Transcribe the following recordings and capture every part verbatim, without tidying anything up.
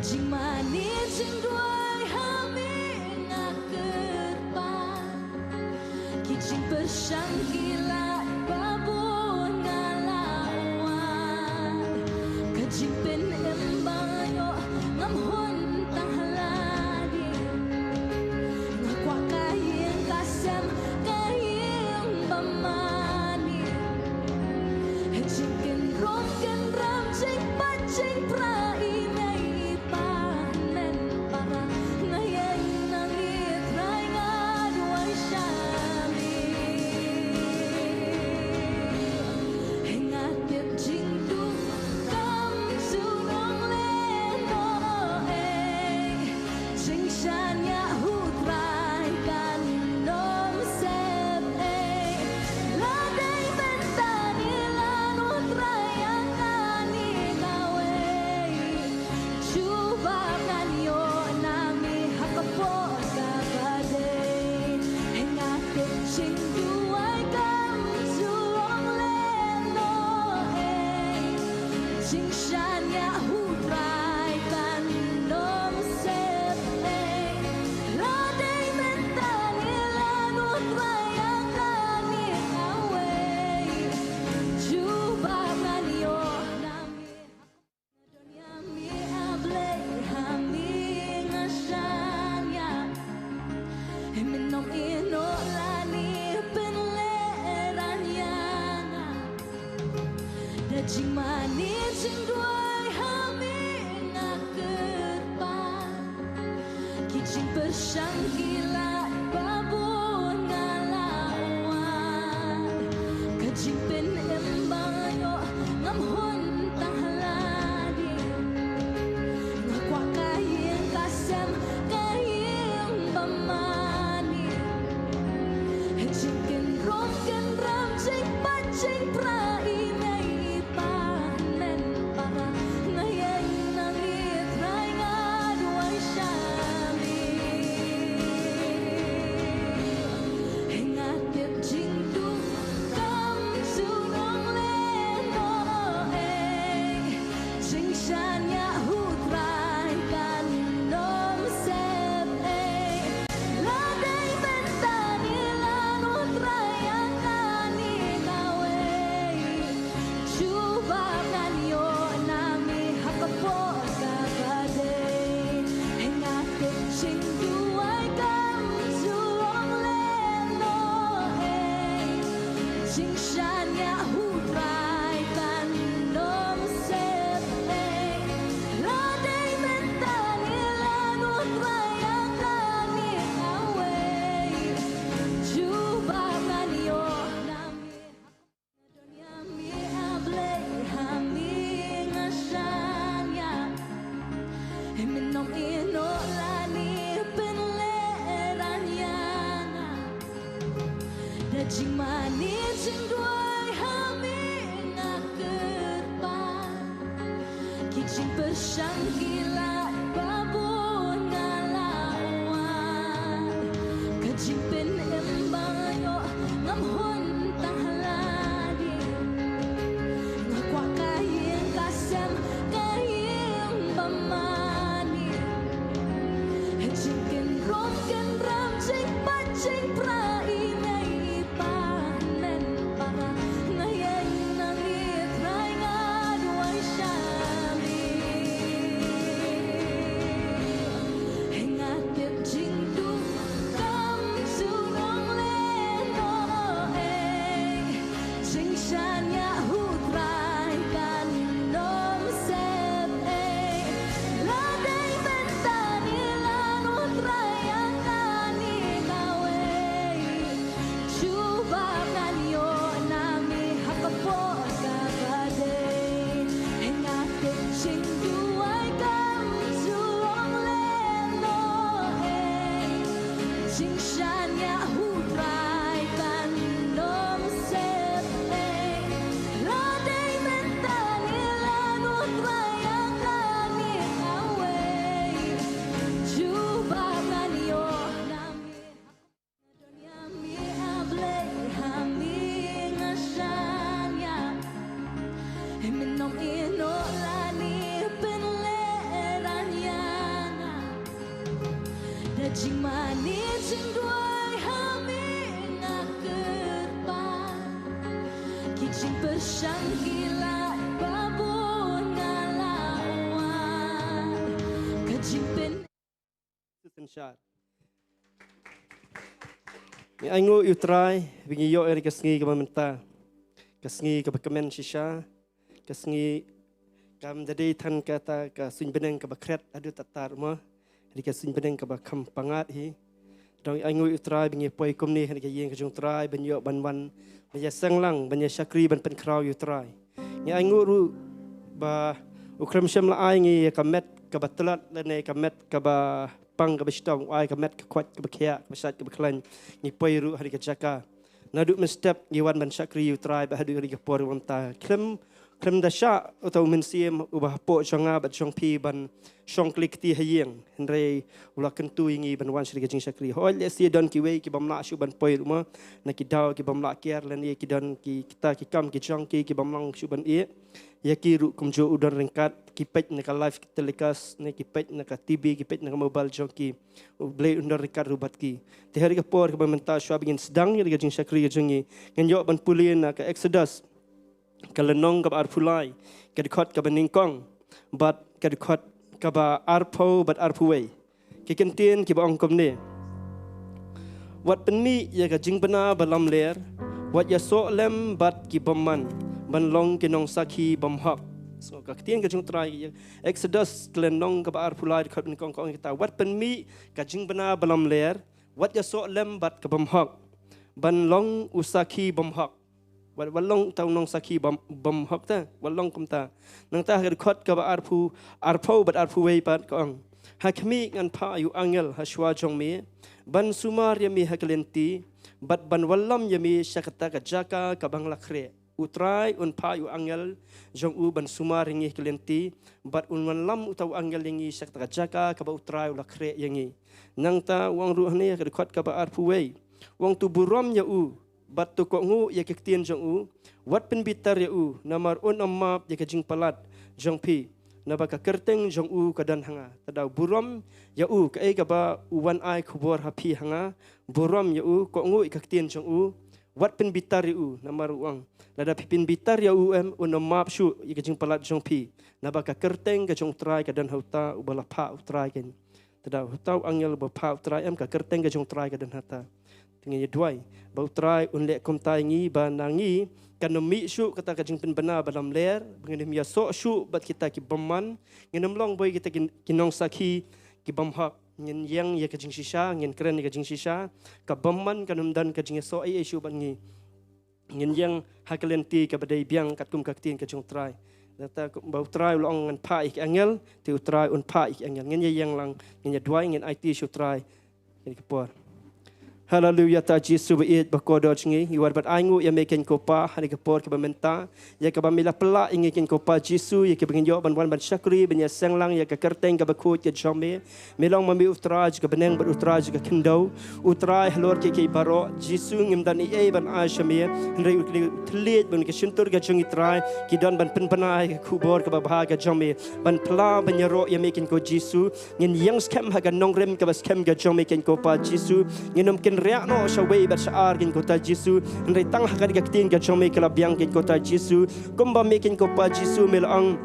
Jingmane jingduwai ha me nga kyrpad. Ki jingpyrshang ki lait ba bun nga la wad. Ka jingpynim ba nga ïoh ngam hun tang ha lade. Nga kwah ka ïing ka sem, ka ïing ba mane. Jingkynrum kynram, jingpait jingpra, i mei i pa, hynmen para. Nga ïeng nangne Trai, nga duwai sha me. Nga tip jingduk kam ju long lehnoh ei. Jingshaniah u Trai kan ym sep ei. La dei mynta ne la u Trai ïa kane kawei. Jubab ngan ïoh na me ha ka por kaba dei. Nga tip jingduwai kam ju long lehnoh ei. Jingshaniah u Trai kan ym sep ei. La dei mynta ne la u Trai ïa kane kawei. Jubab ngan ïoh na me. Don ïa me A Blei, ha me nga shaniah. Hynmen ym ïehnoh lane pynlehrain ïa nga. Da jingmane jingduwai ha me nga kyrpad. Ki jingpyrshang ki lait ba bun nga la wad. Ka jingpynim ba nga ïoh ngam hun tang ha lade. Nga kwah ka ïing ka sem, ka ïing ba mane. Jingkynrum kynram, jingpait jingpra, i mei i pa, hynmen para. Nga ïeng nangne Trai, nga duwai sha me. Nga tip jingduk kam ju long lehnoh ei. Jingshaniah u Trai kan ym sep ei. La dei mynta ne la u Trai ïa kane kawei. Jubab ngan ïoh na me ha ka por kaba dei. Nga tip jingduwai kam ju long lehnoh ei. Jingshaniah u Trai kan ym sep ei. La dei mynta ne la u Trai ïa kane kawei. Jubab ngan ïoh na me. Don ïa me A Blei, ha me nga shaniah. Hynmen ym ïehnoh lane pynlehrain ïa nga. Da jingmane jingduwai ha me nga kyrpad. Ki jingpyrshang ki lait ba bun nga la wad. Ka jingpynim ba nga ïoh ngam hun tang ha lade. Nga kwah ka ïing ka sem, ka ïing ba mane. Jingkynrum kynram, jingpait jingpra, i mei i pa, hynmen para. Nga ïeng nangne Trai, nga duwai sha me. Nga tip jingduk kam ju long lehnoh ei. Jingshaniah u Trai kan ym sep ei. La dei mynta ne la u Trai ïa kane kawei. Jingmane jingduwai ha me nga kyrpad. Ki jingpyrshang ki la babun nga la wad. Ka jingpyn Synshar. Ngi ainguh ïa u Trai ba ngi ïoh ïa ka sngi kaba mynta, ka sngi kaba kmen shisha, ka sngi kam da dei than kata ka suiñ bneng kaba khret haduh tatar mo, dei ka suiñ bneng kaba kham pyngngad hi. Dang ainguh ïa u Trai ba ngi poi kumne ha ka ïing ka jong u Trai ban ïoh ban wan, ban ïaseng lang, ban ïashakri, ban pynkhraw ïa u Trai. Ngi ainguh ruh ba u Khlem Shem la ai ngi ïa ka met kaba tlot lane ka met kaba pang kaba shitom, u ai ka met ka koit kaba khiah, kaba shait kaba khlaiñ. Ngi poi ruh ha ka jaka. Naduh mynstep ngi wan ban shakri ïa u Trai bad haduh ha ka por mynta. Khlem, khlem da shah uta u Mynsiem uba hapoh jong nga bad jong phi ban shong kli kti ha ïing. Hynrei u la kyntu ïa ngi ban wan sha ka jingshakri. Hooid lehse don kiwei ki bym lah shuh ban poi ruh mo, na ki daw ki bym lah kiar lane ki don ki kita ki kam ki jong ki ki bym long shuh ban ïeh. Ïa ki ruh kumjuh u don ryngkat, ki peit na ka live telecast, ne ki peit na ka T V, ki peit na ka mobile jong ki. U Blei un don ryngkat ruh bad ki. Te ha ka por kaba mynta shuwa ba ngin sdang ïa ka jingshakri ka jong ngi, ngin ïoh ban pule na ka Exodus, ka lynnong kaba arphew lai, ka dkhot kaba nyngkong bad ka dkhot kaba arphew bad arphew wei. Ki kyntien kiba ong kumne: Wat pynmih ïa ka jingbna ba lamler, wat ïasoh lem bad ki bymman, ban long ki nongsakhi bymhok. So, ka ktien ka jong u Trai, Exodus ka lynnong kaba arphew lai, dkhot nyngkong ka ong kita: Wat pynmih ka jingbna ba lamler, wat ïasoh lem bad ka bymhok, ban long u sakhi bymhok. Wat, wat long uta u nongsakhi bym, bymhok te, wat long kumta. Nangta ha ka dkhot kaba arphew, arphew bad arphew wei pat ka ong: Ha khmih ngan phah ïa u angel ha shuwa jong me, ban sumar ïa me ha ka lynti, bad ban wallam ïa me sha kata ka jaka kaba nga la khreh. U Trai un phah ïa u angel jong u ban sumar ïa ngi ha ka lynti, bad un wallam uta u angel ïa ngi sha kata ka jaka kaba u Trai u la khreh ïa ngi. Nangta u ong ruh hangne ha ka dkhot kaba arphew wei, u ong: To burom ïa u, bad to kohnguh ïa ka ktien jong u, wat pynbitar ïa u, namar un ym map ïa ka jingpalat jong phi, naba ka kyrteng jong u ka don ha nga. Te da burom ïa u, kaei kaba u wan ai khubor ha phi ha nga, burom ïa u, kohnguh ïa ka ktien jong u, wat pynbitar ïa u, namar u ong, lada phi pynbitar ïa u em, un ym map shuh ïa ka jingpalat jong phi, naba ka kyrteng ka jong u Trai ka don ha uta uba la phah u Trai, kan. Te da uta u angel ba phah u Trai em, ka kyrteng ka jong u Trai ka don ha uta. Te ngin ïa duwai ba u Trai un leh kumta ïa ngi, ba na ngi kan ym mih shuh kata ka jingpynbna ba lamler, ba ngin ym ïasoh shuh bad kita ki bymman, ngin ym long boi kita ki, ki nongsakhi ki bymhok. Ngin ïeng ïa ka jingshisha, ngin kren ïa ka jingshisha, ka bymman kan ym don ka jingïasoh ei ei shuh bad ngi. Ngin ïeng ha ka lynti kaba dei biang katkum ka ktien ka jong u Trai. Nangta ba u Trai u la ong ngan phah ïa ki angel, te u Trai un phah ïa ki angel. Ngin ïa ïeng lang, ngin ïa duwai, ngin aiti sha u Trai. Ïa ka por. Haleluya, ta Jisu ba ïeit ba kordor jong ngi, ngi wan ban ainguh ïa me keiñ ko Pa, ha ka por kaba mynta, ïa kaba me la pynlah ïa ngi keiñ ko Pa Jisu, ïa kaba ngin ïoh ban wan ban shakri, ban ïaseng lang ïa ka kyrteng kaba khuid ka jong me. Me long ma me u Trai jong ka bneng bad u Trai jong ka khyndew. U Trai halor kiei kiei baroh, Jisu, ngim don ei ei ban ai sha me, hynrei u thylliej bad ka shyntur ka jong ngi Trai, ki don ban pynbna ïa ka khubor kaba bha ka jong me, ban pynlah ban ïaroh ïa me keiñ ko Jisu. Ngin ïeng skhem ha ka nongrim kaba skhem ka jong me keiñ ko Pa Jisu. Ngin ym kynriah noh sha wei bad sha ar keiñ ko Ta Jisu, hynrei tang ha kane ka ktien ka jong me ka la biang keiñ ko Ta Jisu. Kumba me keiñ ko Pa Jisu me la ong,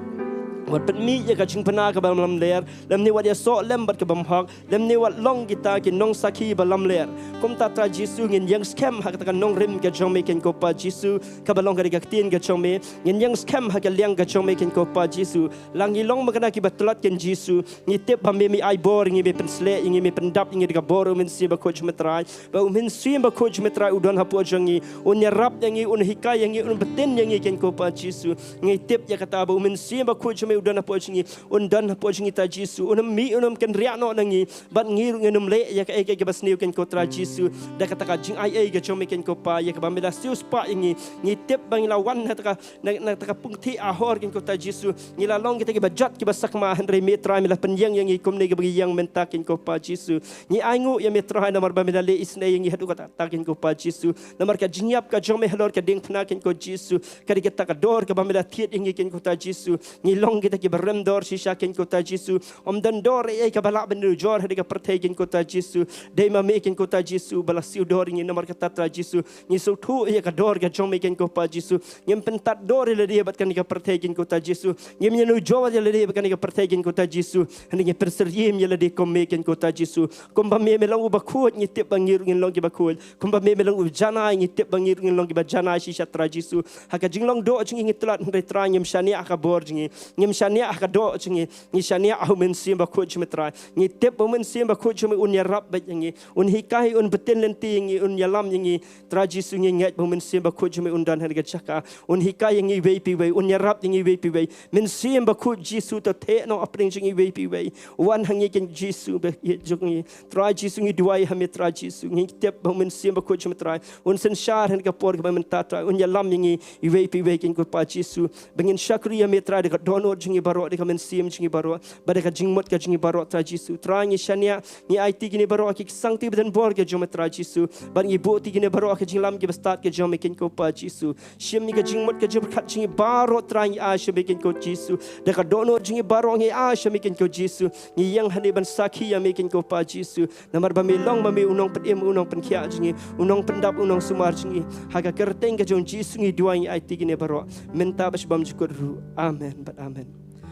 wat pynmih ïa ka jingbna kaba lamler, lymne wat ïasoh lem bad ka bymhok, lymne wat long kita ki nongsakhi ba lamler. Kumta Trai Jisu, ngin ïeng skhem ha kata ka nongrim ka jong me keiñ ko Pa Jisu, kaba long kane ka ktien ka jong me. Ngin ïeng skhem ha ka liang ka jong me keiñ ko Pa Jisu. La ngi long ma kane kiba tlot keiñ Jisu, ngi tip ba me, me ai bor ïa ngi, me pynshlei ïa ngi, me pyndap ïa ngi da ka bor u Mynsiem Bakhuid jong me Trai. Ba u Mynsiem Bakhuid jong me Trai u don hapoh jong ngi, un ïarap ïa ngi, un hikai ïa ngi, un btin ïa ngi keiñ ko Pa Jisu. Ngi tip ïa kata ba u Mynsiem Bakhuid jong me u don hapoh jong ngi, un don hapoh jong ngi Ta Jisu. Un ym mih, un ym kynriah noh na ngi, bad ngi ruh ngin ym leh ïa kaei kaei kaba sniew keiñ ko Trai Jisu. Da kata ka jingai ei ka jong me keiñ ko Pa, ïa kaba me la siewspah ïa ngi, ngi tip ba ngi la wan na kata ka, na, na kata ka pungthih ahor keiñ ko Ta Jisu. Ngi la long kita kiba jot kiba sakma, hynrei me Trai me la pynïeng ïa ngi kumne kaba ngi ïeng mynta keiñ ko Pa Jisu. Ngi ainguh ïa me Trai namar ba me la leh isynei ïa ngi haduh katta katta keiñ ko Pa Jisu. Namar ka jingïap ka jong me halor ka diengphna keiñ ko Jisu, ka dei kata ka dor kaba me la thied ïa ngi keiñ ko Ta Jisu. Ngi long Kita kiba rem dor shisha, kynrad ko Trai Jisu. Ym don dor ei ei kaba lah ban ïanujor ha kane ka pyrthei, kynrad ko Trai Jisu. Dei ma me, kynrad ko Trai Jisu, ba la siew dor ïa ngi. Namar kata Trai Jisu, ngi sngewthuh ïa ka dor ka jong me, kynrad ko Trai Jisu. Ngim pyntad dor ïa lade bad kane ka pyrthei, kynrad ko Trai Jisu. Ngim ïanujor ïa lade bad kane ka pyrthei, kynrad ko Trai Jisu. Hynrei ngi pynsyriem ïa lade kum me, kynrad ko Trai Jisu. Kumba me, me long uba khuid, ngi tip ba ngi ruh ngin long kiba khuid. Kumba me, me long uba janai, ngi tip ba ngi ruh ngin long kiba janai shisha Trai Jisu. Ha ka jinglong doh jong ngi ngi tlot, hynrei Trai ngim shaniah ha ka bor jong ngi. Ngim shaniah ha ka doh jong ngi. Ngi shaniah ha u Mynsiem Bakhuid jong me Trai. Ngi tip ba u Mynsiem Bakhuid jong me un ïarap bad ïa ngi. Un hikai, un btin lynti ïa ngi, un ïalam ïa ngi. Trai Jisu, ngi ngeit ba u Mynsiem Bakhuid jong me un don ha kane ka jaka. Un hikai ïa ngi iwei pa iwei, un ïarap ïa ngi iwei pa iwei. Mynsiem Bakhuid Jisu, to theh noh ha pdeng jong ngi iwei pa iwei. Wan ha ngi, kynrad Jisu, ba ïeit jong ngi. Trai Jisu, ngi duwai ha me Trai Jisu. Ngi tip ba u Mynsiem Bakhuid jong me Trai un synshar ha kane ka por kaba mynta Trai, un ïalam ïa ngi iwei pa iwei, kynrad ko Trai Jisu. Ba ngin shakri ïa me Trai da ka dohnud jong ngi baroh, da ka mynsiem jong ngi baroh, bad da ka jingmut ka jong ngi baroh Trai Jisu. Trai ngi shaniah, ngi aiti kine baroh ha ki ksangti ba don bor ka jong me Trai Jisu. Bad ngi buh ti kine baroh ha ka jingïalam kaba stad ka jong me, kynrad ko Trai Jisu. Shim ïa ka jingmut ka jingpyrkhat jong ngi baroh Trai, ngi ai sha me, kynrad ko Jisu. Da ka dohnud jong ngi baroh ngi ai sha me, kynrad ko Jisu. Ngi ïeng hangne ban sakhi ïa me, kynrad ko Trai Jisu. Namar ba me long ma me u nongpynim, u nongpynkhiah jong ngi, u nongpyndap, u nongsumar jong ngi. Ha ka kyrteng ka jong Jisu ngi duwai, ngi aiti kine baroh mynta bad sha bymjukut ruh. Amen bad amen.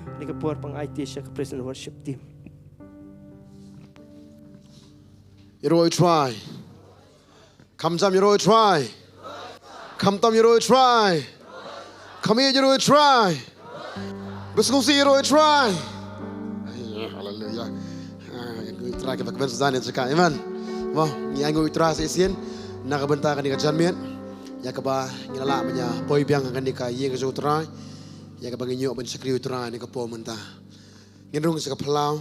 Ha kane ka por pang aiti sha ka praise and worship team. Ïaroh ïa u Trai. Kham jam, ïaroh ïa u Trai. Kham tam, ïaroh ïa u Trai. Kham ïeit, ïaroh ïa u Trai. Ba sngewsih, ïaroh ïa u Trai. Haleluya. Ah, ïaroh ïa u Trai, kiba kmen sa jan ïa jaka. Amen. Mo, ngi ainguh ïa u Trai sa shisien na ka bynta kane ka janmiet, ïa kaba ngi la lah ban ïa poi biang ha kane ka ïing ka jong u Trai, ïa kaba ngin ïoh ban shakri ïa u Trai ha kane ka por mynta. Ngin rung sha ka phyllaw.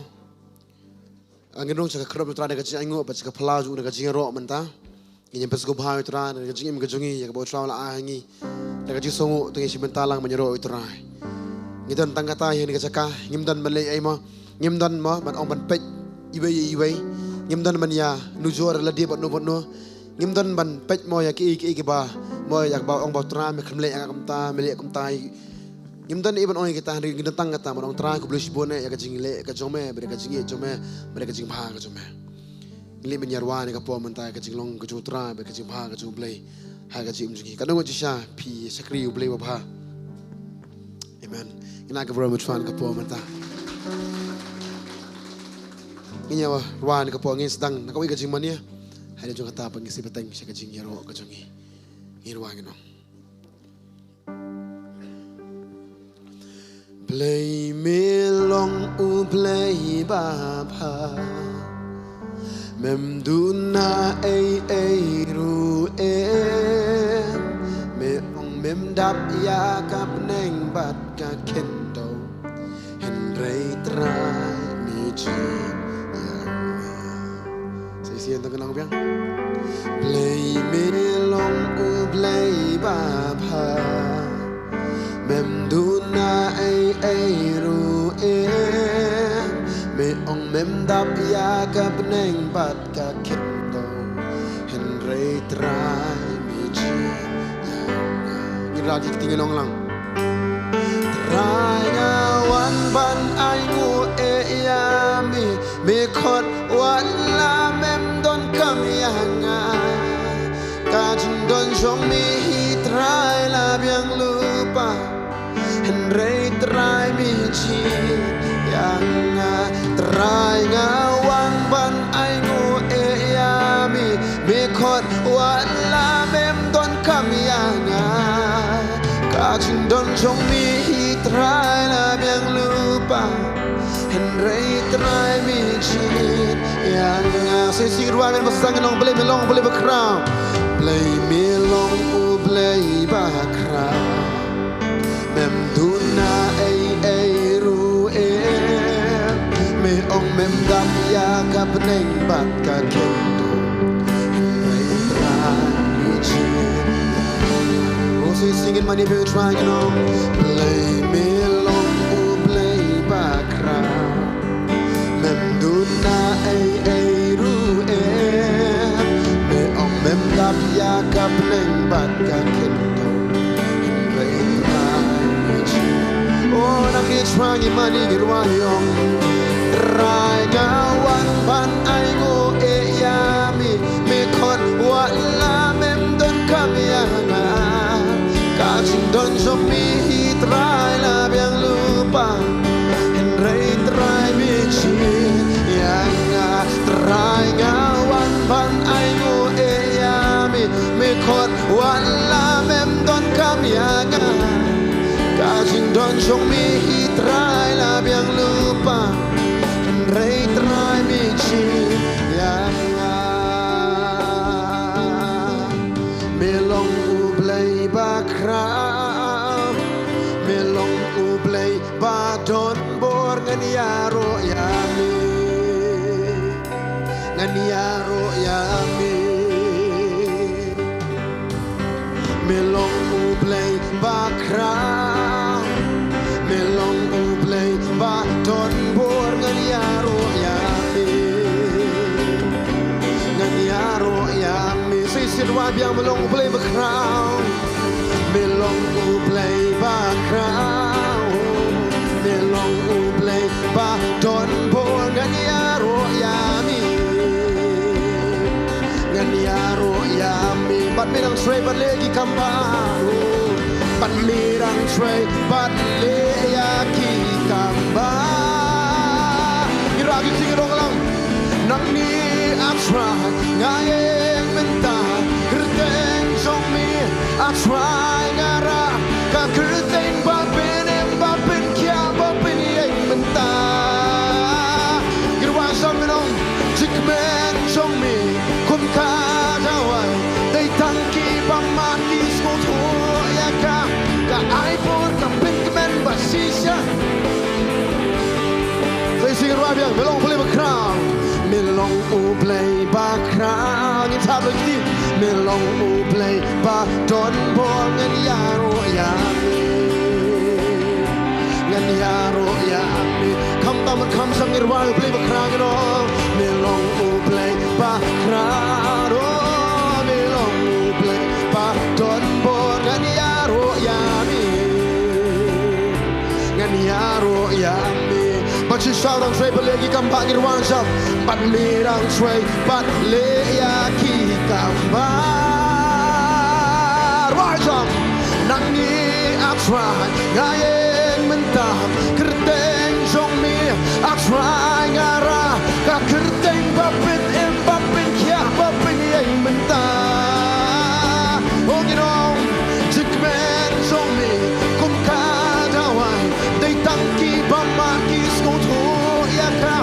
Ah, ngin rung sha ka kyrpad ïa u Trai da ka jingainguh bad sha ka phyllaw jong u da ka jingïaroh mynta. Ngin ïa pynsngewbha ïa u Trai da ka jingim ka jong ngi, ïa kaba u Trai u la ai ha ngi da ka jingsngewnguh, to ngin shim bynta lang ban ïaroh ïa u Trai. Ngi don tang kata ha kane ka jaka, ngim don ban leh ei mo, ngim don mo ban ong ban peit iwei ïa iwei, ngim don ban ïanujor lade bad no bad no, ngim don ban peit mo ïa kiei kiei kiba mo ïa kaba ong ba u Trai me khlem leh ïa nga kumta, me leh kumta. Ngim don ei ban ong ïa kita, hynrei ngi don tang kata ban ong Trai khublei shibun eh ïa ka jingleh ka jong me, bad ïa ka jingïeit jong me, bad ïa ka jingbha ka jong me. Ngi leit ban ïa rwai ha kane ka por mynta ïa ka jinglong ka jong u Trai bad ka jingbha ka jong u Blei ha ka jingim jong ngi. Katno ngut shisha phi shakri ïa u Blei babha? Amen. Ngin ai ka burom ïa u Trai ha kane ka por mynta. Ngin ïa rwai ha kane ka por, ngin sdang na kawei ka jingmane. Hadien jong kata pat ngin sa bteng sha ka jingïaroh ka jong ngi. Ngin rwai, ngin ong. Blei me long U Blei babha, mem duna ei ei ruh em, me ong mem dap ïa ka bneng bad ka khyndew. Hynrei Trai me jied ïa nga. Sa shisien to ngin ong biang. Blei me long U Blei babha, mem duna ei ei ruh em, me ong mem dap ïa ka bneng bad ka khyndew. Hynrei Trai me jied ïa nga. Ngin rah ki kti, ngin ong lang. Trai nga wan ban ainguh eh ïa me, me khot wat la mem donkam ïa nga. Ka jingdon jong me hi Trai la biang lypa, hynrei Trai me jied ïa nga. Trai nga wan ban ainguh eh ïa me, me khot wat la mem donkam ïa nga. Ka jingdon jong me hi Trai la biang lypa, hynrei Trai me jied ïa nga. Sa shisien ruh ngin bsa, ngin ong Blei me long Blei bakhraw. Blei me long U Blei bakhraw. Mem duna ei ei ruh em, me ong mem dap ïa ka bneng bad ka khyndew. Hynrei Trai me jied. O sa shisien ngin mane bad U Trai, ngin ong. Blei me long U Blei bakhraw. Mem duna ei ei ruh em, me ong mem dap ïa ka bneng bad ka khyndew. Hynrei Trai me jied. O nang Trai ngi mane ngi rwai ong. Trai nga wan ban ainguh ïa me, me khot wat la mem donkam ïa nga. Ka jingdon jong me hi Trai la biang lypa, hynrei Trai me jied ïa nga. Trai nga wan ban ainguh ïa me, me khot wat la mem donkam ïa nga. Ka jingdon jong me hi Trai la biang lypa, hynrei Trai me jied ïa nga. Me long U Blei ba khraw, me long U Blei ba don bor, ngan ïaroh ïa me, ngan ïaroh ïa me. Me long U Blei ba khraw, me long U Blei ba don bor, ngan ïaroh ïa me, ngan ïaroh ïa me. Sa shisien rwai biang. Me long U Blei ba khraw, me long U Blei ba khraw, me long U Blei ba don bor, ngan ïaroh ïa me, ngan ïaroh ïa me. Bad me dang trei bad leh ki kam ba, bad me dang trei bad leh ïa ki kam ba. Ngi rah ki jingïaroh lang. Nangne A Trai nga ïeng mynta, kyrteng jong me A Trai nga rah, ka kyrteng ba pynim ba pynkhiah ba pynïeng mynta. Ngi rwai sam nong, jingkmen jong me kum ka dawai, dei tang kiba mad ki sngewthuh ïa ka, ka ai bor ka pynkmen ba shisha. Sa shisien rwai biang. Me long U Blei ba khraw, me long U Blei ba khraw. Ngin sah bad lade. Me long U Blei ba don bor, ngan ïaroh ïa me, ngan ïaroh ïa me. Khamtam khamtam ngin rwai U Blei ba khraw, ngin ong. Me long U Blei ba khraw, oh, me long U Blei ba don bor, ngan ïaroh ïa me, ngan ïaroh ïa me. Bad shisha dang trei bad leh ki kam ba, ngin rwai sam. Bad me dang trei bad leh ïa ki kam ba. Rwai sam. Nangne A Trai nga ïeng mynta, kyrteng jong me A Trai nga rah, ka kyrteng ba pynim ba pynkhiah ba pynïeng mynta. Oh, ngin ong, jingkmen jong me kum ka dawai, dei tang kiba mad ki sngewthuh ïa ka,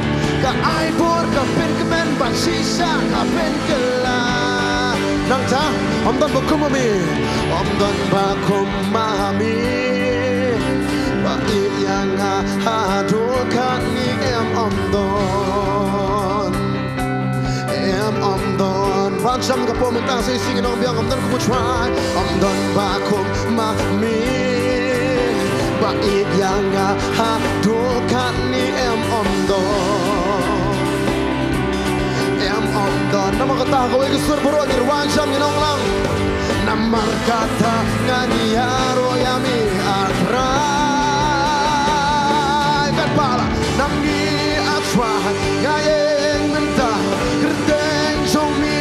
ka ai bor ka pynkmen ba shisha ka pynkylla. Nangta, ym don ba kum ma me, ym don ba kum ma me, ba ïeit ïa nga haduh katne, em, ym don. Em, ym don. Wan sam ka por mynta sa shisien ngi ong biang, ym don kum U Trai, ym don ba kum ma me, ba ïeit ïa nga haduh katne, em, ym don. Em, ym don. Namar kata kawei ka sur baroh ngin wan sam ngin ong lang. Namar kata ngan ïaroh ïa me A Trai. Katba la nangne A Trai nga ïeng mynta, kyrteng jong me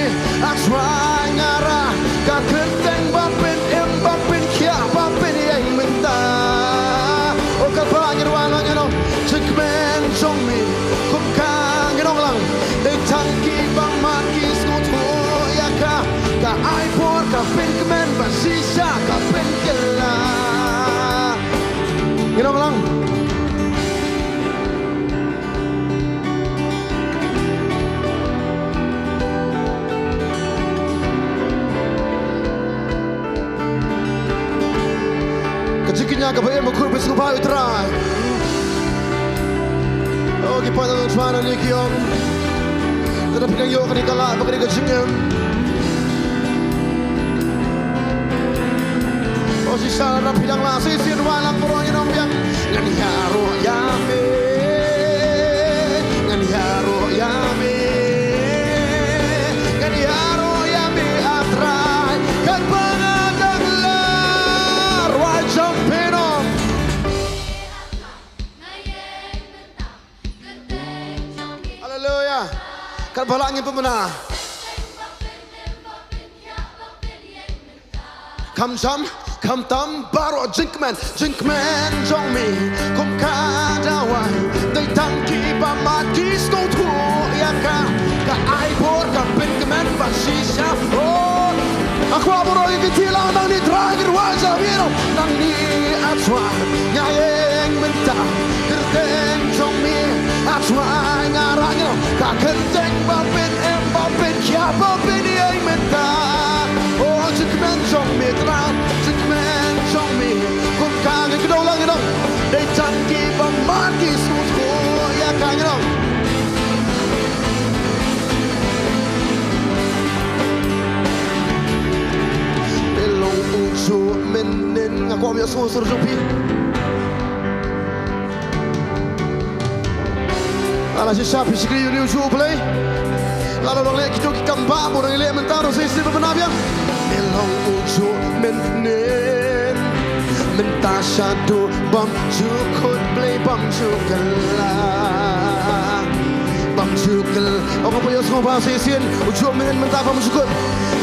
A Trai nga rah, ka kyrteng ba pynim ba pynkhiah ba pynïeng mynta. Oh, katba ngin wan lang, ngin ong, jingkmen jong me kum ka, ngin ong lang, dei tang kiba mad ki sngewthuh ïa ka, ka ai bor ka pynkmen ba shisha ka pynkylla. Ngin ong lang. Ka jingkñia kaba im bakhuid ba sngewbha ïa U Trai. Oh, ki paidbah U Trai, nangne ki ong, lada phi dang ïoh kane ka lad bad kane ka jingim, oh, shisha lada phi dang lah, sa shisien rwai lang baroh, ngin ong biang. Ngan ïaroh ïa me, ngan ïaroh ïa me, ngan ïaroh ïa me A Trai, katba nga dang lah. Rwai jam pynban. Katba lah ngin pynbna. Kham jam, kham tam, baroh jingkmen, jingkmen jong me. Kum ka dawai, dei tang kiba mad ki sngewthuh ïa ka. Ka ai bor, ka pynkmen ba shisha. Oh, nga kwah baroh ïa ki kti lang nangne, Trai, ngi rwai sha me. Nangne, ah Trai, nga ïeng mynta, kyrteng jong me, ah Trai, nga rah ïa ka kyrteng ba pyn-im, ba pynkhia, ba pynïeng mynta. Oh, jingkmen jong me, Trai, jingkmen jong me. Kum ka, ngi kdew lang, ngi ong, dei tang kiba mad ki sngewthuh ïa ka, ngi ong. Me long ujuh mynnin. Nga kwah ïohsngew sur jong phi. Lada shisha phi shakri ïa une ujuh U Blei, lada long leh kito ki kam ba bun ngi leh mynta ruh, sa shisien ba pynap ïa. Me long ujuh mynnin. Mynta shaduh bym ju kut Blei, bym ju kylla. Bym ju kylla. Ong, phi ïohsngew ba sa shisien, ujuh mynnin mynta bym ju kut.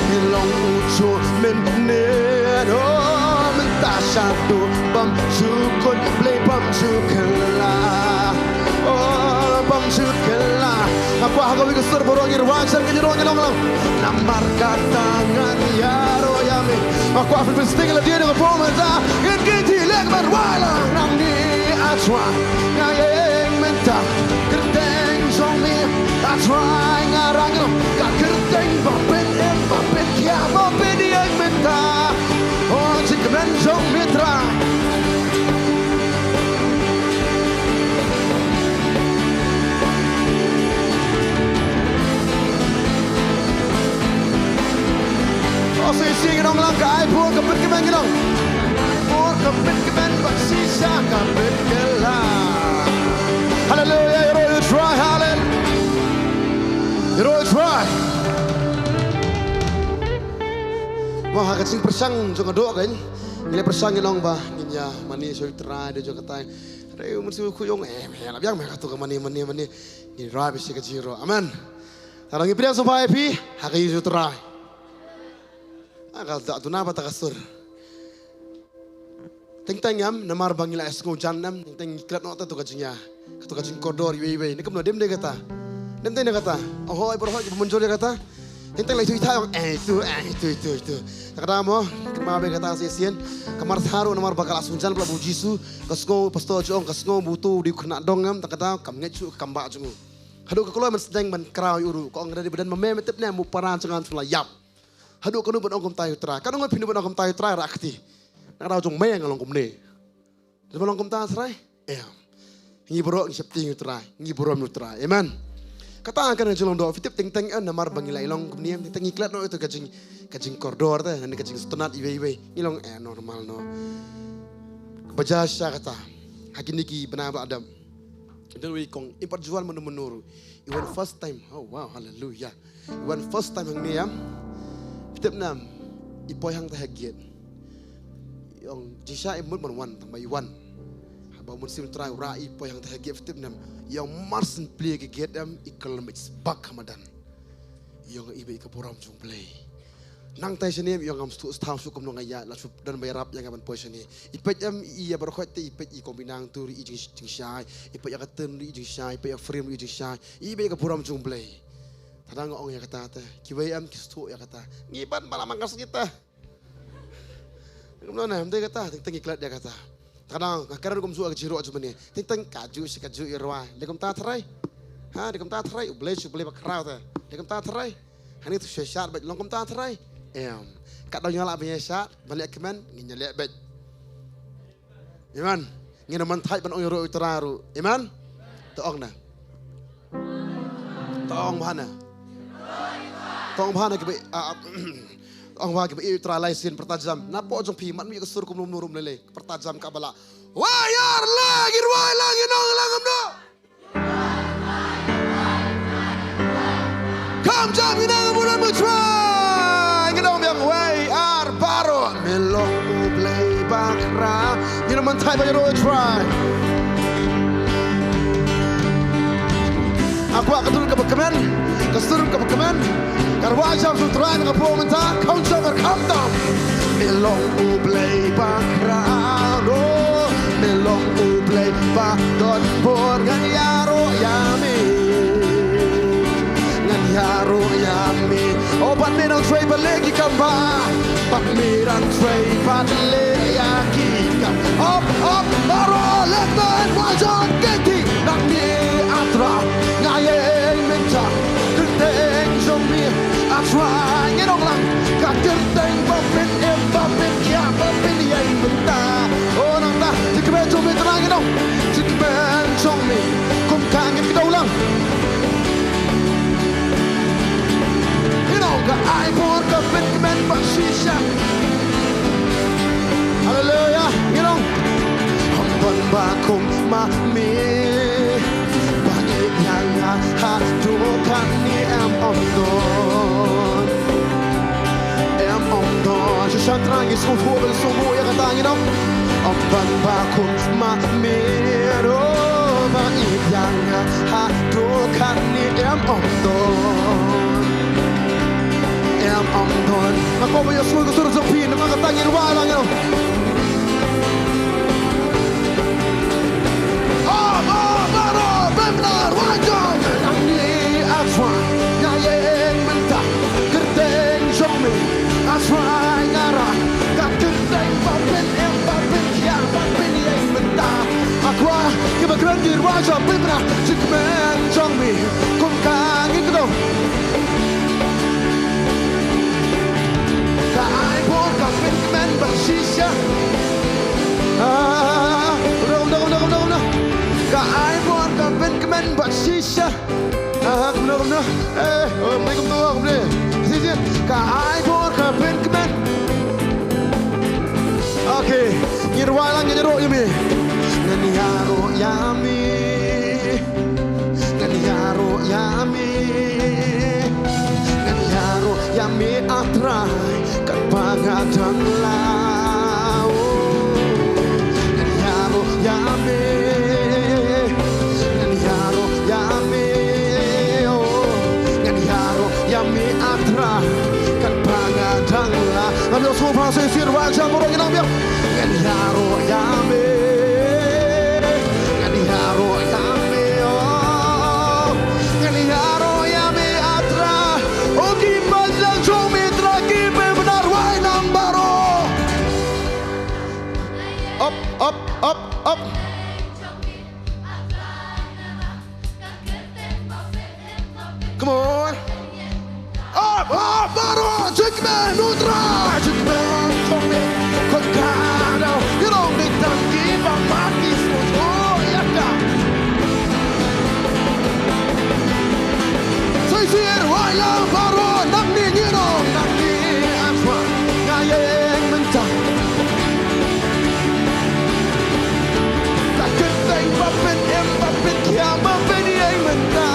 Me long ujuh mynnin. Oh, mynta shaduh bym ju kut Blei, bym ju kylla. Oh, bym ju kylla. Nga kwah ha kawei ka sur baroh ngi rwai sha ka jingïaroh, ngi ong lang. Namar kata ngan ïaroh ïa me. Nga kwah phin pynshong lade na ka por mynta. Ngin kynti leh ban rwai lang. Nangne, ah Trai, nga ïeng mynta, kyrteng jong me, ah Trai, nga rah ïa ka kyrteng ba pyn-im, ba pynkhia, ba pynïeng mynta. Oh, jingkmen jong me, Trai. Oh, sa shisien ngi ong lang, ka ai bor, ka pynkmen, ngi ong. Ai bor, ka pynkmen, ba shisha, ka pynkylla. Haleluia, ïaroh ïa u Trai, haleluia. Ïaroh ïa u Trai. Mo, ha ka jingpyrshang jong ka doh kan, ngi la pyrshang, ngi ong ba ngin ïa mane sha u Trai, dei jong katai. Hynrei u Mynsiem Bakhuid u ong, eh, me la biang me kato ka mane, mane, mane. Ngin rwai beit sha ka jingïaroh. Amen. Tang ngi pdiang sngewbha ïa phi ha ka ïing jong u Trai. Ah, ka da duna ba ta ka sur. Teng teng em, namar ba ngi la ïa sngewjan em, teng teng ngi klet noh ta to ka jingïa, ka to ka jingkordor iwei iwei. Ne kumno, dem dei kata? Dem dei ne kata? Oh hoi, baroh hoi kiba mynjur ïa kata. Teng teng la ithuh ithuh, eh, itu, eh, itu, itu, itu. Ta ka daw mo, kynmaw beit kata sa shisien. Ka Martha ruh namar ba ka la sngewjan palat bad u Jisu, ka sngew, pastor jong, ka sngew ba uto u dei u khynnah dong em, ta ka daw kam ngeit shuh ka kam bah jong u. Haduh ka kloi ban sdang ban kraw ïa u ruh, ka ong, lada dei ba don ma me, me tip ne em, u para jong nga un sa la ïap. Haduh kano ban ong kumta ïa u Trai? Kano ngan phi, kano ban ong kumta ïa u Trai, rah kti. Na ka daw jong me nga long kumne. Lada long kumta Trai? Em. Ngi baroh ngi sheptieng ïa u Trai, ngi burom ïa u Trai. Amen. Kata ka dei ka jinglong doh, phi tip, teng teng em, namar ba ngi la ïa long kumne, teng teng ngi klet noh ïa to ka jing, ka jingkordor te, ne ka jingsngewtynnat iwei iwei. Ngi long, eh, normal noh. Ba jia shisha kata, ha kine ki bnai ba la dep, don uwei u kong, im pat ju wan mynno mynno ruh. I wan first time. Oh, wow, haleluia. I wan first time hangne em. Phi tip ne em, i poi hangta ha gate. I ong, jingshisha im mut ban wan, tang ba i wan. Haba u Mynsiem Trai u rah i poi hangta ha gate, phi tip ne em, i ong mar syn plie ka gate em, i kyllon beit sbak ha madan. I ong, i beit ka burom jong u Blei. Nangta shane em, i ong, ngam sngewthuh stad shuh kumno nga ïaid, la shu don ba ïarap ïa nga ban poi shane. I peit em, i ïa baroh khoit te, i peit i kong Binang tu ruh i jing, jingshai, i peit ïa ka Tun ruh i jingshai, i peit ïa ka Frame ruh i jingshai, i beit ïa ka burom jong u Blei. Tang da nga ong ïa kata te, kiwei em ki sngewthuh ïa kata. Ngi ban ba la mang ka sngi te. Kumno ne, ym dei kata, teng teng ngi klet ïa kata. Tang da nga kren kum shuh ka jingïaroh jong mane. Teng teng kajuh shi kajuh ïa rwai. Dei kumta Trai? Ha, dei kumta Trai? U Blei shu Blei ba khraw te. Dei kumta Trai? Hangne to shu ïa shad beit, long kumta Trai? Em. Katba ngi lah ban ïa shad, ban leh kmen, ngin ïa leh beit. Amen. Ngin ym thait ban ong ïaroh ïa u Trai ruh. Amen. To ong na. To ong bha na. To ong bha na kiba, ah, ah, to ong bha kiba ïeit ïa u Trai lai sien, pyrta jam. Napoh jong phi, mad mih ka sur kumno kumno ruh ym lei lei. Pyrta jam kaba lah. Wei ar lai, ngin wei lang, ngin ong lang kumno. Kham jam, ngin ong burom ïa u Trai. Ngin ong biang, wei ar baroh, me long U Blei ba khraw. Ngin ym thait ban ïaroh ïa u Trai. Nga kwah ka dur kaba kmen, ka sur kaba kmen. Ka rwai jam sha u Trai na ka por mynta, khamtam, khamtam. Me long U Blei ba khraw, oh, me long U Blei ba don bor, ngan ïaroh ïa me. Ngan ïaroh ïa me. Oh, bad me nang trei balei ki kam ba. Bad me nang trei balei ïa ki kam. Op, op, baroh leh ban wajong keti. Nang me A Trai, nga ïeng mynta. Kyrteng jong me A Trai, ngi ong lang. Ka kyrteng ba pyn im, ba pynkhia, ba pynïeng mynta. Oh, nangta, jingkmen jong me Trai ngi ong. Jingkmen jong me. Kum ka ngin kdew lang. Ngi ong ka ai bor ka pynkmen ba shisha. Haleluya. Ngi ong. Ym don ba kum ma me. Ba ïeit ïa nga haduh katne em, ym don. Em, ym don. Shisha Trai ngi sngewthuh, sngewthuh ïa kata ngi ong. Ym don ba kum ma me ruh ba ïeit ïa nga haduh katne em, ym don. Em, ym don. Nga kwah ba ïohsngew ka sur jong phi, namar kata ngin rwai lang ïa. Oh, oh, baroh, bynta, rwai jong, nang me A Trai, nga ïeng mynta, kyrteng jong me, A Trai nga rai, ka kyrteng ba pyn im, ba pynkhia, ba pynïeng mynta. Nga kwah, kiba kren ki rwai jong, bynta, jingkmen jong me, kum ka ngi kdew. Ka ai bor ka pynkmen ba shisha. Ah, kumno, kumno, kumno, kumno, kumno. Ka ai bor ka pynkmen ba shisha. Ah, kumno, kumno. Eh, oh, kumno, kumno, kumno. Shisha. Ka ai bor ka pynkmen. Okay, ngin rwai lang, ngin ïaroh ïa me. Ngan ïaroh ïa me. Ngan ïaroh ïa me. Ngan ïaroh ïa me A Trai, katba nga dang lah. Oh. Ngan ïaroh ïa me. Ngan ïaroh ïa me. Oh. Ngan ïaroh ïa me A Trai, katba nga dang lah. Ngam ïohsngew ba sa shisien, rwai jam baroh ngi nang biang. Ngan ïaroh ïa me. Ngan ïaroh ïa me, oh. Ngan ïaroh ïa me A Trai. Oh, ki bynta jong me Trai ki bynta, rwai nang baroh. Op, op, op, op. Come on. Up, up, baroh, jingkmen U Trai, jingkmen jong me. Ko ka dei, you know, me tang ki ba ma ki sngewthuh ïa ka. Sa shisien, rwai lang baroh, nang ne ngi ong, nang ne A Trai, nga ïeng mynta. Ka kyrteng ba pyn-im, ba pynkhia, ba pynïeng mynta.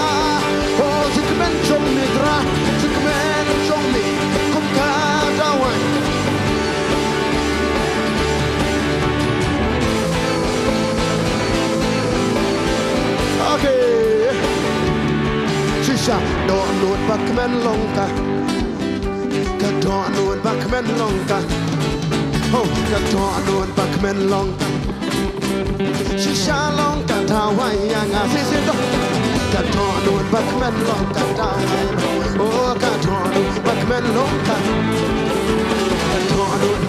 Oh, jingkmen jong me Trai, jingkmen jong me, kum ka dawai. Okay. Shisha, dohnud ba kmen long ka. Ka dohnud ba kmen long ka. Ho, ka dohnud ba kmen long ka. Shisha long ka dawai ïa nga shisha doh. Ka dohnud ba kmen long ka dawai. Oh, ka dohnud ba kmen long ka. Ka dohnud.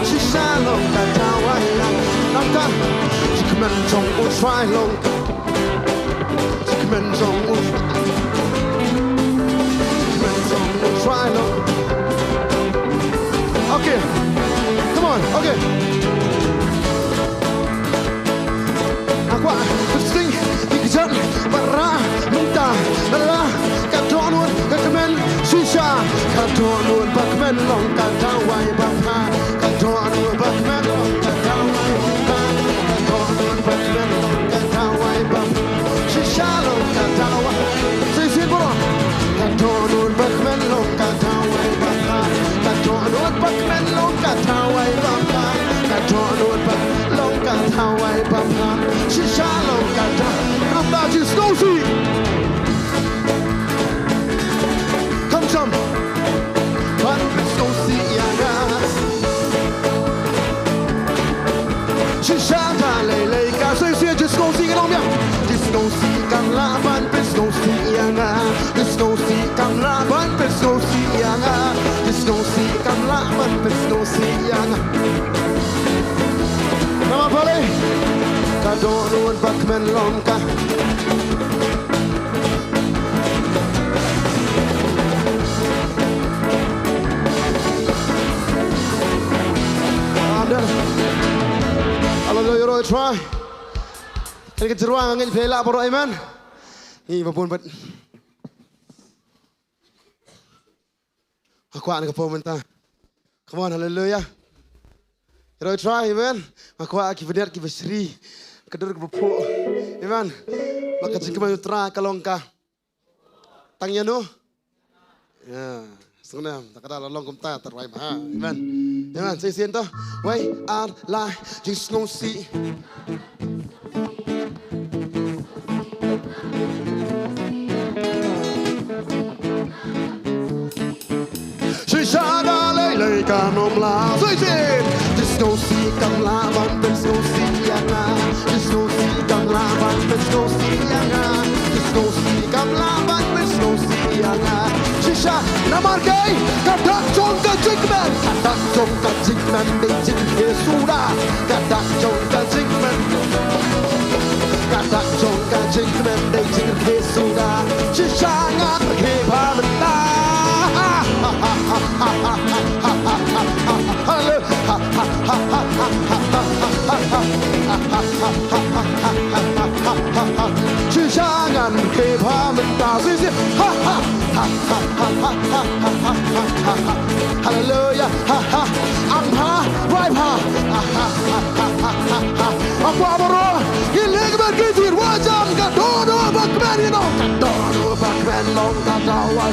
Shisha long ka dawai ïa nga. Nangta, jingkmen jong U Trai long ka. Kmen jong U. Kmen jong U Trai long. Okay. Come on. Okay. Nga kwah, sing, ki kjat, ba rah, mynta, ba rah, ka dohnud, ka kmen, shisha, ka dohnud, ba kmen long, ka dawai, ba pha, ka dohnud, ba kmen long, ka dawai, ba pha, ka dohnud, ba kmen long, ka dawai, Ba kmen long ka. Amen. Hallelujah, Roy, try. Kan ka jyrwa nga ngeit phi la baroh, amen. Ngi ba bun bad. Nga kwah na ka por mynta. Come on, hallelujah. Ïa, try, amen. Nga kwah ki bniat ki bashri. Ka dur ka baphuh. Amen. Ba ka jingkmen u Trai ka long ka tang ïa no. Ya. Sngewnem, ta ka da la long kumta, ta rwai bha. Amen. Amen. Sa shisien to. Wei, ar, lai, jingsngewsih. Shisha da lei lei ka nong la. Shisien. Jingsngewsih kam lah ban pynsngewsih ïa nga. Jingsngewsih kam lah ban pynsngewsih ïa nga. Jingsngewsih kam lah ban pynsngewsih ïa nga. Shisha namar kaei? Ka dak jong ka jingkmen. Ka dak jong ka jingkmen dei jingkyrkhu suda. Ka dak jong ka jingkmen. Ka dak jong ka jingkmen dei jingkyrkhu suda. Shisha ngan kyrkhu bha mynta. Hallelujah. Shisha ngan kyrkhu bha mynta. Shisha. Hallelujah. Ha, ha. Ang bha, rai bha. Ha, ha, ha, ha, ha, ha. Nga kwah baroh ngi leh kmen ki jingïaid wa jam. Ka dohnud ba kmen ïa no. Ka dohnud ba kmen long ka dawa.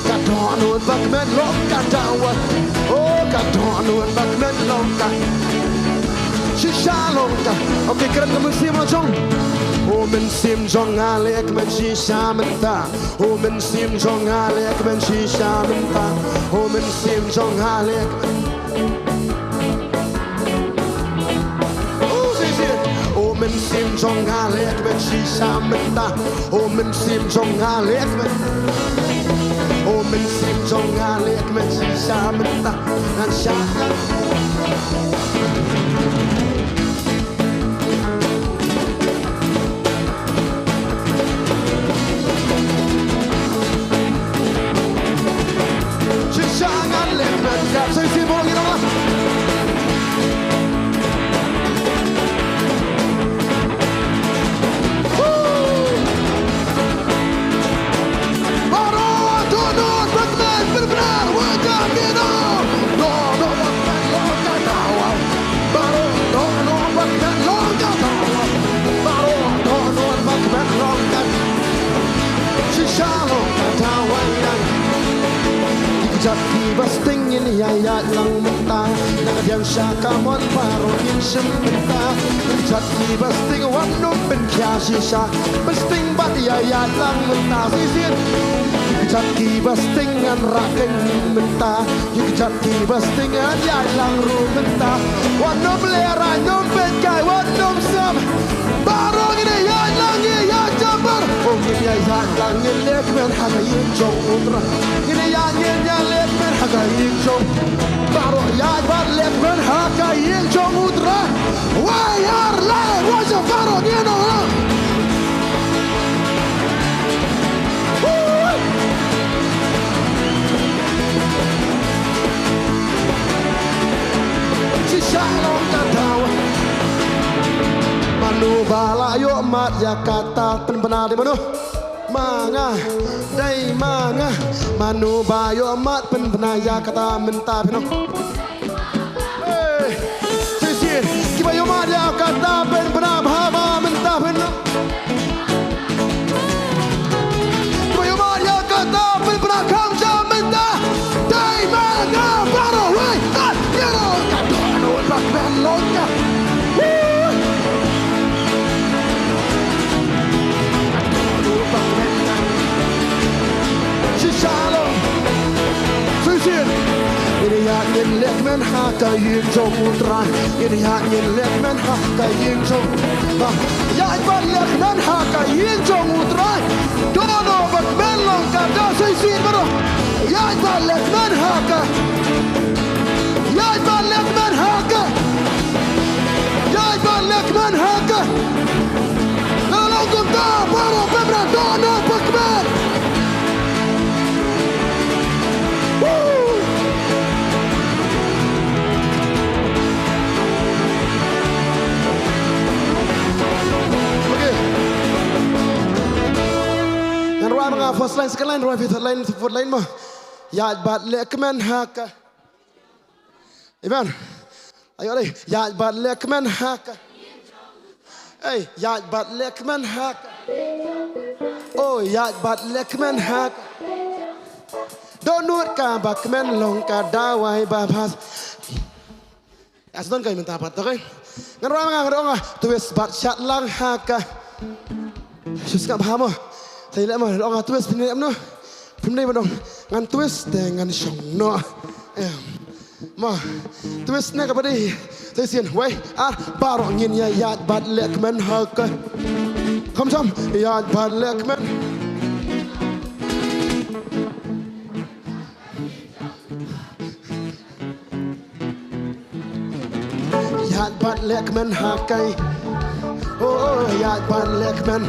Ka dohnud ba kmen long ka dawa. Oh, ka dohnud ba kmen long ka. Shisha long ka. Okay, kren ka mynsiem jong. Oh, mynsiem jong nga leh kmen shisha mynta. Oh, mynsiem jong nga leh kmen shisha mynta. Oh, mynsiem jong nga leh kmen. Oh, shisha. Oh, mynsiem jong nga leh kmen shisha mynta. Oh, mynsiem jong nga leh kmen. Oh, mynsiem jong nga leh kmen shisha mynta. Ngan shah. Shisha ngan leh kmen ka. Sa shisien bun ngi nang. Woo! Baroh dohnud ba kmen pynbna wa jam ïa no. Dohnud ba kmen long ka dawa. Baroh dohnud ba kmen long ka dawa. Baroh dohnud ba kmen long ka. Shisha long ka dawa ïa. Ki kjat kiba sting ngin ïa ïaid lang mynta. Na ka diang sha ka mon baroh ngin shim mynta. Ki kjat kiba sting wat nym pynkhia shisha. Ba sting bad ïa ïaid lang mynta shisien. Ki kjat kiba sting ngan rakhen mynta. Ki kjat kiba sting ngan ïaid lang ruh mynta. Wat nym lehrain nym pynkai wat nym sam. Baroh ngin ïaid lang ngin ïaid jambar. Oh ngin ïaid lang ngin leh kmen ha ka ïing jong U Trai. Ngin ïaid ngin ïaid leh kmen ha ka ïing jong. Baroh ïaid bad leh kmen ha ka ïing jong U Trai. Wai ar lai wai sa baroh ngin ong. Shisha long ka dawa. Mano ba la ïoh mad ïa kata pynbna dei mano? Ma nga, dei ma nga. Mano ba ïoh mad pynbna ïa kata mynta phi nong. Hey, shisien, kiba ïoh mad ïa kata pynbna bha ma mynta phi nong. Kiba ïoh mad ïa kata pynbna kham jam mynta. Dei ma nga baroh wei. Ka dohnud ba kmen long ka. Woo! Shisha long. Shisien. Ngin ïa ngin leh kmen ha ka ïing jong U Trai. Ngin ïa ngin leh kmen ha ka ïing jong. Ba. Ïa ba leh kmen ha ka ïing jong U Trai. Dohnud ba kmen long ka da shisien baroh. Ïa ba leh kmen ha ka. Ïa ba leh kmen ha ka. Ïa ba leh kmen ha ka. Baroh pynbna dohnud bakmen. Woo! Okay. Ngan rwai ma nga first line, second line, rwai phi third line, fourth line mo. Ïaid bad leh kmen ha ka. Amen. Ayo dei. Ïaid bad leh kmen ha ka. Ei, ïaid bad leh kmen ha ka. Oh, ïaid bad leh kmen ha ka. Dohnud kaba kmen long ka dawai ba bha. As don kai mynta pat, okay? Ngan rwai ma nga, ngan rwai ma nga. Twist bad shad lang ha ka. Shu sngap bha mo. Sa ïaleh mo, rwai ma nga twist, phin ïaleh mo. Phim dei ban ong ngan twist te ngan shong noh. Em. Mo. Twist ne kaba dei. Sa shisien, wei, ar, baroh ngin ïa ïaid bad leh kmen ha ka. Kham sham, ïaid bad leh kmen. Ïaid bad leh kmen ha ka. Oh, ïaid bad leh kmen.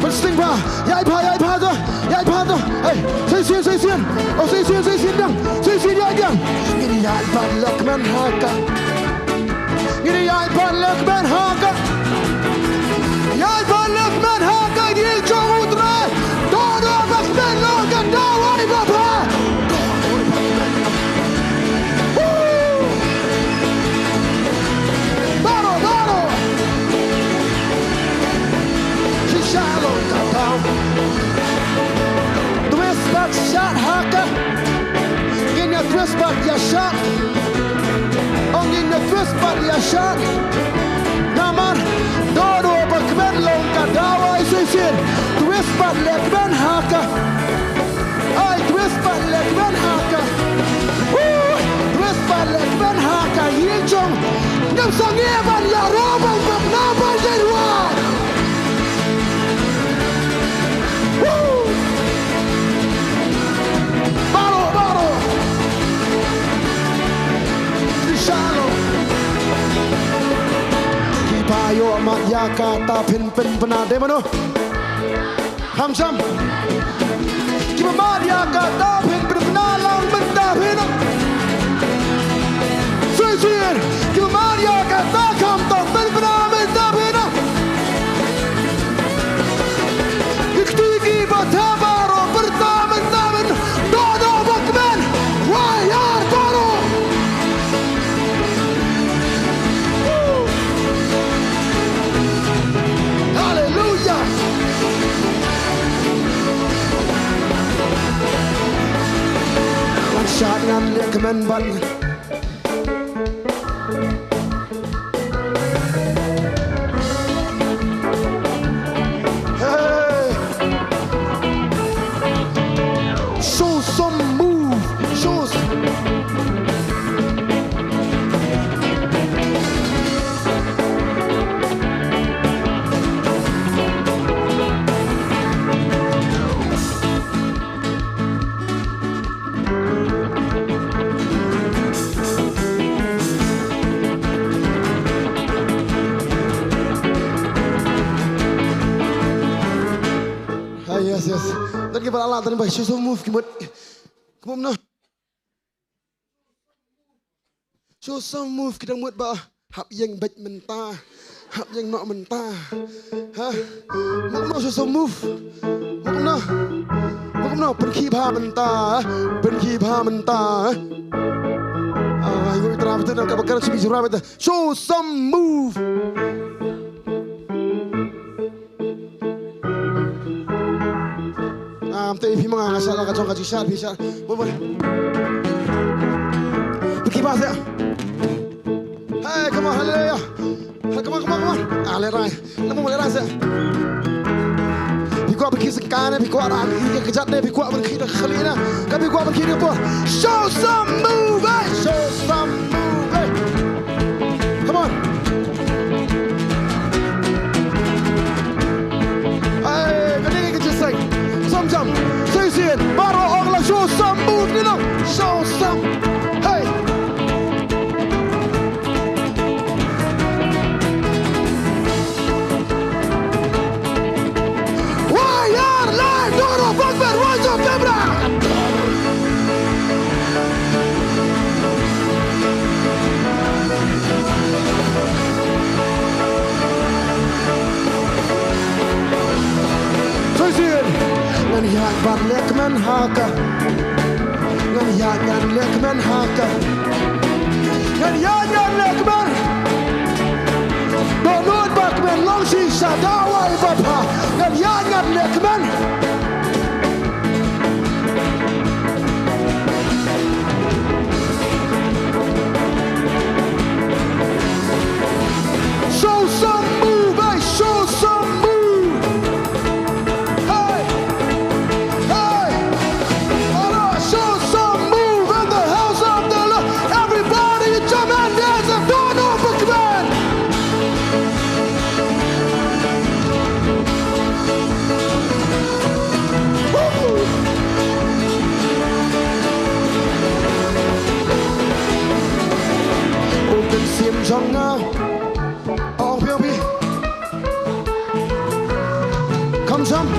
Pynsting bha, ïaid bha, ïaid bha to, ïaid bha to. Hey, sa shisien, sa shisien. Oh, sa shisien, sa shisien dang. Sa shisien ïaid dang. Ngin ïaid bad leh kmen ha ka. Ngin ïaid bad leh kmen ha ka. Ïaid bad leh kmen ha ka, ïing jong U Trai. Dohnud bakmen long ka dawai ba bha. Woo! Baroh, baroh. Shisha long ka daw. Twist bad shad ha ka. Ngin ïa twist bad ïa shad. Oh, ngin ïa twist bad ïa shad. Namar dohnud bakmen long ka dawai shisien. Twist bad leh kmen ha ka. Ai, twist bad leh kmen ha ka. Woo! Twist bad leh kmen ha ka. Ïing jong. Ngam sangeh ban ïaroh bad bad na bad dei wa. Woo! Baroh, baroh. Shalom. Kiba ïoh mad ïa kata phin pynbna, dei mano? Kham sham. Kiba mad ïa kata phin pynbna lang mynta phin. Shisien. Kiba mad ïa kata kham tam pynbna mynta phin. Ki kti kiba thep baroh pyrta mynta phin. Dohnud bakmen. Wai ar baroh. Haleluya. Ngan shad ngan leh kmen bad. Hey. Show some move. Show s- Ah, yes, yes. Don kiba la lah, don ba shu shu move ki mut. Kumno? Shu shu move ki dang mut ba. Hap ïeng beit mynta. Hap ïeng noh mynta. Ha? Mut noh shu shu move. Mut noh. Mut noh pynkhih bha mynta. Pynkhih bha mynta. Ah, ïa u Trai ba tu nang ka bakar shu jura mynta. Show some move. Am te phi ma nga nga sha la ka jong ka jingsha phi sha. Bun bun. Phi ki ba seh. Hey, come on, hallelujah. Hey, come on, come on, come on. Ah, lehrai. Lehmum lehrai seh. Phi kwah pynkhih sengkai ne, phi kwah da ki kjat ne, phi kwah pynkhih da ka khlieh ne. Ka phi kwah pynkhih da ka por. Show some move, eh. Show some move, eh. Come on. Hey, ka dei ka jingïaseng. Sngewjam. Shisien. Baroh ong la show some move, you know. Show some. Hey. Doro Bakber, rise up, Debra! Shisien, ngan ïaid ban leh kmen ha ka. Ngan ïaid ngan leh kmen ha ka. Ngan ïaid ngan leh kmen. Dohnud ba kmen long shisha dawai ba pha. Ngan ïaid ngan leh kmen. Show some move, hey, show some move. Hey, hey. All right, show some move in the house of the Lord. Everybody, jump and dance and don't overcome. Woo! U Mynsiem jong nga. Ong phi, ong phi. Come, jump.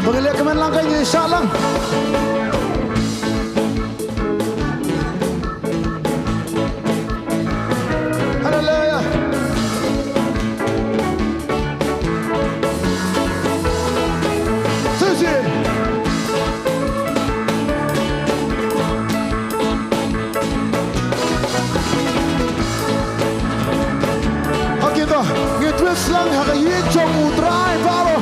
Ba ngi leh kmen lang ka ngi shah lang. Haleluya. Shisien. Okay, to. Ngi twist lang ha ka ïing jong U Trai baroh.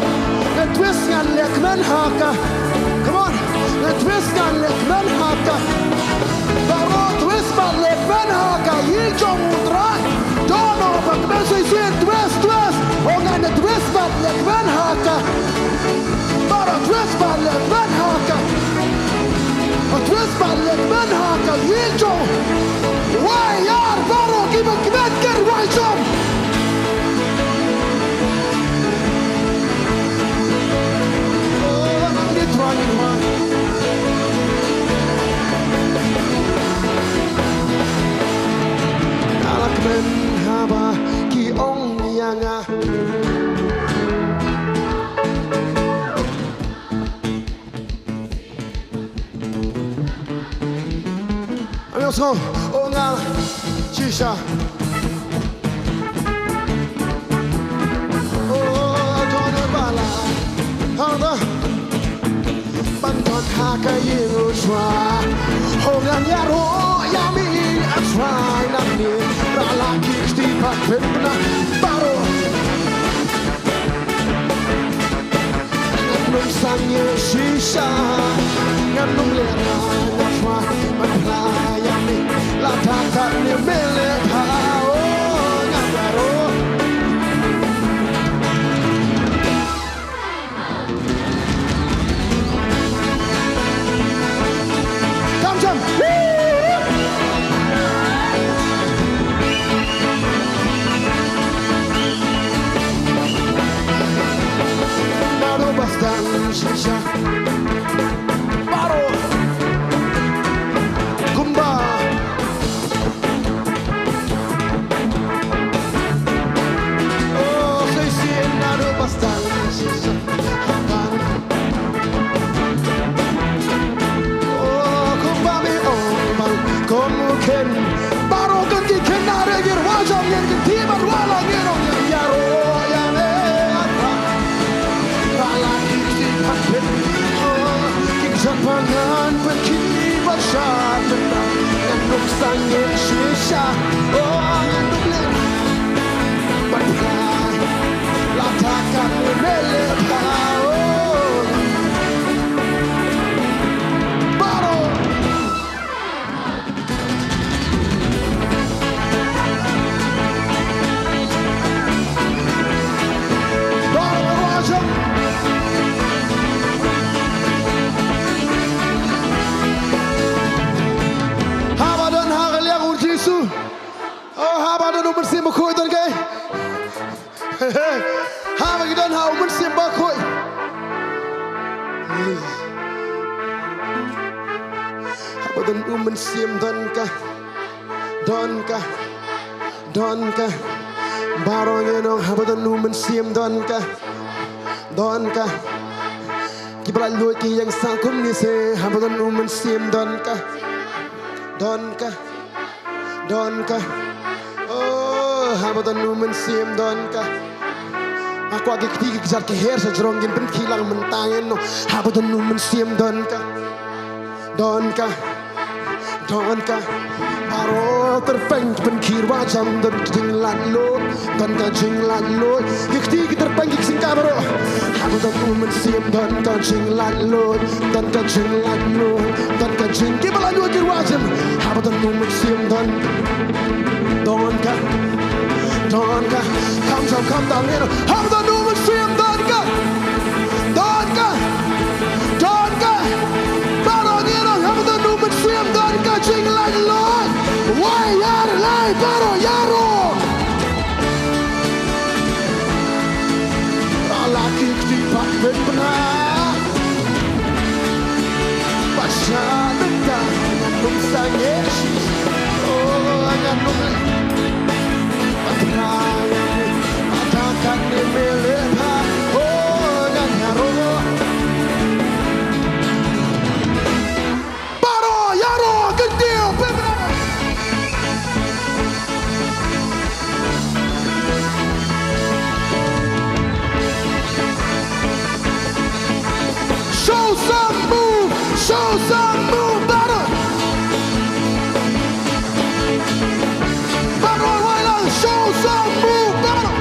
Ngan twist ngan leh kmen ha ka. Come on. Ngan twist ngan leh kmen ha ka. Baroh twist bad leh kmen ha ka ïing jong U Trai. Don't know ba kmen shisien, twist, twist. Oh, ngan twist bad leh kmen ha ka. Baroh twist bad leh kmen ha ka. Twist bad leh kmen ha ka ïing jong. Wai ïar baroh kiba kmen ker wai jong. Oh, nang di Trai ngi wai. Nga la kmen haba ki ong ïa nga. Amigo, so, oh, nga, shisha. Oh, John Bala, hada, ban ton ha ka ïing U Trai. Oh, ngan ïaroh ïa me, I try, ngan ïaroh, la ki sti pat pynbna, baroh. Ngan ym sangeh shisha, ngan ym lehrain, ngan phla, ngan phla ïa me, la ka kat ne me leh pha, oh, ngan ïaroh. Come, come. Woo! Naduh ba sdang shisha. Baroh. Kumba. Oh, shisien naduh ba sdang shisha. Oh, kumba me ong bang, kum u khein. Baroh kan ki khein na re ngir wa jam ngir ki ti ban wa la ngir ong ngir ïaroh ïa me ata. Ba la ki ti ban pynti, oh, ki jam ban ngan pynti ban sha pynta. Ngan ym sangeh shisha, oh, ngan ym leh. Ban phai, la ta ka me leh phai, oh. Baroh. Baroh, baroh, ajam. Haba don ha ka liang U Jisu. Oh, haba don U Mynsiem Bakhuid don kaei. Haba ki don ha U Mynsiem Bakhuid. Haba don U Mynsiem don ka. Don ka. Don ka. Baroh ngi ong haba don u Mynsiem don ka. Don ka. Kiba laitluid ki ïeng sah kumne se haba don u Mynsiem don ka. Don ka. Don ka. Oh, haba don u Mynsiem don ka. Nga kwah ki kti ki kjat ki her sha jrong ngin pynkhih lang mynta ngin ong haba don u Mynsiem don ka. Don ka. Don ka. Baroh tyrpeng ki pynkhih wajam don ka jinglaitluid. Don ka jinglaitluid. Ki kti ki tyrpeng ki ksing ka baroh. Haba don u Mynsiem don ka jinglaitluid. Don ka jinglaitluid. Don ka jing kiba laitluid ki wajam. Haba don u Mynsiem don. Don ka. Don ka. Kam jam kam tam ngin ong haba don u Mynsiem don ka. Don ka. Don ka. Baroh ngin ong haba don u Mynsiem don ka jinglaitluid. Wai ïar lai baroh ïaroh. Ala ki kti pat pynbna. Ba sha dang ta ngan ym sangeh shi. Oh, ngan ym. Ba tra ngan ym. Ba ta kan ne mele ba. Oh, ngan ïaroh. Baroh ïaroh kyntiew pynbna. Show some move, show some move, baroh. Baroh, wai lang, show some move, baroh.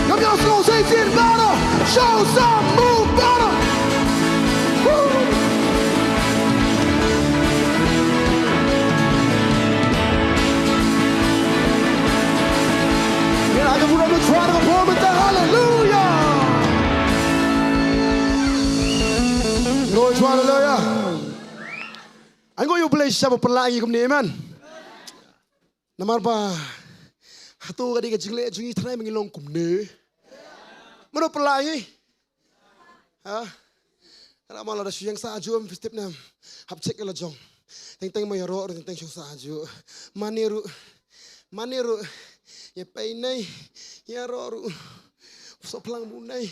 Ngam ïohsngew sa shisien baroh. Show some move baroh. Woo. Ngin ai ka burom na u Trai kaba bun mynta. Haleluya. Lord, haleluya. Ai nguh ïa U Blei shisha ba u pynlah ïa ngi kumne, amen. Namar ba hato ka dei ka jingleh jong ngi tharai ba ngi long kumne. Mano pynlah ïa ngi? Ha? Ka dei ma lada shu ïeng sah hajuh em, phi tip ne em? Hap check ïa la jong. Teng teng ma ïaroh ruh teng teng shu sah hajuh. Mane ruh. Mane ruh. Ïa pei nei. Ïaroh ruh. Soh phlang bu nei.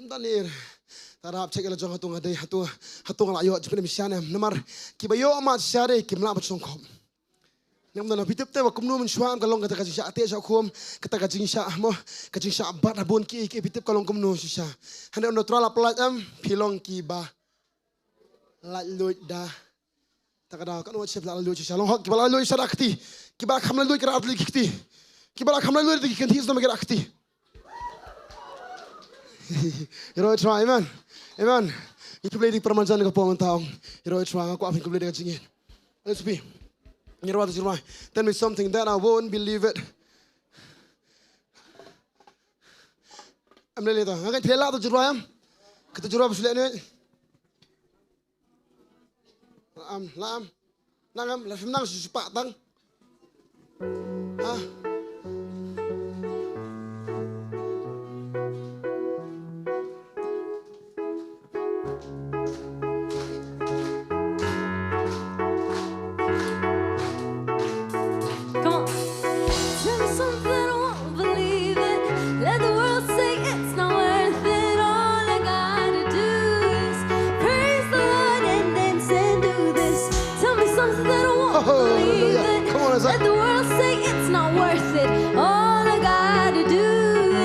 Mane ruh. Tara hap check ïa la jong, hato nga dei, hato, hato nga la ïoh jingpynim shisha ne em. Namar kiba ïoh mat shisha de kim lah ban shongkop. Ngam don, phi tip te ba kumno mynshuwa em ka long kata ka jingshah teh shah khum, kata ka jingshah mo, ka jingshah bat ha bun kiei kiei, phi tip ka long kumno shisha. Hynrei ynda u Trai u la pyllait em, phi long kiba laitluid da. Ta ka daw katno wat shep la laitluid shisha, long hok kiba laitluid shisha da kti. Kiba kham laitluid ki da kti. Kiba kham laitluid ki kynthih sdom ki da kti. Ïaroh ïa u Trai, amen. Amen. Ngi khublei ïa phi para marjan ka por mynta ong. Ïaroh ïa u Trai, nga kwah phin khublei da ka jingïeit. Let's be. Ngi ïaroh ïa u Trai. Tell me something that I won't believe it. Em lei lei ta. Nga kan threh lah u Trai em. Kata u Trai ba shu leh ne. Lam, lam. Nang em, la phim nang shu spah tang. Ha? Come on. Tell me something I won't believe it. Let the world say it's not worth it. All I gotta do is praise the Lord and dance and do this. Tell me something that I won't believe it. Come on, Isaac. Let the world say it's not worth it. All I gotta do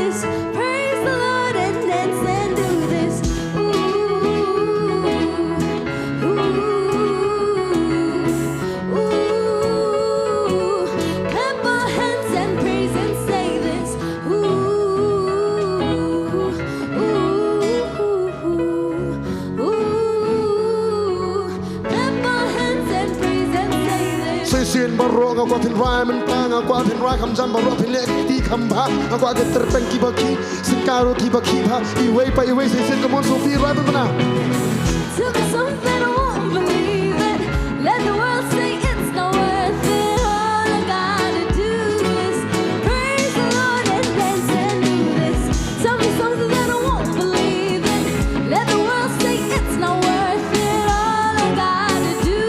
is praise the Lord and dance and do this. Ooh, ooh, ooh. Clap our hands and praise and say this. Ooh, ooh, ooh. Ooh, clap our hands and praise and say this. Shisien baroh nga kwah phin rai mynta, nga kwah phin rai kham jam, baroh phin leh kti kham bha, nga kwah ki tyrpeng kiba khih, sngewthuh kiba khih bha, iwei pa iwei shisien, come on, so phi rai mynta. Tell me something I won't believe it. Let the world say it's not worth it. All I gotta do is praise the Lord and dance and do this. Tell me something that I won't believe it. Let the world say it's not worth it. All I gotta do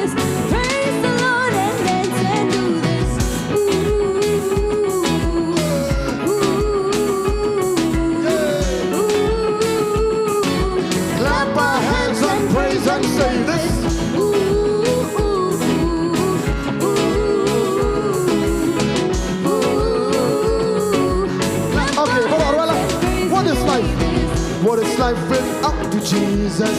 is praise the Lord and dance and do this. I've been up to Jesus.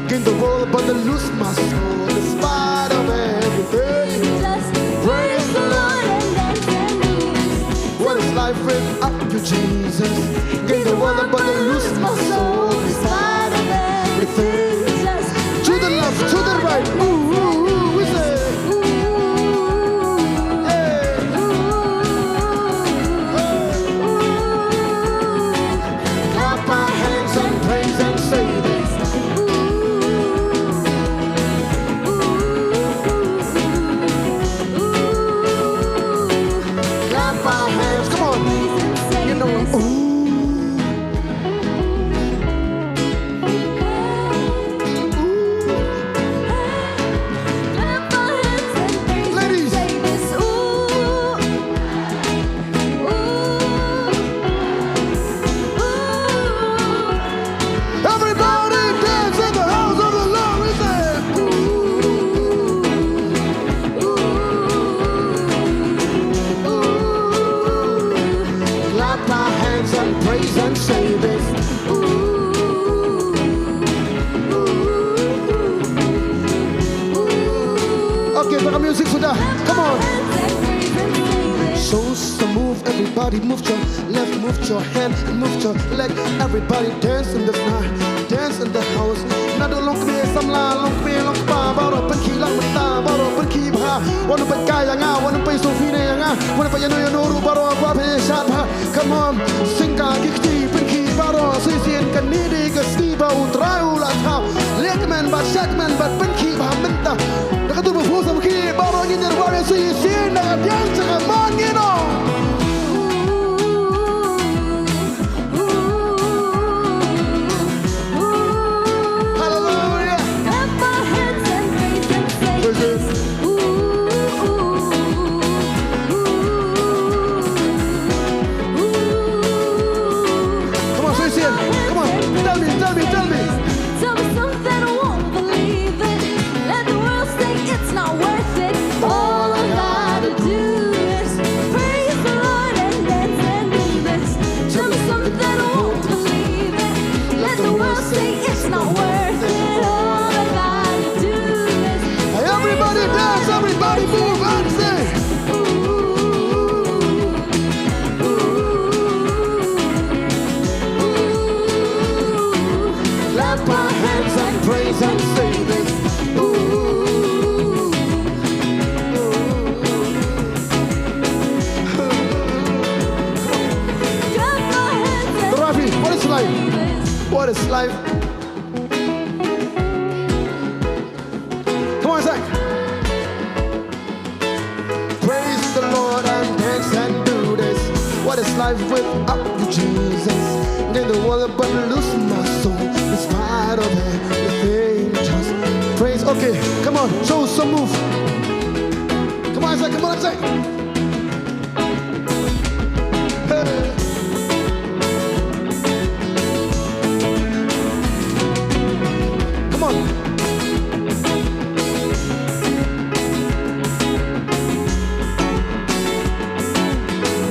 Gain the world but I lose my soul in spite of everything. Jesus, praise the Lord and dance and do this. What is life without you, Jesus? Gain the world but I lose my soul in spite of everything. Jesus, to the left, to the right. Ooh, ooh, ooh, we say. Ooh, yeah. Ooh, ooh, ooh. Clap our hands and praise and say this. Ooh, ooh, ooh, ooh. Clap our hands, come on. You know, ooh. Ooh. Clap our hands and praise and say this. Ooh. Ladies. Ooh, ooh. Everybody dance in the house of the Lord, we say. Ooh, ooh, ooh, ooh. Clap our hands and praise and say this. Ooh, ooh, ooh, ooh. Okay, taka music suda. Come on. Clap our hands and praise and say this. So, so move. Everybody move your left, move your hand, and move your leg. Everybody dance in the sky, dance in the house. Naduh longkmie samla, longkmie longkpa, baroh pynkhih lang mynta, baroh pynkhih bha. Wat nym peit kai ïa nga, wat nym peit sngewbha ïa nga, wat nym peit ïano ïano ruh, baroh kwah peit shad bha. Come on, sngewbha ki kti pynkhih baroh, shisien kane dei ka sngi ba U Trai u la thaw. Leh kmen bad shad kmen bad pynkhih bha mynta. Da ka dur ba phu sam khih baroh ngin ïa wad shisien da ka diang jong ka mon ngin ong. Hallelujah. Clap our hands and praise and say this. Ooh, ooh, ooh, ooh. Come on, say it again. Come on. Tell me, tell me, tell me. Tell me something I won't believe it. Let the world say it's not worth it. All I gotta do is praise the Lord and dance and do this. Tell me something I won't believe it. Let the world say it's not worth it. All I gotta do is everybody dance, everybody move and sing. Ooh, ooh, ooh. Clap our hands and praise and say this. Ooh. Clap our hands and Rafi, what is life? What is life? Come on, Zach. Praise the Lord and dance and do this. What is life without you, Jesus? Gain the world but lose my soul. In spite of everything, just praise. Okay, come on, show some move. Come on, Zach, come on, Zach. Hey. Come on.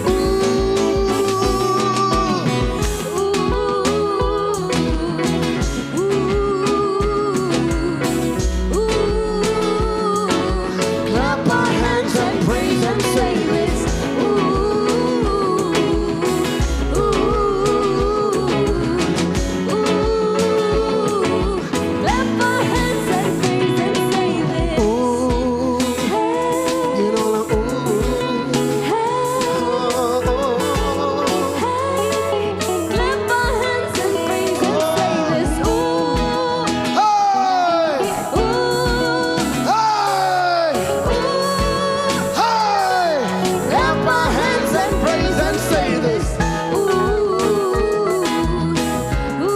Ooh. Ooh, ooh, ooh. Clap our hands and praise and say this. Ooh, ooh, ooh, ooh. Clap our hands and praise and say this. Ooh. Hey. You know, like, ooh. Hey. Oh, oh, oh, oh. Hey. Clap our hands and praise and say this. Ooh. Hey! Ooh. Hey! Ooh. Hey! Clap our hands and praise and say this. Ooh. Ooh.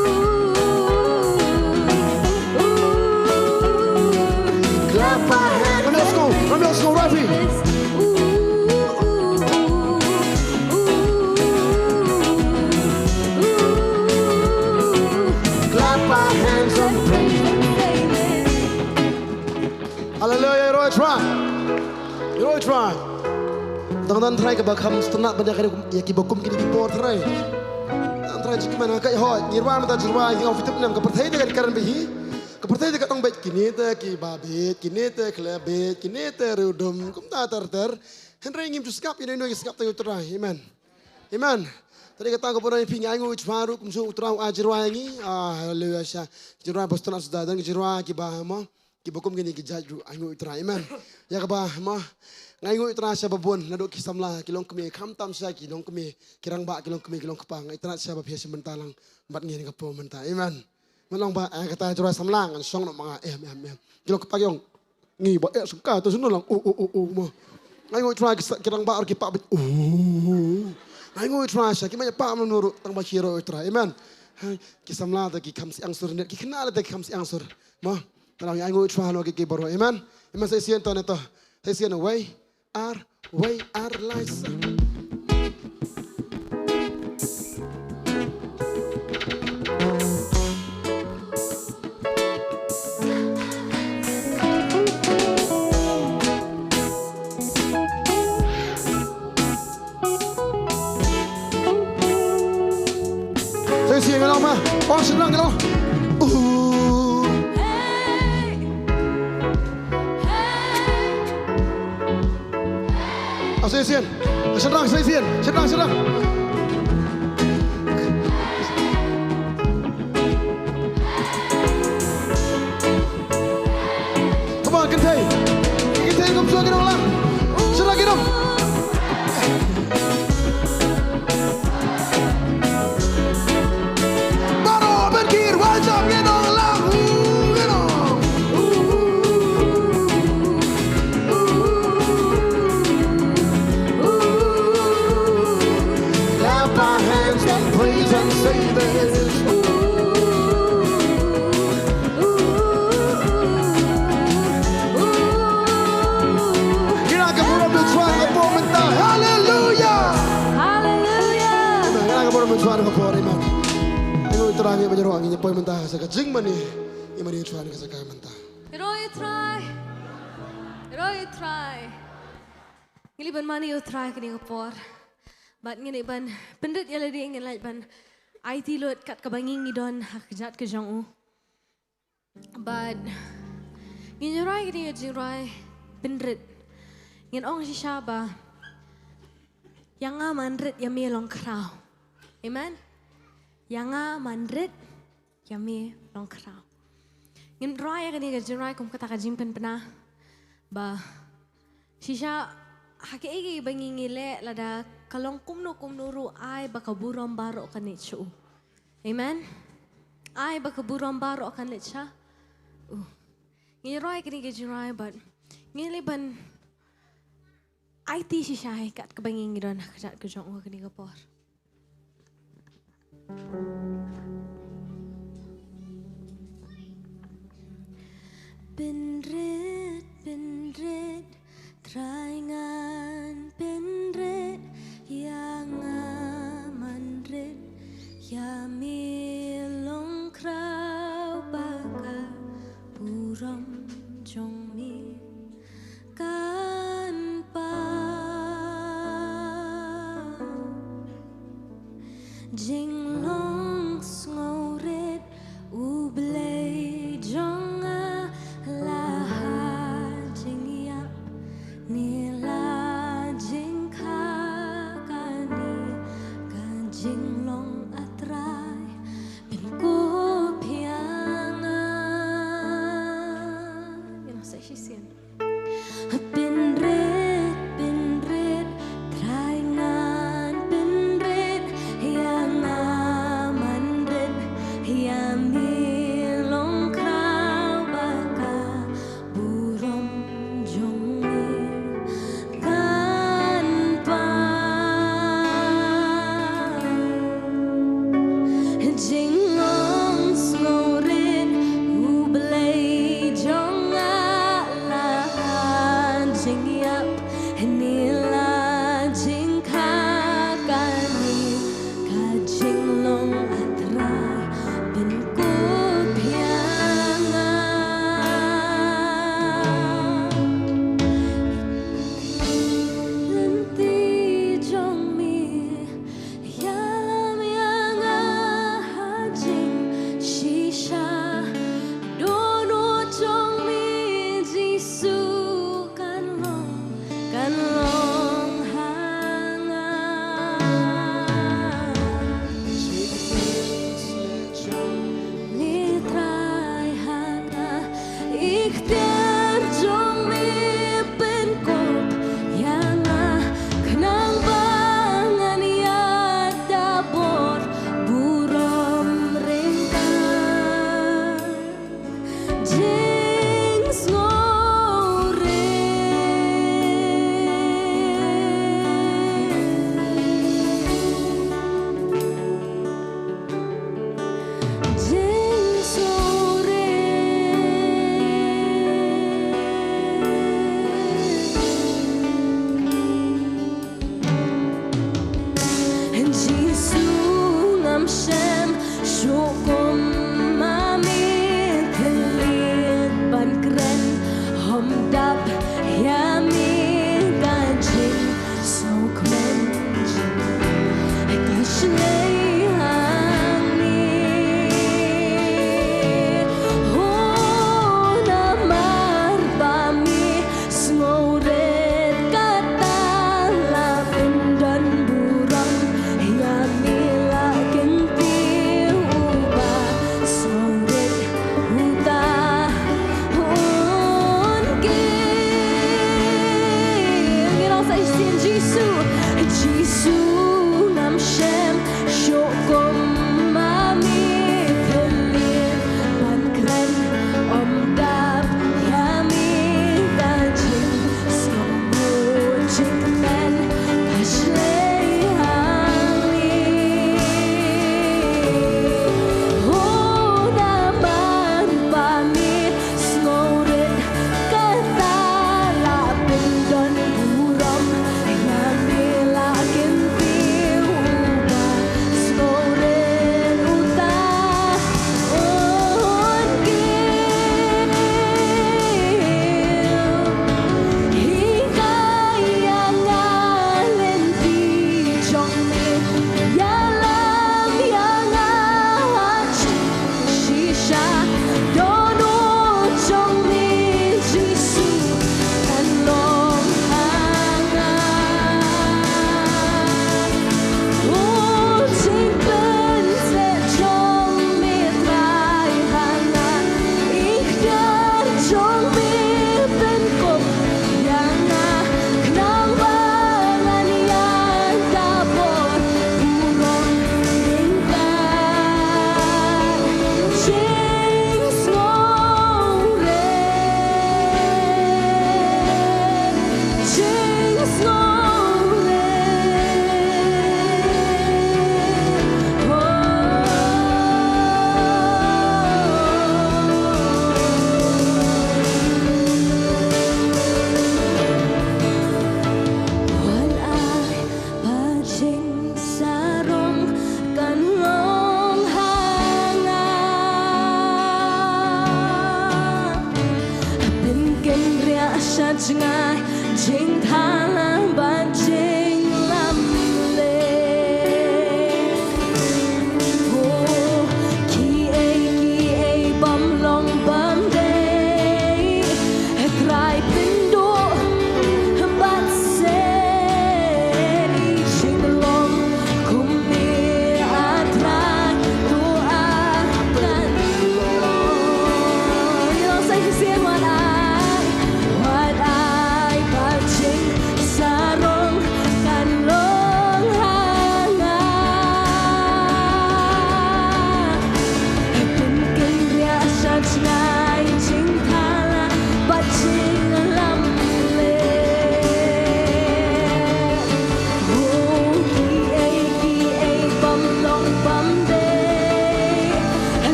Ooh. Clap our hands. Ngam ïohsngew, ngam ïohsngew, Rafi. Ooh, ooh, ooh, ooh, ooh. Clap our hands and praise. Hallelujah, ïaroh Trai. Ïaroh Trai. Tang don Trai kaba kham sngewtynnat ban ïa kane kum, ïa kiba kum kine ki por Trai. Tang Jingkmen ha ka hoi, ngi rwai mynta jingrwai, ngi ong phi tip ne em, ka pyrthei te kan kren bad hi. Ka pyrthei te kan ong bad kine te kiba bad, kine te khlem bad, kine te riewdum, kumta ter ter. Hynrei ngim ju sngap ïa ino ino, ngi sngap tang ïa U Trai. Amen. Amen. Te dei kata ka por ngi phi, ngi ainguh ïa U Trai ruh, kumjuh U Trai u ai jingrwai ïa ngi. Ah, haleluya sha. Jingrwai ba sngewtynnat suda, don ki jingrwai kiba mo. Kiba kum kine ki jait ruh, ainguh ïa U Trai, amen. Ïa kaba, mo, nga ainguh ïa U Trai sha ba bun, naduh ki samla, ki longkmie, khamtam sha ki longkmie, ki rangbah, ki longkmie, ki longkpa, nga ïatreilang sha ba phi ïa shim bynta lang bad ngi ha kane ka por mynta, amen. Mano ba, eh, kata jingrwai samla, ngan shong noh ma nga, em, em, em. Ki longkpa ki ong, ngi ba, eh, sngewbha, to sngewbha lang, oh, oh, oh, oh, mo. Nga ainguh ïa U Trai ki sa-, ki rangbah ruh ki pah beit, oh. Nga ainguh ïa U Trai sha, ki ma ïa pah mano ruh, tang ba ki ïaroh ïa U Trai, amen. Hai, ki samla te ki kham siang sur ne, ki khynnah te ki kham siang sur. Mo, Tang ngi ainguh ïa U Trai noh ki, ki baroh. Amen. Amen. Sa shisien to ne to. Sa shisien wei ar, wei ar lai sa. Sa shisien ngi long ma. Ong shynrang ngi long. Uh. Ong sa shisien. Shynrang, sa shisien. Shynrang, shynrang. Come on, kynthei. Kynthei, kumjuh ki nonglang. Shynrang ki nong. Baroh ban kir, wajam ki nonglang. Ki nong. Clap our hands and praise and say this. Ngi la ka burom da Trai ka por mynta. Haleluya. Haleluya. Amen. Ngi la ka burom da Trai ka por, amen. Ngi ïa Trai ngi ba ngi ruh ngi poi mynta sa ka jingmane. Ngi mane Trai ka sa ka mynta. Hero ïa Trai. Hero ïa Trai. Ngi leit ban mane ïa U Trai kane ka por. Bad ngi leit ban pynrit ïa lade, ngi leit ban aiti lut kat kaba ngi ngi don ha ka kjat ka jong u. Bad ngin ïa rwai kane ka jingrwai pynrit. Ngin ong shisha ba, ïa nga man rit ïa me long khraw. Amen. Ïa nga man rit ïa me long khraw. Ngin rwai ïa kane ka jingrwai kum kata ka jingpynbna ba shisha ha kaei kaei ba ngi ngi leh, lada ka long kumno kumno ruh, ai ba ka burom baroh kan leit sha u. Amen. Ai ba ka burom baroh kan leit sha u. Ngin rwai ïa kane ka jingrwai bad ngin leit ban aiti shisha ïa kat kaba ngi ngi don ha ka kjat ka jong u ha kane ka por. Pynrit, pynrit, Trai ngan pynrit, ïa nga man rit, ïa me long khraw ba ka burom jong me kan pau. Jinglong sngewrit U Blei jong nga, la ha jingïap ne la jingkha, kane ka jinglong A Trai, pynkup ïa nga. Ïa nga sa shisien. Pynrit, pynrit, Trai ngan pynrit, ïa nga Jisu ngam shym shuh kum ma me, khlieh ban kren, hom dap ïa me ka jingsngewkmen jong nga, ka shlei hangne. Ho, namar ba me sngewrit, kata la pyndon burom ïa me, la kyntiew uba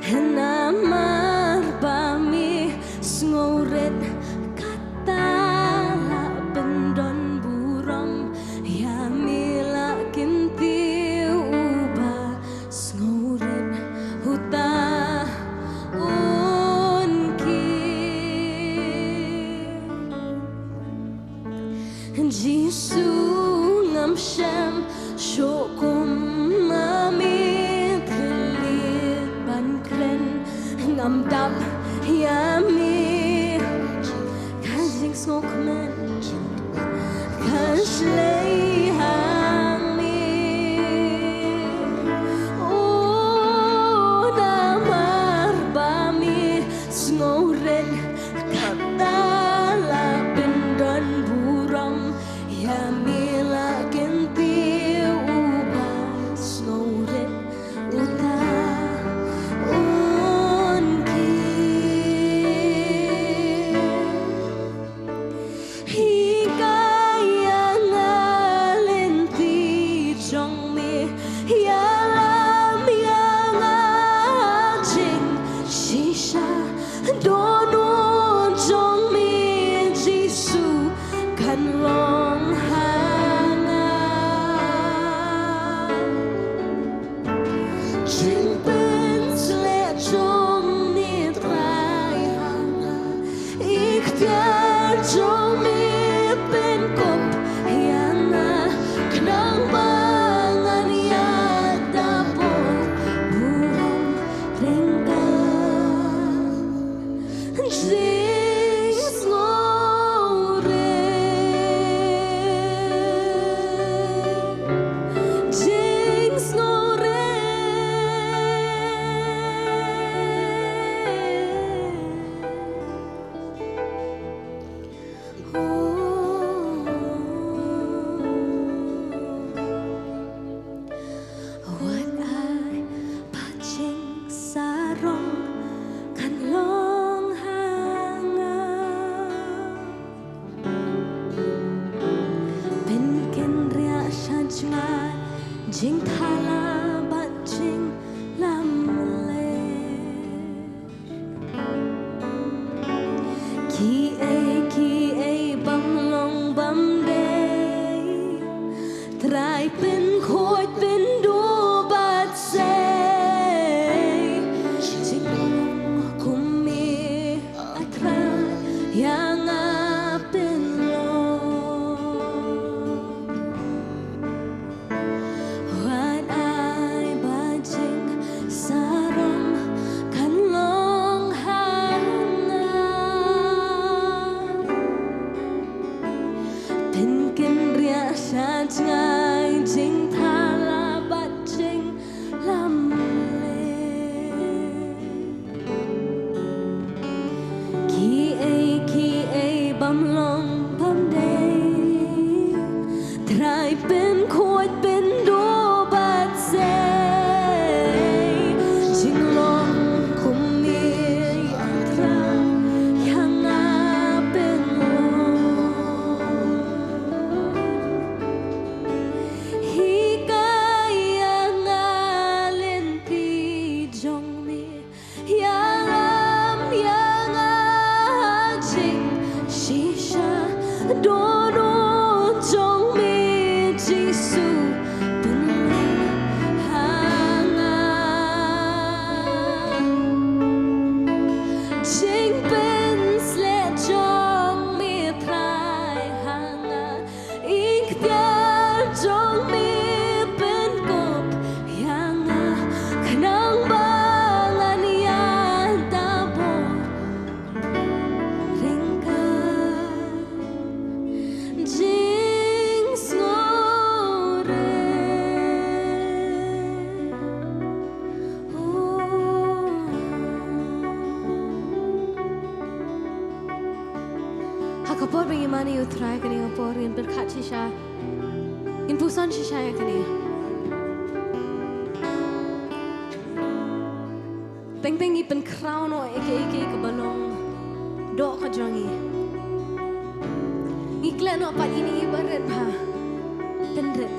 Namar ba me sngewrit, kata la pyndon burom ïa me, la kyntiew uba sngewrit, uta un kiew. Jisu, ngam shym shuh kum ma me, thylliej ban kren, ngam dap ïa me. Ka jingsngewkmen ka shlei hangne. O, namar ba me sngewrit, kata la pyndon burom ïa me, la kyntiew uba sngewrit, uta un kiew. Hikai ïa nga lynti jong me, ïalam ïa nga jingshisha. Dohnud jong me Jisu kan long ha nga. Jingpynsleh jong me Trai ha nga. Iktiar jong me pynkup ïa nga, khnang ba ngan ïada bor burom ryngkat. Jingsngewrit, jingsngewrit. Wat ai ba jingsarong kan long ha nga. Pynkynriah sha jngai jingthala bad jinglamler. Kiei kiei bym long bym dei, Trai pynkhuid pynduh bad sei. Jinglong kum me, A Trai, ïa nga pynlong. Wat ai ba jingsarong kan long ha nga. Pynkynriah sha jngai jingthala bad jinglamler. Kiei kiei bym long bym dei, Trai pynkhuid pynduh bad sei. Jinglong kum me, A Trai, ïa nga pynlong. Hikai ïa nga lynti jong me, ïalam ïa nga jingshisha. Dohnud jong me Jisu pynlong ha nga. Jingpynsleh jong me Trai ha nga. Iktiar jong me pynkup ïa nga, khnang ba ngan ïada bor ryngkat. Jingsngewrit. Ha ka por ba ngin mane ïa U Trai kane ka por, ngin pyrkhat shisha, ngin puson shisha ïa kane. Teng teng ngi pynkhraw noh ïa kiei kiei kiba long doh ka jong ngi. Ngi klet noh pat ïa ine i barit bha. Pynrit.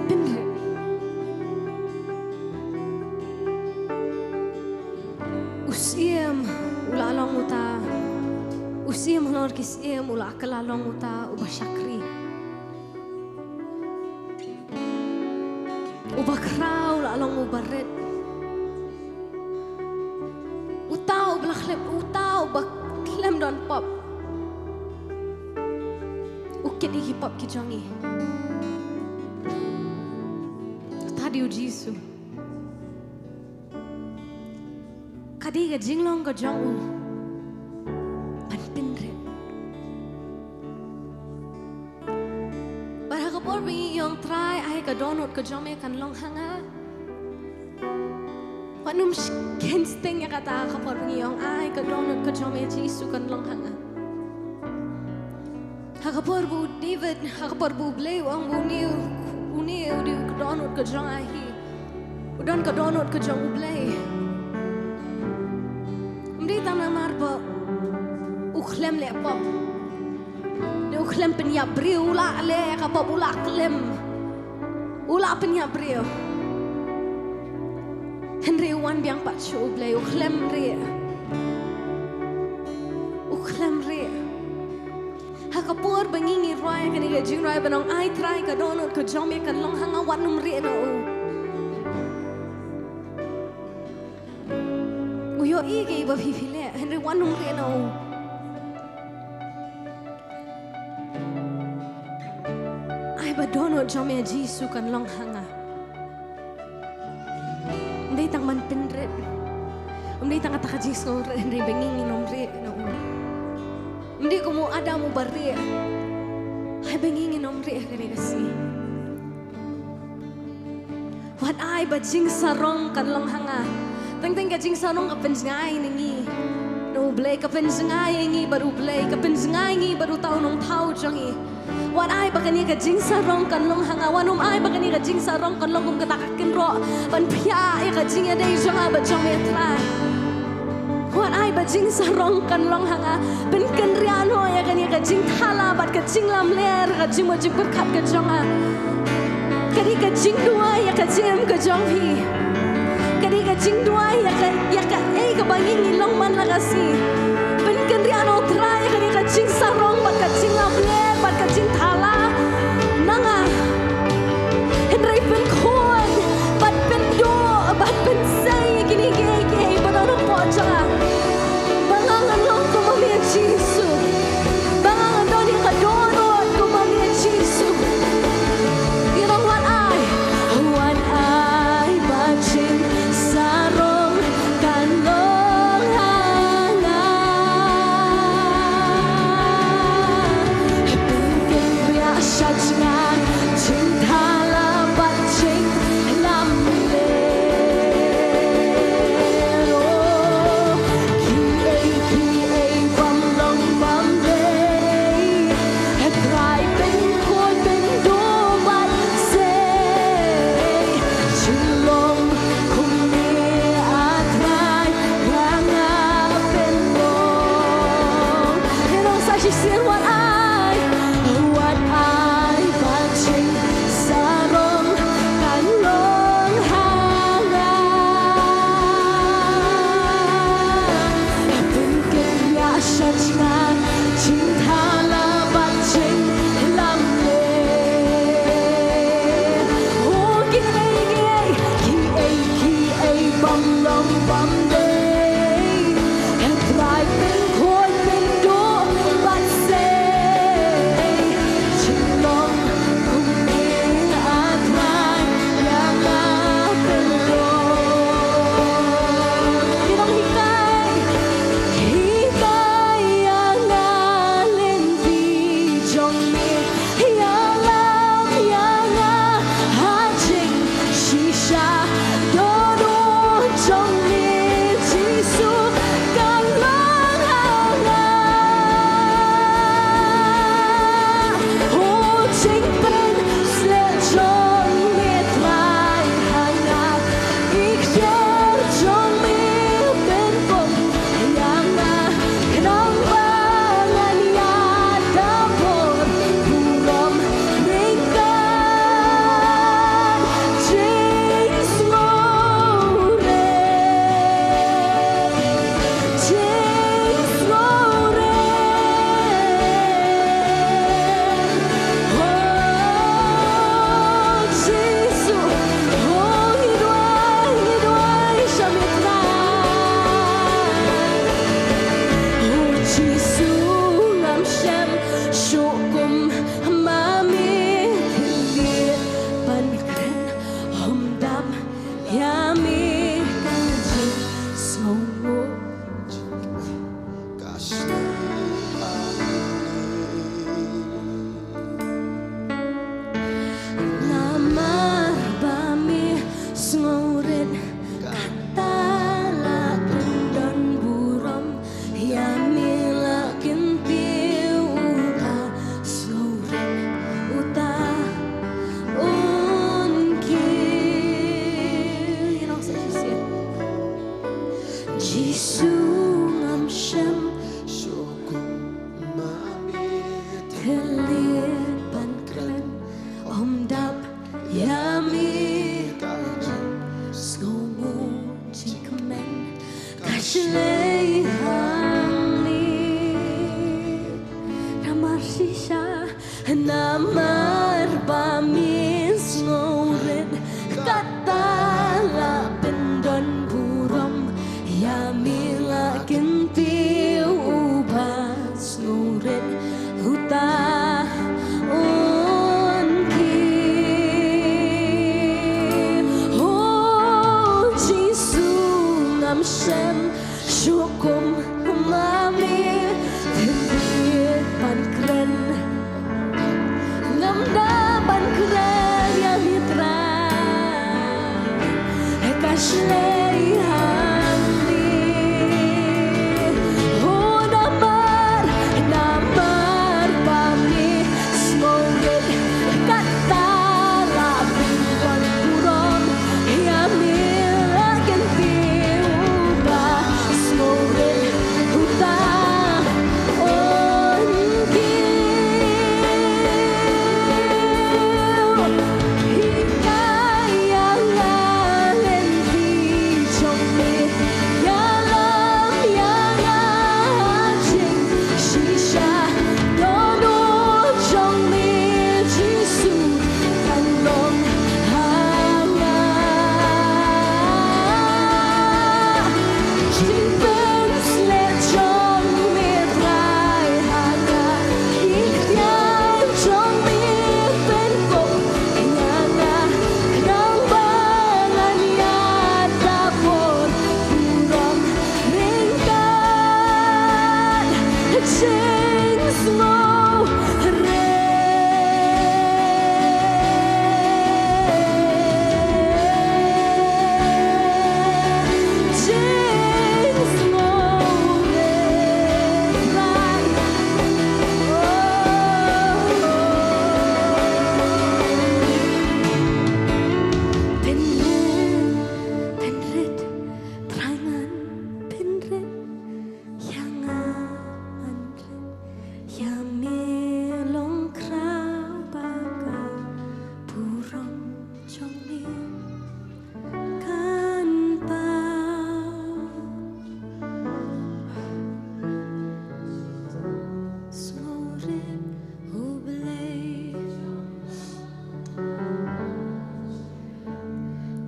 Pynrit. Siem u la kylla long uta uba shakri. Uba khraw u la long uba rit. Uta uba la khlem, uta uba khlem don pop. U kit ïa ki pop ki jong ngi. Uta dei u Jisu. Ka dei ka jinglong ka jong u ban pynrit. Bad ha ka por ba ngi ong Trai, ai ka dohnud ka jong me kan long ha nga. Wat nym sh-, kheiñ sting ïa kata ha ka por ba ngi ong ai ka dohnud ka jong me Jisu kan long ha nga. Ha ka por ba u David, ha ka por ba u Blei u ong ba une, une u dei ka dohnud ka jong nga hi. U don ka dohnud ka jong u Blei. Ym dei tang namar ba u khlem leh pop. Ne u khlem pynïap briew, u la leh ka pop, u la khlem. U la pynïap briew. Hynrei u wan biang pat sha u Blei, u khlem rieh. U khlem rieh. Ha ka por ba ngi ngi rwai kane ka jingrwai ban ong ai Trai ka dohnud ka jong me kan long ha nga, wat nym rieh na u. U ïohi kaei ba phi phi leh, hynrei wat nym rieh na u. Ai ba dohnud jong me Jisu kan long ha nga. Ym dei tang ban pynrit. Ym dei tang kata ka jingsngewrit, hynrei ba ngi ngin ym rieh na u. Ym dei kum u Adam uba rieh. Ai ba ngi ngin ym rieh ha kane ka sngi. Wat ai ba jingsarong kan long ha nga. Teng teng ka jingsarong ka pynjngai na ngi na u Blei, ka pynjngai ïa ngi bad u Blei, ka pynjngai ngi bad uta u nongthaw jong ngi. Wat ai ba kane ka jingsarong kan long ha nga, wat nym ai ba kane ka jingsarong kan long kum kata ka kynroh ban phiah ïa ka jingïadei jong nga bad jong me Trai. Wat ai ba jingsarong kan long ha nga, pynkynriah noh ïa kane ka jingthala bad ka jinglamler, ka jingmut jingpyrkhat ka jong nga. Ka dei ka jingduwai ïa ka jingim ka jong phi. Ka dei ka jingduwai ïa ka, ïa kaei kaba ngi ngi long man la ka sngi. Pynkynriah noh Trai ïa kane ka jingsarong bad ka jinglamler bad ka jingthala na nga. Hynrei pynkhun bad pynduh bad pynsei ïa kine kiei kiei ba don hapoh jong nga. Ba nga ngan long kum ma me Jisu. Ba nga ngan don ïa ka dohnud kum ma me Jisu. Ïa nong wat ai, wat ai ba jingsarong kan long ha nga. Pynkynriah sha nga jingthala bad jinglamler. Oh, kiei kiei bym long bym dei. Trai pynkhuid pynduh bad sei. Jinglong kumne A Trai ïa nga pynlong. Ïa nong sa shisien wat ai, wat ai ba jingsarong kan long ha nga. Pynkynriah sha nga jingthala bad jinglamler. Oh, kiei kiei, kiei kiei bym long bym dei. Trai pynkhuid pynduh bad sei. Jinglong kumne A Trai ïa nga pynlong. Ïa nong hikai, hikai ïa nga lynti jong me. Ïalam ïa nga ha jingshisha dohnud jong me.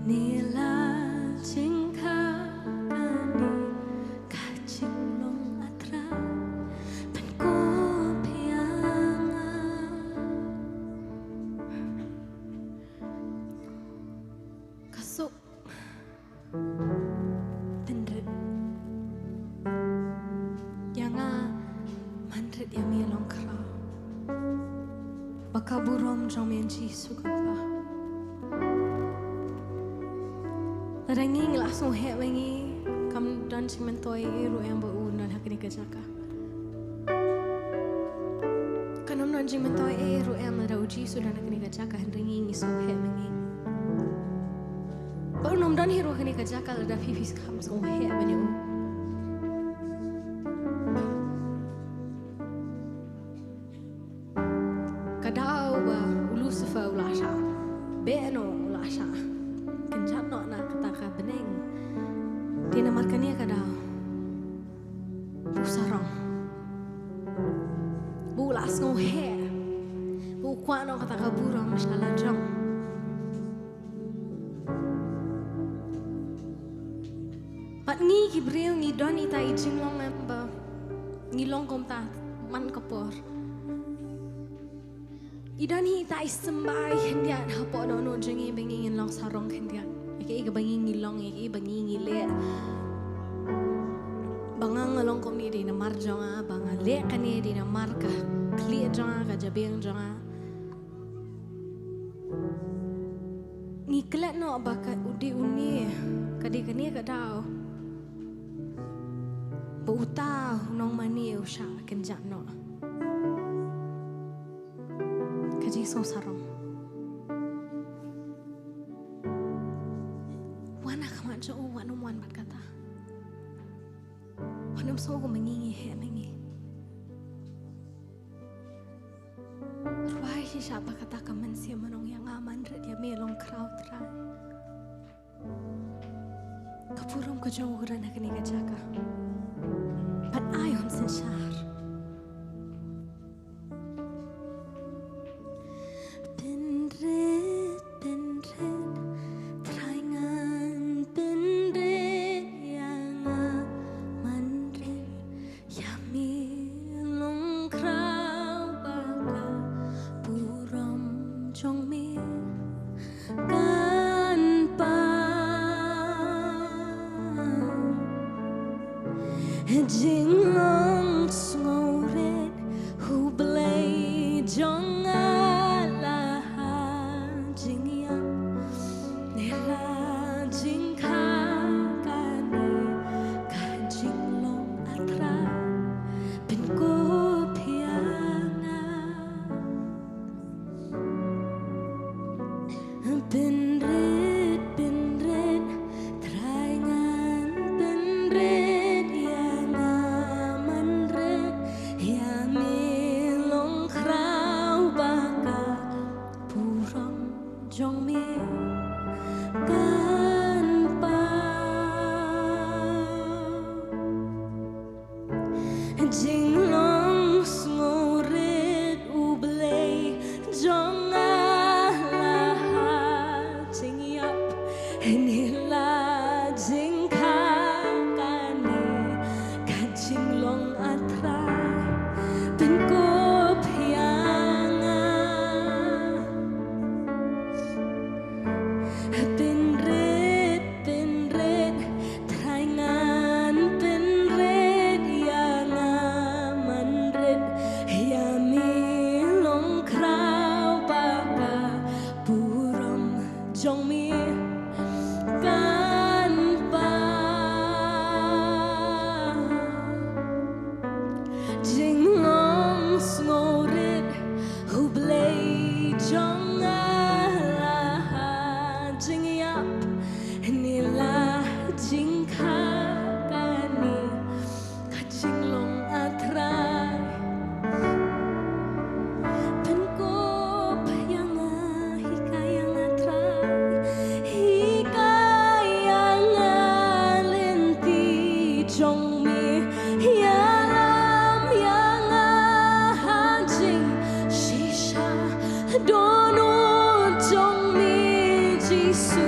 Nila jingkha kane ka jinglong a Trai, pynkup ïa nga. Ka suk tynrit ïa nga man rit ïa me long khraw. Ba ka burom jong me Jisu ka ba. Lada ngi ngi la sngewheh ba ngi kam don jingmyntoi ei ruh em ba u don ha kane ka jaka. Kan ym don jingmyntoi ei ruh em lada u Jisu don ha kane ka jaka, hynrei ngi ngi sngewheh ba ngi. Ba un ym don hi ruh ha kane ka jaka lada phi phi kam sngewheh ba ngi u. Ka daw ba u Lucifer u la shah beh noh, u la shah kynjat noh na kata ka bneng. Te namar kane ka daw ba u sarong, ba u la sngewheh, ba u kwah noh kata ka burom sha la jong. Bad ngi ki briew ngi don ita i jinglong em ba ngi long kumta man ka por. I don hi ita i symbai khyndiat hapoh dohnud jong ngi ba ngi ngin long sarong khyndiat. Ïa kaei kaba ngi ngi long, ïa kaei ba ngi ngi leh. Ba nga nga long kumne dei namar jong nga, ba nga leh kane dei namar ka khlieh jong nga, ka jabieng jong nga. Ngi klet noh ba ka u dei une, ka dei kane ka daw ba uta u nongmane u shah kynjat noh. Ka jingsngew sarong. Wan ha khmat jong u, wat nym wan bad kata. Wat nym sngew kumba ngi ngi heh ma ngi. Rwai shisha ba kata ka mynsiem ban ong ïa nga man rit ïa me long khraw Trai. Ka burom ka jong u ka don ha kane ka jaka. Bad ai un synshar. Pynrit, pynrit, Trai ngan pynrit ïa nga man rit. Ïa me long khraw ba ka burom jong me kan pang. Jinglong sngewrit U Blei jong nga la ha jingïap. Ne la jingkha kane ka jinglong a Trai, pynkup ïa nga. Pynrit, pynrit, Trai ngan pynrit ïa nga man rit, ïa me long khraw ba ka burom jong me kan pang. Jinglong sngewrit U Blei jong nga la ha jingïap, ne la jingkha kane ka jinglong a Trai, pynkup ïa nga. Pynrit, pynrit, Trai ngan pynrit ïa nga man rit, ïa me long khraw ba ka burom jong me kan pang. Jinglong sngewrit U Blei jong nga la ha jingïap, ne la jingkha kane ka jinglong a Trai. Pynkup ïa nga, hikai ïa nga Trai, hikai ïa nga lynti jong me, ïalam ïa nga ha jingshisha dohnud jong me Jisu.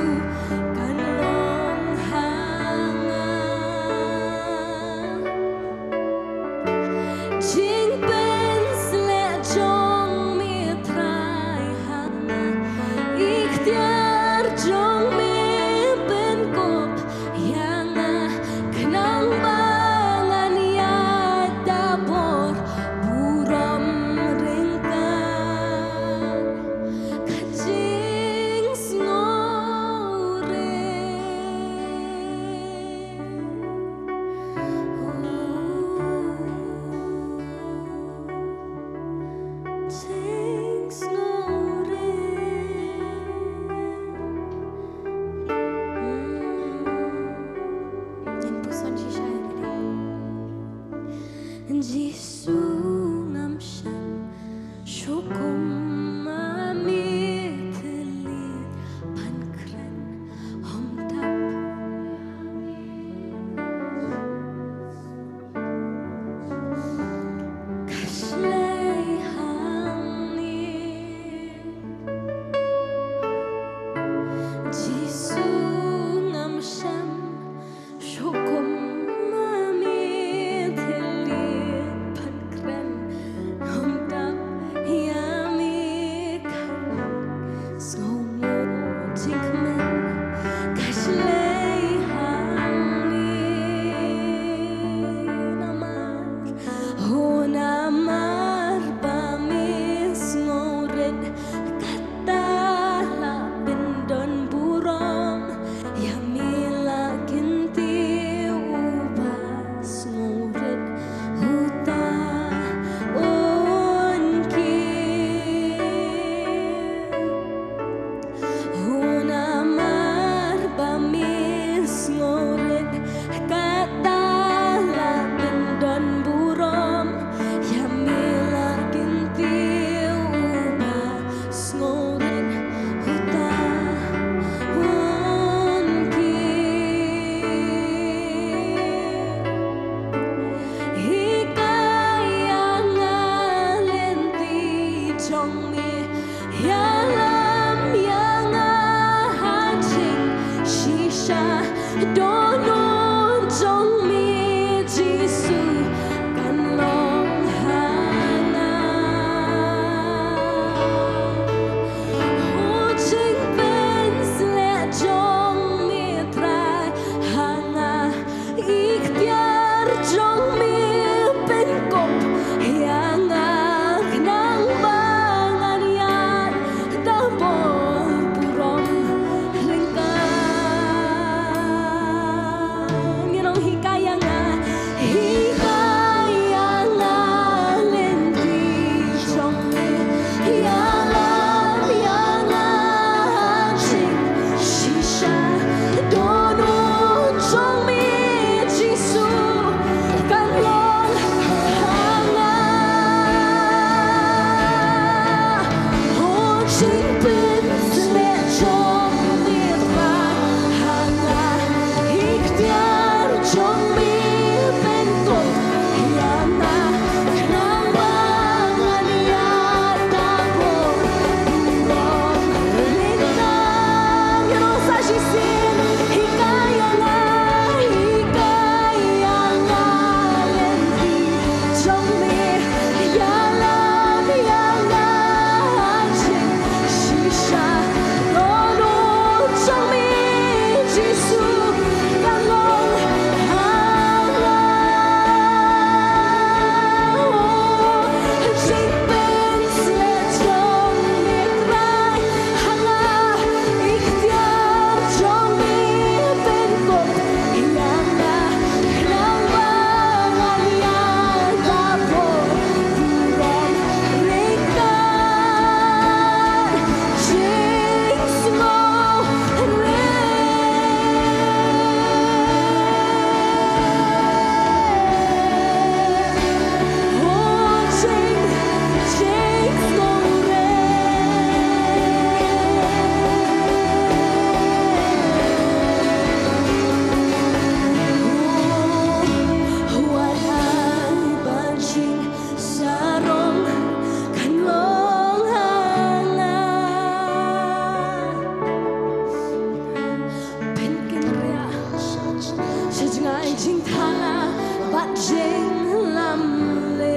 jinglamler.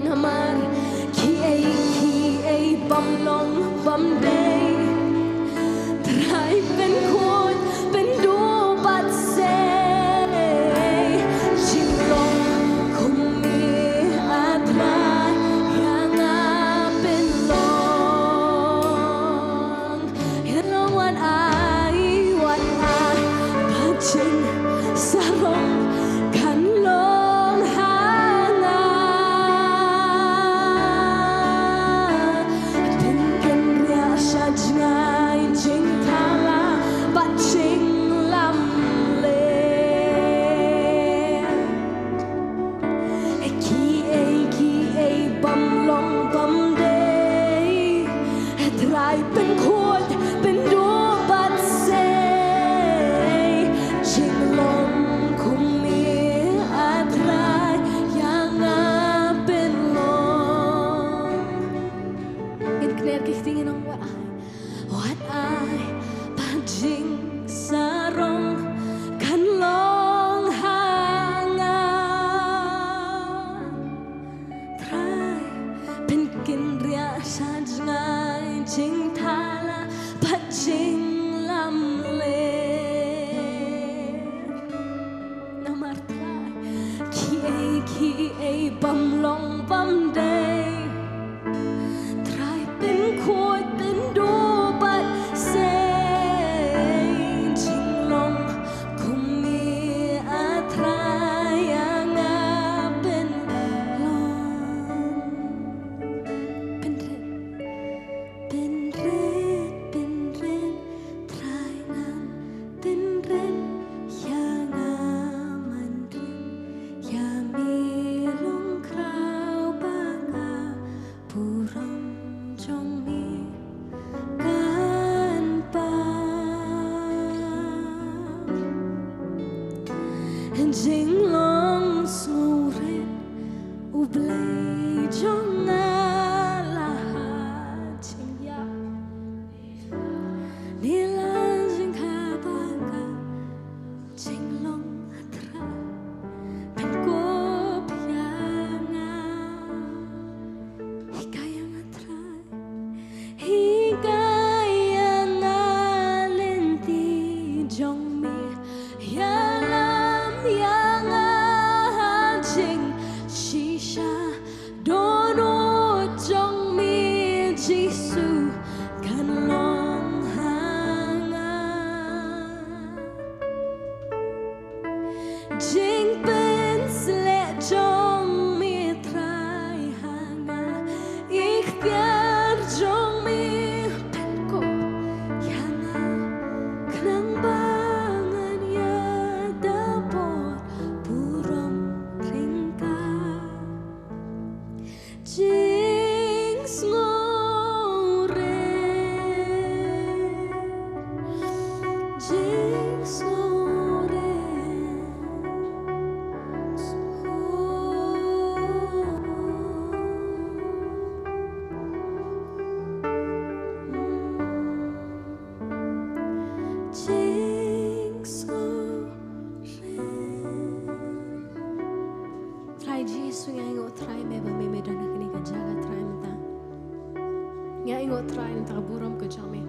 Namar kiei kiei bym long bym dei, Trai pynkhuid pynduh bad sei. Jinglong kum me, ah Trai, ïa nga pynlong. Wat ai, wat ai ba jingsarong kan long ha nga. Pynkynriah sha jngai jingthala bad jinglamler. Kiei kiei bym long bym dei, Trai pynkhuid pynduh bad sei. Jinglong kum me, ah Trai, ïa nga pynlong. Ngin kner ki kti, ngin ong wat ai. Wat ai ba jingsarong kan long ha nga. Trai pynkynriah sha jngai jingthala bad jinglamler. Namar Trai kiei kiei bym long bym dei, Trai pynkhuid pynduh bad sei. Jinglong kum me, ah Trai, ïa nga pynlong. Pynrit, pynrit, pynrit, Trai ngan pynrit, ïa nga man rit, ïa me long khraw ba ka burom jong me kan pan. Jinglong sngewrit, U Blei jong nga, la ha jingïap ne la jingkha ba ka jinglong, ah Trai, pynkup ïa nga. Hikai ïa nga Trai, hikai ïa nga lynti jong me, ïalam ïa nga ha jingshisha. Dohnud jong me Jisu kan long ha nga. Jingpynsleh jong me Trai ha nga, ikhtiar jong me pynkup ïa nga, khnang ba ngan ïada bor burom ryngkat. Jingsngewrit, jingsngewrit. Jingsngewrit. Trai Jisu, ngi ainguh Trai me ba me me don ha kane ka jaka Trai mynta. Ngi ainguh Trai mynta ka burom ka jong me.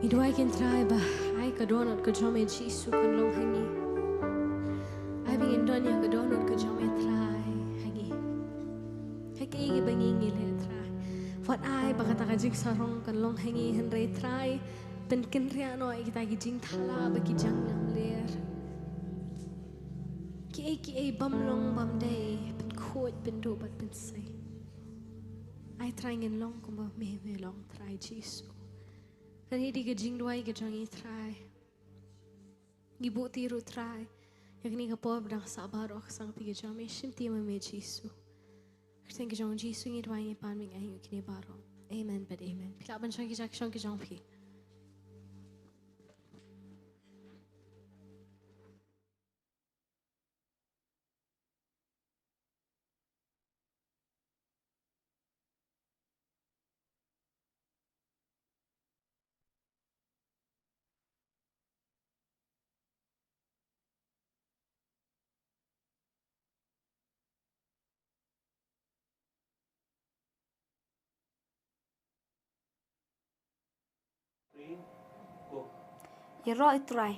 Ngi duwai kein Trai ba ai ka dohnud ka jong me Jisu kan long ha ngi. Ai ba ngin don ïa ka dohnud ka jong me Trai ha ngi. Ha kiei kiei ba ngi ngi leh Trai. Wat ai ba kata ka jingsarong kan long ha ngi hynrei Trai pynkynriah noh ïa kita ki jingthala bad ki jinglamler. Kiei kiei bym long bym dei pynkhuid pynduh bad pynsei. Ai Trai ngin long kumba me me long Trai Jisu. Kane dei ka jingduwai ka jong ngi Trai. Ngi buh ti ruh Trai ïa kane ka por ba dang sah baroh ha ka sang kti ka jong me, shim ti ma me Jisu. Kyrteng ka jong Jisu ngi duwai ngi pan, ngi ainguh kine baroh. Amen bad amen. Phi lah ban shong ki jaka shong ki jong phi. Ïaroh ïa u Trai.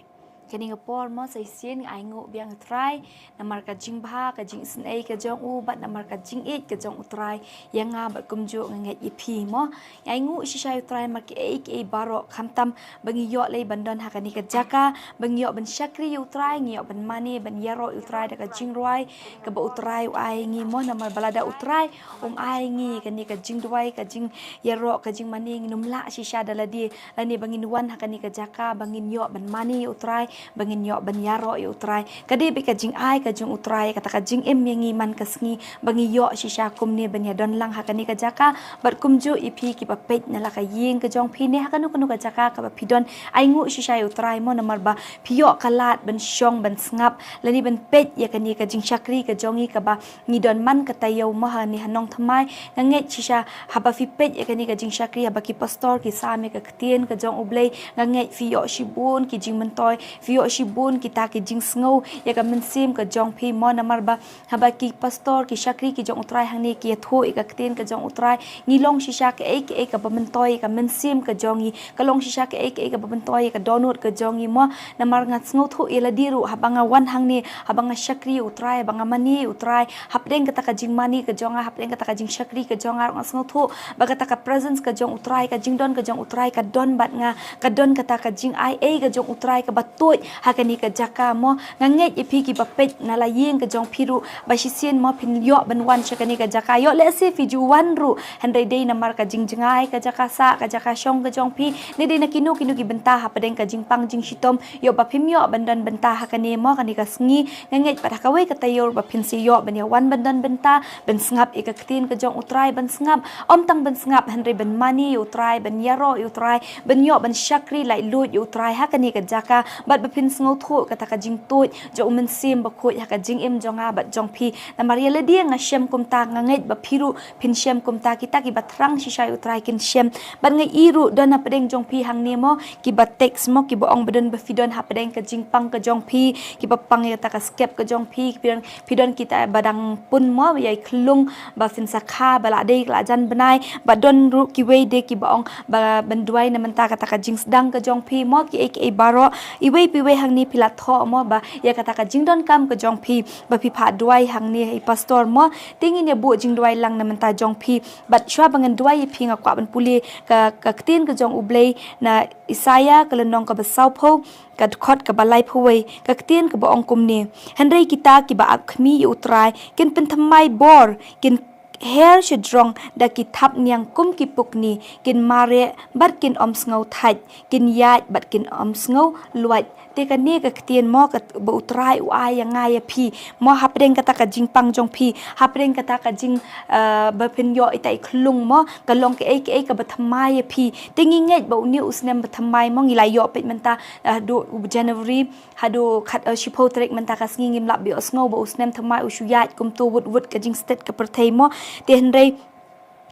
Kane ka por mo sa shisien nga ainguh biang ïa u Trai namar ka jingbha, ka jingisynei ka jong u, bad namar ka jingïeit ka jong u Trai ïa nga bad kumjuh nga ngeit ïa phi mo. Nga ainguh shisha ïa u Trai namar kiei kiei baroh, khamtam ba ngi ïoh lei ban don ha kane ka jaka, ba ngi ïoh ban shakri ïa u Trai, ngi ïoh ban mane, ban ïaroh ïa u Trai da ka jingrwai kaba u Trai u ai ngi mo, namar ba lada u Trai um ai ngi kane ka jingduwai, ka jingïaroh, ka jingmane, ngin ym lah shisha da lade, lane ba ngin wan ha kane ka jaka ba ngin ïoh ban mane ïa u Trai, ba ngin ïoh ban ïaroh ïa u Trai. Ka dei beit ka jingai ka jong u Trai, kata ka jingim ïa ngi man ka sngi, ba ngi ïoh shisha kumne ban ïadon lang ha kane ka jaka, bad kumjuh ïa phi kiba peit na la ka ïing ka jong phi ne ha kano kano ka jaka kaba phi don. Ainguh shisha ïa u Trai mo, namar ba phi ïoh ka lad ban shong ban sngap lane ban peit ïa kane ka jingshakri ka jong ngi kaba ngi don man ka taïew mo ha ne ha nongthymmai. Nga ngeit shisha haba phi peit ïa kane ka jingshakri, haba ki pastor ki sam ïa ka ktien ka jong u Blei, nga ngeit phi ïoh shibun ki jingmyntoi, phi ïoh shibun kita ki jingsngew ïa ka mynsiem ka jong phi mo, namar ba haba ki pastor, ki shakri ki jong u Trai hangne ki ïathuh ïa ka ktien ka jong u Trai, ngi long shisha kaei kaei kaba myntoi ïa ka mynsiem ka jong ngi, ka long shisha kaei kaei kaba myntoi ïa ka dohnud ka jong ngi mo. Namar nga sngewthuh ïa lade ruh, haba nga wan hangne, haba nga shakri ïa u Trai, haba nga mane ïa u Trai, hapdeng kata ka jingmane ka jong nga, hapdeng kata ka jingshakri ka jong nga ruh, nga sngewthuh ba kata ka presence ka jong u Trai, ka jingdon ka jong u Trai ka don bad nga, ka don kata ka jingai ei ka jong u Trai kaba tuid ha kane ka jaka mo. Nga ngeit ïa phi kiba peit na la ïing ka jong phi ruh ba shisien mo phin ïoh ban wan sha kane ka jaka. Ïoh lehse phi ju wan ruh, hynrei dei namar ka jingjngai ka jaka sah, ka jaka shong ka jong phi, ne dei na kino kino ki bynta hapdeng ka jingpang jingshitom, ïoh ba phim ïoh ban don bynta ha kane mo, kane ka sngi. Nga ngeit pat ha kawei ka taïew ruh ba phin sa ïoh ban ïawan ban don bynta, ban sngap ïa ka ktien ka jong u Trai, ban sngap, ym tang ban sngap hynrei ban mane ïa u Trai, ban ïaroh ïa u Trai, ban ïoh ban shakri laitluid ïa u Trai ha kane ka jaka, bad ba phin sngewthuh kata ka jingtuid jong u Mynsiem Bakhuid ha ka jingim jong nga bad jong phi. Namar ïa lade nga shem kumta, nga ngeit ba phi ruh phin shem kumta, kita kiba thrang shisha ïa u Trai kin shem. Bad nga i ruh don hapdeng jong phi hangne mo kiba text mo, kiba ong ba don ba phi don hapdeng ka jingpang ka jong phi, kiba pang ïa kata ka skep ka jong phi, phi don, phi don kita ba dang pun mo ïa i khlung ba phin sa kha ba la dei la jan bnai, ba don ruh kiwei de kiba ong ba ban duwai na mynta kata ka jingsdang ka jong phi mo, kiei kiei baroh, iwei pa iwei hangne phi la thoh mo ba ïa kata ka jingdonkam ka jong phi ba phi phah duwai hangne ha i pastor mo. Te ngin ïa buh jingduwai lang na mynta jong phi. Bad shuwa ba ngan duwai ïa phi, nga kwah ban pule ka, ka ktien ka jong u Blei na Isaïah ka lynnong kaba sawphew, ka dkhot kaba laiphew wei, ka ktien kaba ong kumne: Hynrei kita kiba ap khmih ïa u Trai kin pynthymmai bor, kin her shajrong da ki thapniang kum ki pukni, kin mareh bad kin ym sngew thait, kin ïaid bad kin ym sngew luid. Te kane ka ktien mo kaba u Trai u ai ïa nga ïa phi mo, hapdeng kata ka jingpang jong phi, hapdeng kata ka jing, eh, ba phin ïoh ita i khlung mo, ka long kaei kaei kaba thymmai ïa phi. Te ngi ngeit ba une u snem ba thymmai mo, ngi la ïoh peit mynta, eh, haduh u January, haduh khat, eh, shiphew tarik mynta ka sngi, ngim lah ba ïohsngew ba u snem thymmai u shu ïaid kumto wut wut ka jingstet ka pyrthei mo. Te hynrei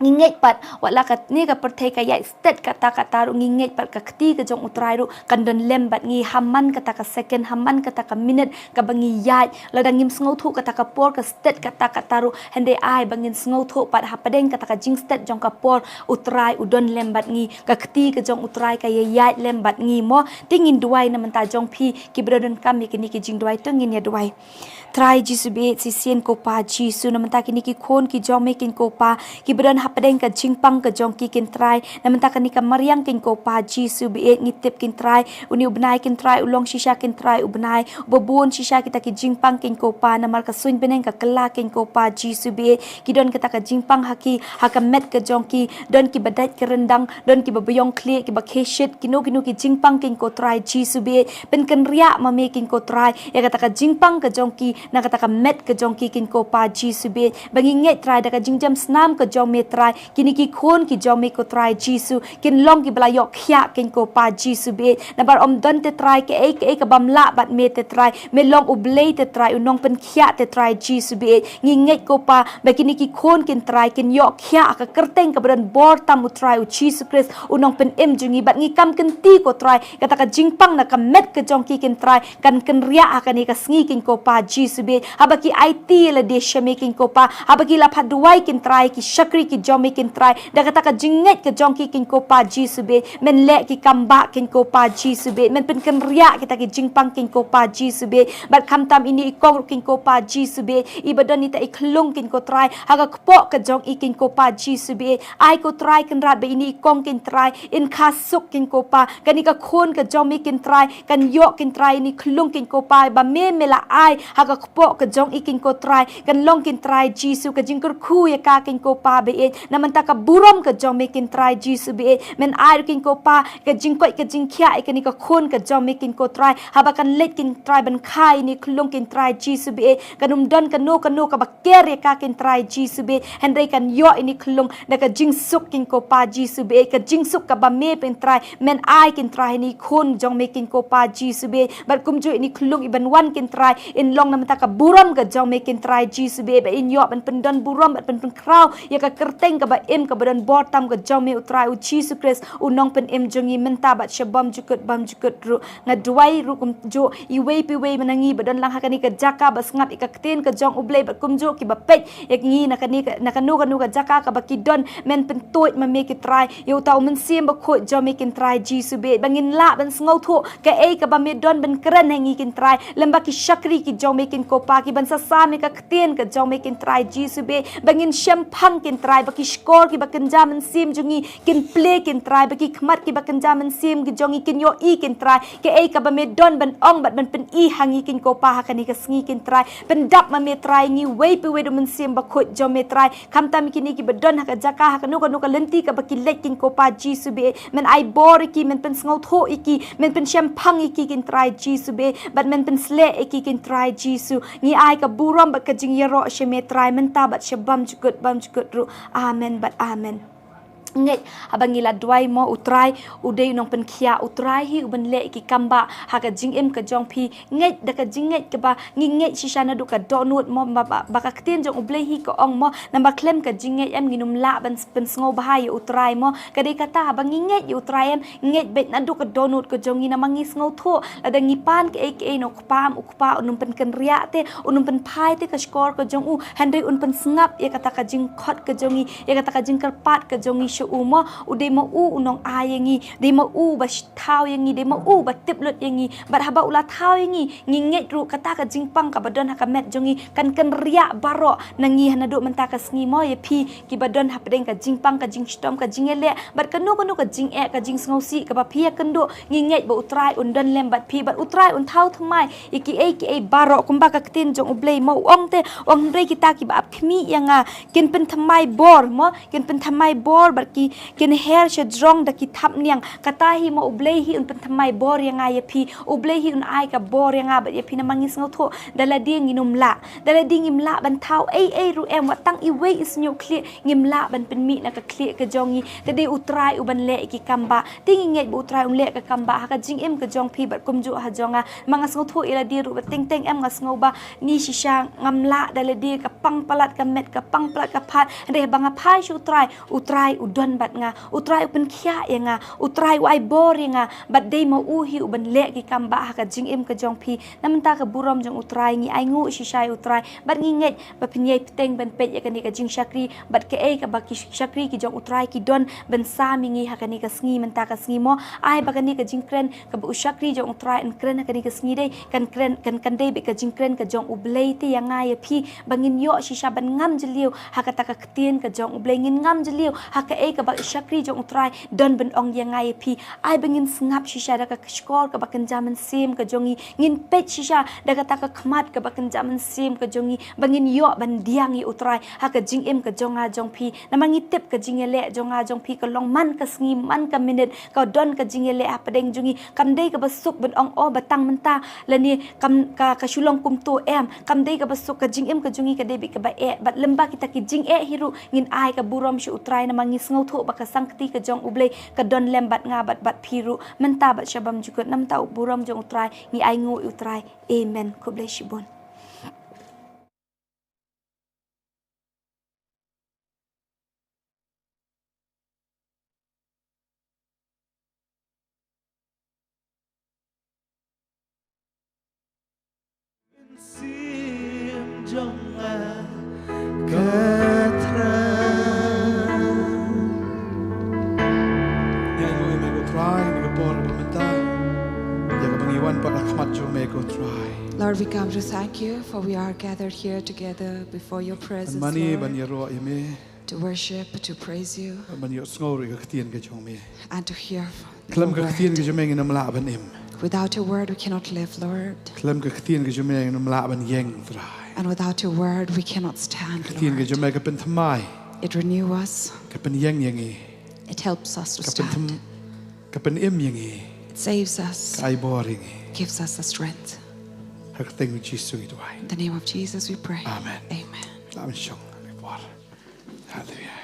ngi ngeit pat, wat la kane ka pyrthei ka ïaid stet katta katta ruh, ngi ngeit pat ka kti ka jong u Trai ruh kan don lem bad ngi ha man kata ka second, ha man kata ka minit kaba ngi ïaid. Lada ngim sngewthuh kata ka por ka stet katta katta ruh, hynrei ai ba ngin sngewthuh pat hapdeng kata ka jingstet jong ka por, u Trai u don lem bad ngi, ka kti ka jong u Trai ka ïaid lem bad ngi mo. Te ngin duwai na mynta jong phi kiba donkam ïa kine ki jingduwai, to ngin ïa duwai. Trai Jisu baieit, shisien ko Pa Jisu, na mynta kine ki khun ki jong me kin ko Pa, kiba don hapdeng ka jingpang ka jong ki kin Trai, na mynta kane ka mariang kin ko Pa Jisu baieit, ngi tip kin Trai, une u bnai kin Trai u long shisha kin Trai u bnai uba bun shisha, kita ki jingpang kin ko Pa, namar ka suiñ bneng ka kylla kin ko Pa Jisu baieit, ki don kata ka jingpang ha ki, ha ka met ka jong ki, don kiba dait ka ryndang, don kiba biang khlieh, kiba khie shit, kino kino ki jingpang kin ko Trai Jisu baieit, pynkynriah ma me kin ko Trai ïa kata ka jingpang ka jong ki, na kata ka met ka jong ki kin ko Pa Jisu baieit. Ba ngi ngeit Trai da ka jingjam snam ka jong me Trai, kine ki khun ki jong me ko Trai Jisu, kin long kiba la ïoh khiah kin ko Pa Jisu baieit. Namar ym don te Trai kaei kaei ka bym lah bad me te Trai, me long u Blei te Trai, u nongpynkhiah te Trai Jisu baieit. Ngi ngeit ko Pa ba kine ki khun kin Trai kin ïoh khiah ha ka kyrteng kaba don bor tam u Trai u Jisu Khrist, u nongpynim jong ngi, bad ngi kam kynti ko Trai, kata ka jingpang na ka met ka jong ki kin Trai kan kynriah ha kane ka sngi kin ko Pa Jisu baieit. Haba ki aiti ïa lade sha me kin ko Pa, haba ki la phah duwai kin Trai, ki shakri ki jong me kin Trai, da kata ka jingngeit ka jong ki kin ko Pa Jisu beit, men leh ki kam ba kin ko Pa Jisu beit, men pynkynriah kita ki jingpang kin ko Pa Jisu beit, bad khamtam ine i kong ruh kin ko Pa Jisu beit, i ba don ita i khlung kin ko Trai, ha ka kpoh ka jong i kin ko Pa Jisu beit, ai ko Trai Kynrad ba ine i kong kin Trai, in kha suk kin ko Pa, kane ka khun ka jong me kin Trai, kan ïoh kin Trai ine i khlung kin ko Pa, ba me me la ai, ha ka kpoh ka jong i kin ko Trai, kan long kin Trai Jisu ka jingkyrkhu ïa ka kin ko Pa beit, na mynta ka burom ka jong me kin Trai Jisu beit, men ai ruh kin ko Pa, ka jingkoit ka jingkhiah ïa kane ka khun ka jong me kin ko Trai, haba kan leit kin Trai ban kha ine i khlung kin Trai Jisu beit, kan ym don kano kano kaba ker ïa ka kin Trai Jisu beit, hynrei kan ïoh ine i khlung, da ka jingsuk kin ko Pa Jisu beit, ka jingsuk kaba me kin Trai, men ai kin Trai ine i khun jong me kin ko Pa Jisu beit, bad kumjuh ine i khlung i ban wan kin Trai, in long na mynta ka burom ka jong me kin Trai Jisu beit, ba in ïoh ban pyndon burom, bad pyn pynkhraw, ïa ka kyrteng kaba im kaba don bor tam ka jong me u Trai u Jisu Khrist, u nongpynim jong ngi mynta bad sha bymjukut bymjukut ruh. Nga duwai ruh kumjuh, iwei pa iwei mynta ngi ba don lang ha kane ka jaka ba sngap ïa ka ktien ka jong U Blei bad kumjuh ki ba peit ïa ngi na kane ka, na kano kano ka jaka kaba ki don, men pyntuid ma me ki Trai, ïa uta u Mynsiem Bakhuid jong me kin Trai Jisu beit, ba ngin lah ban sngewthuh, kaei kaba me don ban kren ha ngi kin Trai, lem bad ki shakri ki jong me kin ko Pa, ki ban sa sam ïa ka ktien ka jong me kin Trai Jisu beit, ba ngin shemphang kin Trai, ba ki shkor ki ba kynja mynsiem jong ngi, kin plie kin Trai, ba ki khmat ki ba kynja mynsiem ki jong ngi kin ïohi kin Trai, kaei kaba me don ban ong bad ban pyni ha ngi kin ko Pa ha kane ka sngi kin Trai, pyndap ma me Trai, ngi wei pa wei da u Mynsiem Bakhuid jong me Trai, khamtam kine ki ba don ha ka jaka ha kano kano ka lynti kaba ki leit kin ko Pa Jisu beit, men ai bor ïa ki, men pynsngewthuh ïa ki, men pynshemphang ïa ki kin Trai Jisu beit, bad men pynsleh ïa ki kin Trai Jisu, ngi ai ka burom bad ka jingïaroh sha me Trai, mynta bad sha bymjukut bymjukut ruh, amen bad amen. Ngeit, haba ngi la duwai mo u Trai, u dei u nongpynkhiah, u Trai hi u ban leh ki kam ba, ha ka jingim ka jong phi, ngeit da ka jingngeit kaba, ngi ngeit shisha naduh ka dohnud mo, ba, ba, ba ka ktien jong U Blei hi ka ong mo, namar khlem ka jingngeit em ngin ym lah ban s-, pynsngewbha ïa u Trai mo, ka dei kata haba ngi ngeit ïa u Trai em, ngeit beit naduh ka dohnud ka jong ngi namar ngi sngewthuh, lada ngi pan kaei kaei na u kpa, u kpa un ym pynkynriah te, un ym pynphai te ka shkor ka jong u, hynrei un pynsngap ïa kata ka jingkhot ka jong ngi, ïa kata ka jingkyrpad ka jong ngi sha u mo, u dei ma u u nongai ïa ngi, dei ma u ba shi-, thaw ïa ngi, dei ma u ba tip lut ïa ngi, bad haba u la thaw ïa ngi, ngi ngeit ruh kata ka jingpang kaba don ha ka met jong ngi, kan kynriah baroh, na ngi ha naduh mynta ka sngi mo ïa phi, ki ba don hapdeng ka jingpang ka jingshitom ka jingïaleh, bad kano kano ka jingeh ka jingsngewsih kaba phi ïakynduh, ngi ngeit ba u Trai un don lem bad phi, bad u Trai un thaw thymmai, ïa kiei kiei baroh kumba ka ktien jong U Blei mo u ong te, u ong hynrei kita ki ba ap khmih ïa nga, kin pynthymmai bor mo, kin pynthymmai bor bad ki, kin her sha jrong da ki thapniang, kata hi mo U Blei hi un pynthymmai bor ïa nga ïa phi, U Blei hi un ai ka bor ïa nga bad ïa phi namar ngi sngewthuh, da lade ngin ym lah, da lade ngim lah ban thaw ei ei ruh em, wat tang iwei i shñiuh khlieh, ngim lah ban pynmih na ka khlieh ka jong ngi, te dei u Trai u ban leh ïa ki kam ba, te ngi ngeit ba u Trai un leh ka kam ba, ha ka jingim ka jong phi bad kumjuh ha jong nga, ma nga sngewthuh ïa lade ruh ba teng teng em nga sngew ba, ngi shisha ngam lah da lade ka pang palat ka met ka pang palat ka phad, hynrei ba nga phai sha u Trai, u Trai u don bad nga, u Trai u pynkhiah ïa nga, u Trai u ai bor ïa nga, bad dei ma u hi u ban leh ki kam ba ha ka jingim ka jong phi, na mynta ka burom jong u Trai ngi ai nguh shisha ïa u Trai, bad ngi ngeit, ba phin ïai bteng ban peit ïa kane ka jingshakri, bad kaei kaba ki shakri ki jong u Trai ki don, ban sam ïa ngi ha kane ka sngi mynta ka sngi mo, ai ba kane ka jingkren, kaba u shakri jong u Trai un kren ha kane ka sngi dei, kan kren, kan, kan dei beit ka jingkren ka jong U Blei te ïa nga ïa phi, ba ngin ïoh shisha ban ngam jylliew, ha kata ka ktien ka jong U Blei ngin ngam jylliew, ha kaei kaba u shakri jong u Trai, don ban ong ïa nga ïa phi, ai ba ngin sngap shisha da ka shkor kaba kynja mynsiem ka jong ngi, ngin peit shisha, da kata ka khmat kaba kynja mynsiem ka jong ngi, ba ngin ïoh ban diang ïa u Trai, ha ka jingim ka jong nga jong phi, namar ngi tip ka jingïaleh jong nga jong phi ka long man ka sngi, man ka minit, ka don ka jingïaleh hapdeng jong ngi, kam dei kaba suk ban ong oh ba tang mynta, lane kam ka, ka shu long kumto em, kam dei kaba suk ka jingim ka jong ngi ka dei beit kaba eh, bad lem bad kita ki jingeh hi ruh, ngin ai ka burom sha u Trai namar ngi sngewthuh ba ka sangkti ka jong U Blei, ka don lem bad nga bad bad phi ruh, mynta bad sha bymjukut, na mynta u burom jong u Trai, ngi ai nguh ïa u Trai, amen, khublei shibun. Mynsiem jong nga ka Trai. Trai, ha kane ka por ba mynta, ïa kaba ngi wan pat ha khmat jong me ko Trai. Lord, we come to thank you for we are gathered here together before your presence, Mane ban Lord, ïaroh ïa me, to worship, to praise you, ban ïohsngew ruh ïa ka ktien ka jong me. And to hear from Khlem your ka ktien ka word. Jong me ngin ym lah ban im. Without your word, we cannot live, Lord. Khlem ka ktien ka jong me ngin ym lah ban ïeng, Trai. And without your word, we cannot stand, Ka ktien ka Lord. Jong me ka pynthymmai, It renews us. Ka pynïeng ïa ngi. It helps us to Ka stand. pynthymmai, ka pynim ïa ngi. It saves us. Ka ai bor ïa ngi. Gives us the strength. Ha ka kyrteng u Jisu ngi duwai. In the name of Jesus, we pray. Amen. Amen. Lah ban shong ha kane ka por. Haleluia.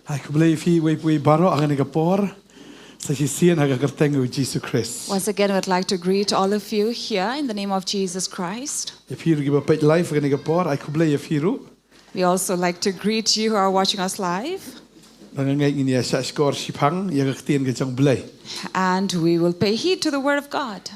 Ai khublei ïa phi uwei pa uwei baroh ha kane ka por. Sa shisien ha ka kyrteng u Jisu Khrist. Once again, I'd like to greet all of you here in the name of Jesus Christ. Ïa phi ruh kiba peit live ha kane ka por, ai khublei ïa phi ruh. We also like to greet you who are watching us live. Nga ngeit ngin ïa shahshkor shiphang ïa ka ktien ka jong u Blei. And we will pay heed to the word of God.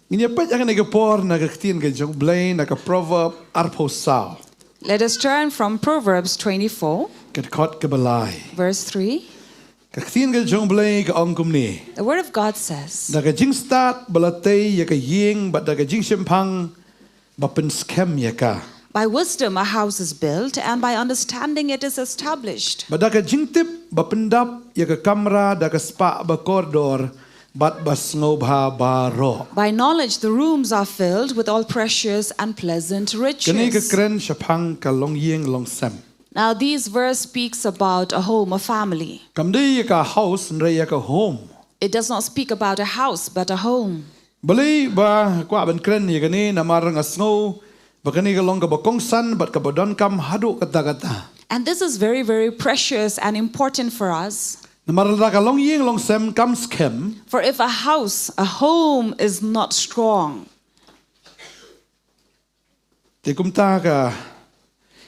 Ngin ïa peit ha kane ka por na ka ktien ka jong u Blei na ka Proverb arphew saw. Let us turn from Proverbs twenty-four, Ka dkhot kaba lai. Verse three. Ka ktien ka jong u Blei ka ong kumne. The word of God says, Da ka jingstad ba la tei ïa ka ïing bad da ka jingshemphang ba pynskhem ïa ka. By wisdom a house is built, and by understanding it is established. Bad da ka jingtip ba pyndap ïa ka kamra da ka spah ba kordor bad ba sngewbha baroh. By knowledge the rooms are filled with all precious and pleasant riches. Kane ka kren shaphang ka longïing longsem. Now this verse speaks about a home, a family. Kam dei ïa ka house hynrei ïa ka home. It does not speak about a house, but a home. Balei ba kwah ban kren ïa kane namar nga sngew ba kane ka long kaba kongsan bad kaba donkam haduh katta katta. And this is very, very precious and important for us. Namar lada ka longïing longsem kam skhem. For if a house, a home is not strong, Te kumta ka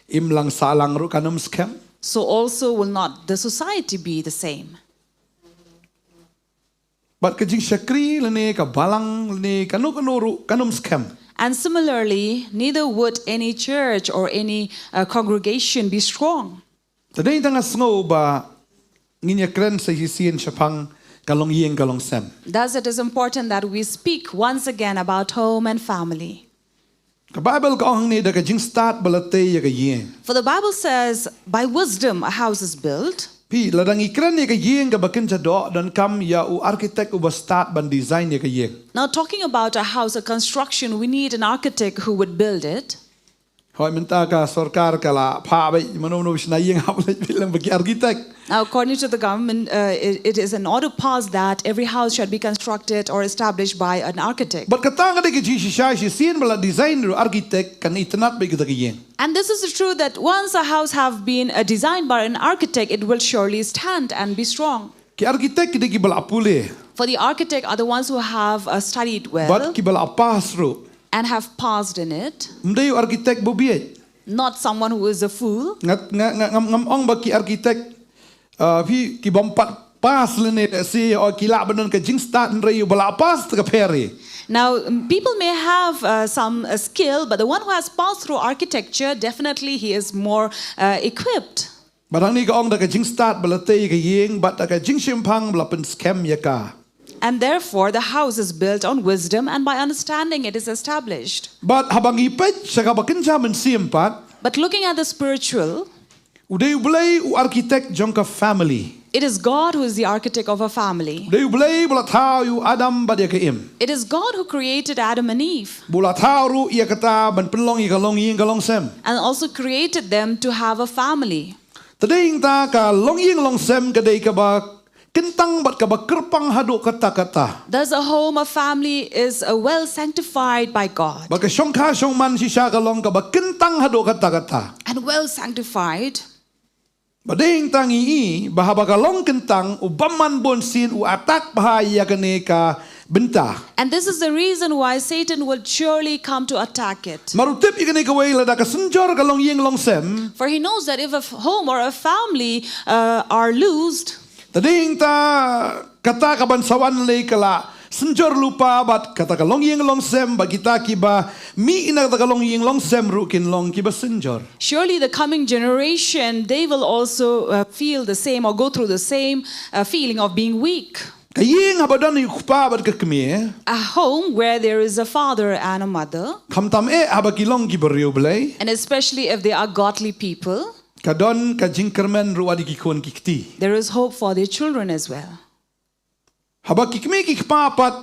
imlang sahlang ruh kan ym skhem. So also will not the society be the same. Bad ka jingshakri lane ka balang lane kano kano ruh kan ym skhem. And similarly, neither would any church or any uh, congregation be strong. Te dei tang nga sngew ba ngin ïa kren sa shisien shaphang ka longïing ka longsem. Thus, it is important that we speak once again about home and family. Ka Bible ka ong hangne da ka jingstad ba la tei ïa ka ïing. For the Bible says, by wisdom a house is built. Phi, lada ngi kren ïa ka ïing kaba kynja doh, donkam ïa u architect uba stad ban design ïa ka ïing. Now, talking about a house, a construction, we need an architect who would build it. Hoi mynta ka sorkar ka la phah beit mano mano ba shna ïing hap leit beit lang bad ki architect. Now, according to the government, uh, it, it is an order passed that every house should be constructed or established by an architect. Bad kata ka dei ka jingshisha shisien ba la design da u architect kan itynnad beit kata ka ïing. And this is the truth that once a house have been uh, designed by an architect, it will surely stand and be strong. Ki architect ki dei kiba la pule. For the architect are the ones who have uh, studied well Bad kiba la pass ruh. And have passed in it, Ym dei u architect ba bieit. Not someone who is a fool. Nga nga nga ngam ngam ong ba ki architect, uh, phi kibym pat pass lane lehse o ki lah ban don ka jingstad hynrei uba la pass te ka pher. Now, um, people may have uh, some uh, skill, but the one who has passed through architecture, definitely he is more uh, equipped. Bad hangne ka ong da ka jingstad ba la tei ka ïing bad da ka jingshemphang ba la pynskhem ïa ka. And therefore, the house is built on wisdom, and by understanding it is established. Bad haba ngi peit sha kaba kynja mynsiem pat. But looking at the spiritual, U dei u Blei u architect jong ka family. It is God who is the architect of a family. U dei u Blei ba la thaw ïa u Adam bad ïa ka Im. It is God who created Adam and Eve. Ba la thaw ruh ïa kata ban pynlong ïa ka longïing ka longsem. And also created them to have a family. Te dei hangta ka longïing longsem ka dei kaba kyntang bad kaba kyrpang haduh katta katta. Thus, a home, a family is uh, well sanctified by God. Bad ka shongkha shongman shisha ka long kaba kyntang haduh katta katta. And well sanctified. Bad dei hangta ngi i ba haba ka long kyntang u bymman bunsien u attack bha ïa kane ka bynta. And this is the reason why Satan will surely come to attack it. Namar u tip ïa kane kawei, lada ka synjor ka longïing longsem. For he knows that if a f- home or a family uh, are loosed, Te dei hangta kata kaban sa wan lei ka la synjor lypa bad kata ka longïing longsem bad kita kiba mih na kata ka longïing longsem ruh kin long kiba synjor. Surely the coming generation, they will also uh, feel the same or go through the same uh, feeling of being weak. Ka ïing haba don ïa u kpa bad ka kmie, A home where there is a father and a mother, khamtam eh haba ki long kiba riewblei, and especially if they are godly people, ka don ka jingkyrmen ruh ïa ki khun ki kti. There is hope for their children as well. Haba ki kmie ki kpa pat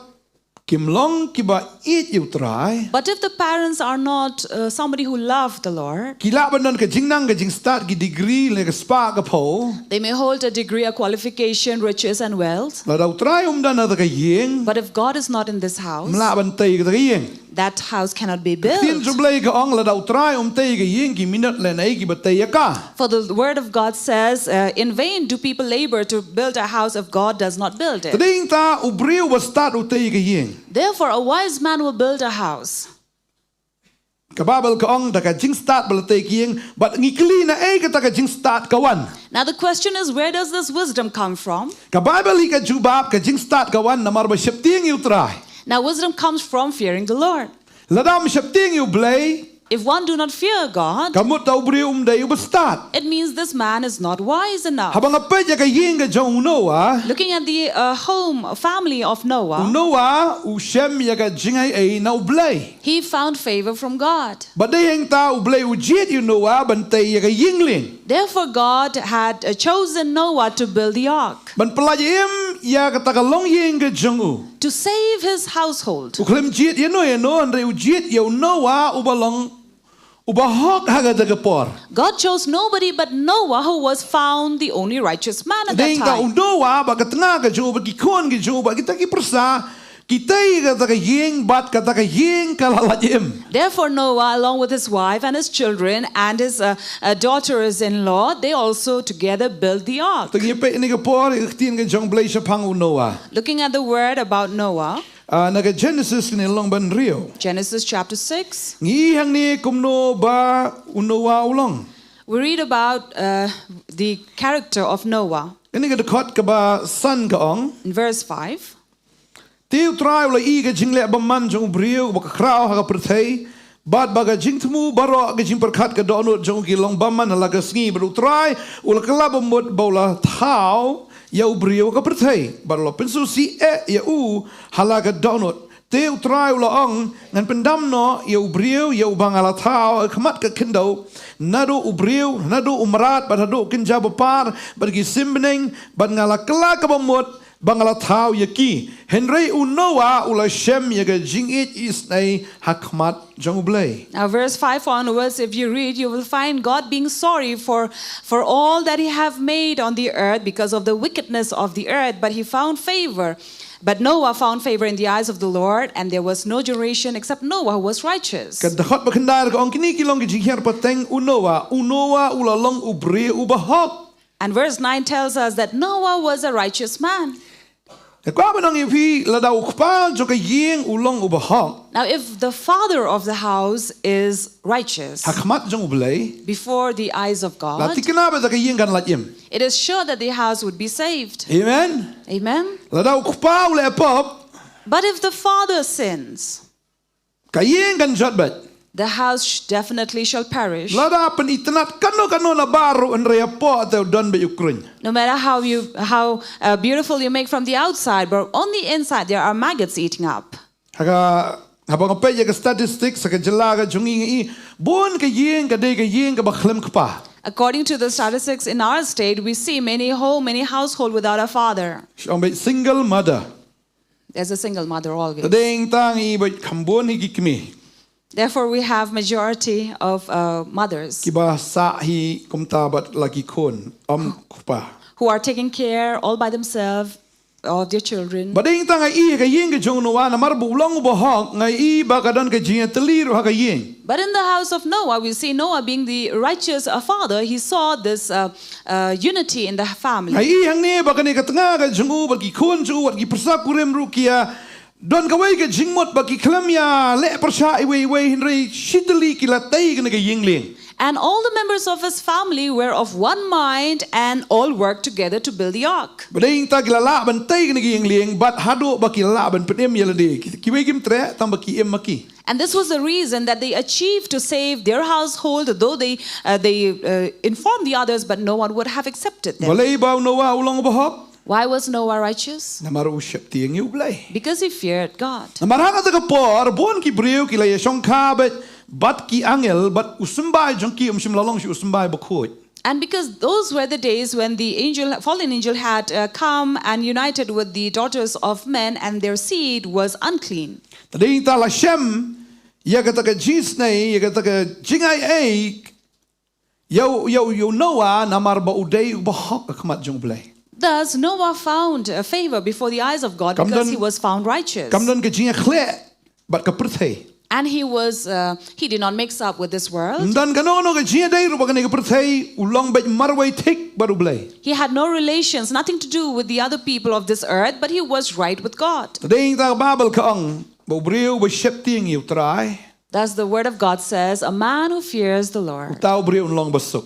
kim long kiba ïeit ïa u Trai, But if the parents are not uh, somebody who love the Lord, ki lah ban don ka jingnang ka jingstad, ki degree lane ka spah ka phew, they may hold a degree, a qualification, riches, and wealth. lada u Trai um don ha kata ka ïing, But if God is not in this house, ym lah ban tei kata ka ïing. That house cannot be Ktien built. jong u Blei ka ong, lada u Trai um tei ka ïing, ki minot lane ki ba tei ïa ka. For the word of God says, uh, "In vain do people labor to build a house if God does not build it." Te dei hangta u briew ba stad u tei ka ïing. Therefore, a wise man will build a house. Ka Baibl ka ong da ka jingstad ba la tei ka ïing, bad ngi kylli naei kata ka jingstad ka wan. Now, the question is, where does this wisdom come from? Ka Baibl hi ka jubab, ka jingstad ka wan namar ba sheptieng ïa u Trai. Now, wisdom comes from fearing the Lord. Lada ym sheptieng ïa u Blei, If one do not fear God, ka mut u briew um dei uba stad. It means this man is not wise enough. Haba nga peit ïa ka ïing ka jong u Noah, Looking at the uh, home family of u Noah, Noah u shem ïa ka jingai ei na u Blei. He found favor from God. Bad dei hangta u Blei u jied ïa u Noah ban tei ïa ka ïing lieng. Therefore, God had uh, chosen Noah to build the ark, Ban pyllait im ïa kata ka longïing ka jong u. To save his household. U khlem jied ïa no ïa no, hynrei u jied ïa u Noah uba long uba hok ha kata ka por. God chose nobody but Noah, who was found the only righteous man at that Dei hangta u time. Noah bad ka tnga ka jong u bad ki khun ki jong u bad kita ki pyrsa, ki tei kata ka ïing bad kata ka ïing ka la lait im. Therefore, Noah, along with his wife and his children and his uh, uh, daughters in law, they also together built the ark. Te ngi peit ïa kane ka por, ïa ka ktien ka jong u Blei shaphang u Noah. Looking at the word about Noah, Ah, na ka Genesis, kane ka lynnong ba hynriew. Genesis chapter six, Ngi i hangne kumno ba u Noah u long. We read about uh, the character of Noah Kane ka dkhot kaba san ka ong. In verse five. Te u Trai u la ïohi ïa ka jingleh bymman jong u briew uba ka khraw ha ka pyrthei, bad ba ka jingthmu baroh, ka jingpyrkhat, ka dohnud jong u ki long bymman ha la ka sngi, bad u Trai u la kylla bamut ba u la thaw ïa u briew ha ka pyrthei, bad u la pynsngewsih eh ïa u ha la ka dohnud. Te u Trai u la ong, ngan pyndam noh ïa u briew ïa uba nga la thaw ha khmat ka khyndew, naduh u briew, naduh u mrad, bad haduh kynja bapar, bad ki sim bneng, bad nga la kylla ka bamut ba nga la thaw ïa ki. Hynrei u Noah u la shem ïa ka jingïeit isynei ha khmat jong u Blei. Now, verse five onwards, if you read, you will find God being sorry for, for all that he have made on the earth because of the wickedness of the earth, but he found favor. But Noah found favor in the eyes of the Lord, and there was no generation except Noah who was righteous. Ka dkhot ba khyndai ka ong, kine ki long ki jinghiar pateng u Noah. U Noah u la long u briew uba hok. And verse nine tells us that Noah was a righteous man. Te kwah ban ong ïa phi, lada u kpa jong ka ïing u long uba hok, Now, if the father of the house is righteous ha khmat jong u Blei, before the eyes of la God, thikna ba kata ka ïing kan lait im. It is sure that the house would be saved. Amen. Amen. Lada u kpa u leh pop, But if the father sins, ka ïing kan jot beit. The house sh- definitely shall perish. Lada pynitynnad kano kano na bar ruh, hynrei hapoh te u don beit u kruiñ. No matter how you how uh, beautiful you make from the outside, but on the inside there are maggots eating up. Ha ka, haba nga peit ïa ka statistics ha ka jylla ka jong ngi, ngi i, bun ka ïing ka dei ka ïing kaba khlem kpa. According to the statistics in our state, we see many home, many household without a father. Shong beit single mother. There's a single mother always. Te dei hangta ngi i beit kham bun hi ki kmie. Therefore, we have majority of uh, mothers Kiba sah hi kumta bad la ki khun, ym kpa. Who are taking care all by themselves of their children. Bad dei hangta nga i ha ka ïing ka jong u Noah, namar ba u long uba hok, nga i ba ka don ka jingïatylli ruh ha ka ïing. But in the house of Noah, we see Noah being the righteous uh, father. He saw this uh, uh, unity in the family. Nga i hangne ba kane ka tnga ka jong u bad ki khun jong u bad ki pyrsa kurim ruh ki ïa don kawei ka jingmut ba ki khlem ïa leh pyrshah iwei iwei, hynrei shitylli ki la tei kane ka ïing lieng. And all the members of his family were of one mind and all worked together to build the ark. Ba dei ta ki la lah ban tei kane ka ïing lieng bad haduh ba ki la lah ban pynim ïa lade. Ki, kiwei kim treh tang ba ki im ma ki. And this was the reason that they achieved to save their household, though they, uh, they uh, informed the others, but no one would have accepted them. Balei ba u Noah u long bahok? Why was Noah righteous? Namar u sheptieng ïa u Blei. Because he feared God. Namar ha kata ka por bun ki briew ki la ïa shongkha bad, bad ki angel bad u symbai jong ki um shym la long shuh u symbai bakhuid. And because those were the days when the angel, fallen angel had uh, come and united with the daughters of men, and their seed was unclean. Te dei ta la shem ïa kata ka jingisnei, ïa kata ka jingai ei ïa u, ïa u, ïa u Noah namar ba u dei u bahok ha khmat jong u Blei. Thus, Noah found a favor before the eyes of God because he was found righteous. Kam don ka jingïakhleh bad ka pyrthei. And he was, uh, he did not mix up with this world. Ym don kano kano ka jingïadei ruh bad kane ka pyrthei, u long beit marwei thik bad u Blei. He had no relations, nothing to do with the other people of this earth, but he was right with God. Te dei ta ka Baibl ka ong ba u briew ba sheptieng ïa u Trai. Thus, the word of God says, a man who fears the Lord. Uta u briew un long basuk.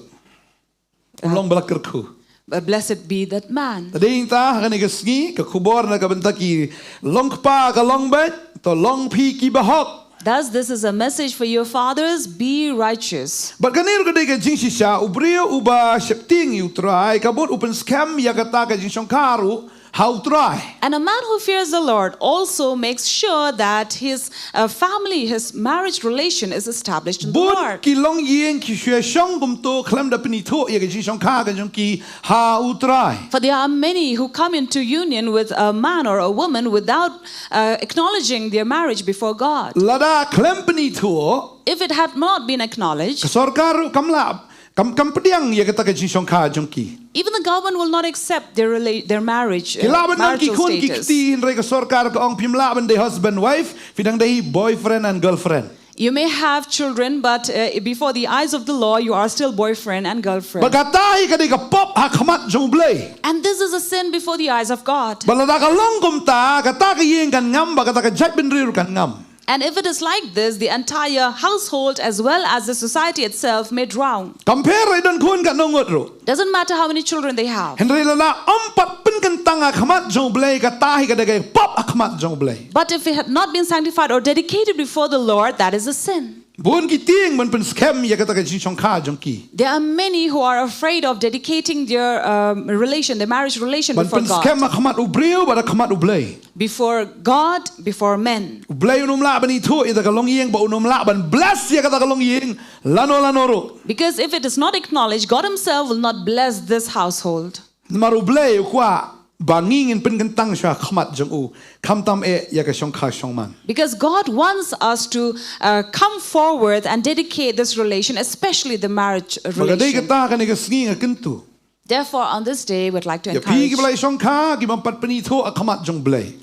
Un long ba la kyrkhu. But blessed be that man. Te dei ta ha kane ka sngi ka khubor na ka bynta ki long kpa ka long beit, to long phi ki bahok. Thus, this is a message for your fathers, be righteous. Bad kane ruh ka dei ka jingshisha, u briew uba sheptieng ïa u Trai, ka mut u pynskhem ïa kata ka jingshongkha ruh ha u Trai. And a man who fears the Lord also makes sure that his uh, family, his marriage relation is established in the Lord. Bun ki longïing ki shu shong kumto khlem da pynithuh ïa ka jingshongkha ka jong ki ha u Trai. For there are many who come into union with a man or a woman without uh, acknowledging their marriage before God. Lada khlem pynithuh, if it had not been acknowledged, ka sorkar ruh kam lah, kam, kam pdiang ïa kata ka jingshongkha jong ki. Even the government will not accept their rela- their marriage. Ki lah ban don ki khun ki kti, hynrei ka sorkar ka ong phim lah ban dei husband wife, phi dang dei boyfriend and girlfriend. You may have children, but uh, before the eyes of the law, you are still boyfriend and girlfriend. Bad kata hi ka dei ka pop ha khmat jong u Blei. And this is a sin before the eyes of God. Bad lada ka long kumta, kata ka ïing kan ngam, bad kata ka jaitbynriew kan ngam. And if it is like this, the entire household as well as the society itself may drown. Kam pher lada don khun katno ngut ruh. Doesn't matter how many children they have. Hynrei lada ym pat pynkyntang ha khmat jong u Blei, kata hi ka dei ka pop ha khmat jong u Blei. But if it had not been sanctified or dedicated before the Lord, that is a sin. Bun ki tieng ban pynskhem ïa kata ka jingshongkha jong ki. There are many who are afraid of dedicating their um, relation, their marriage relation before God. Ban pynskhem ha khmat u briew bad ha khmat u Blei. Before God, before men. U Blei un ym lah ban ithuh ïa kata ka longïing bad un ym lah ban bless ïa kata ka longïing lano lano ruh. Because if it is not acknowledged, God himself will not bless this household. Namar u Blei u kwah ba ngi ngin pynkyntang sha khmat jong u, khamtam eh ïa ka shongkha shongman. Because God wants us to uh, come forward and dedicate this relation, especially the marriage relation. Bad ka dei kata kane ka sngi nga kyntu. Therefore, on this day, we'd like to encourage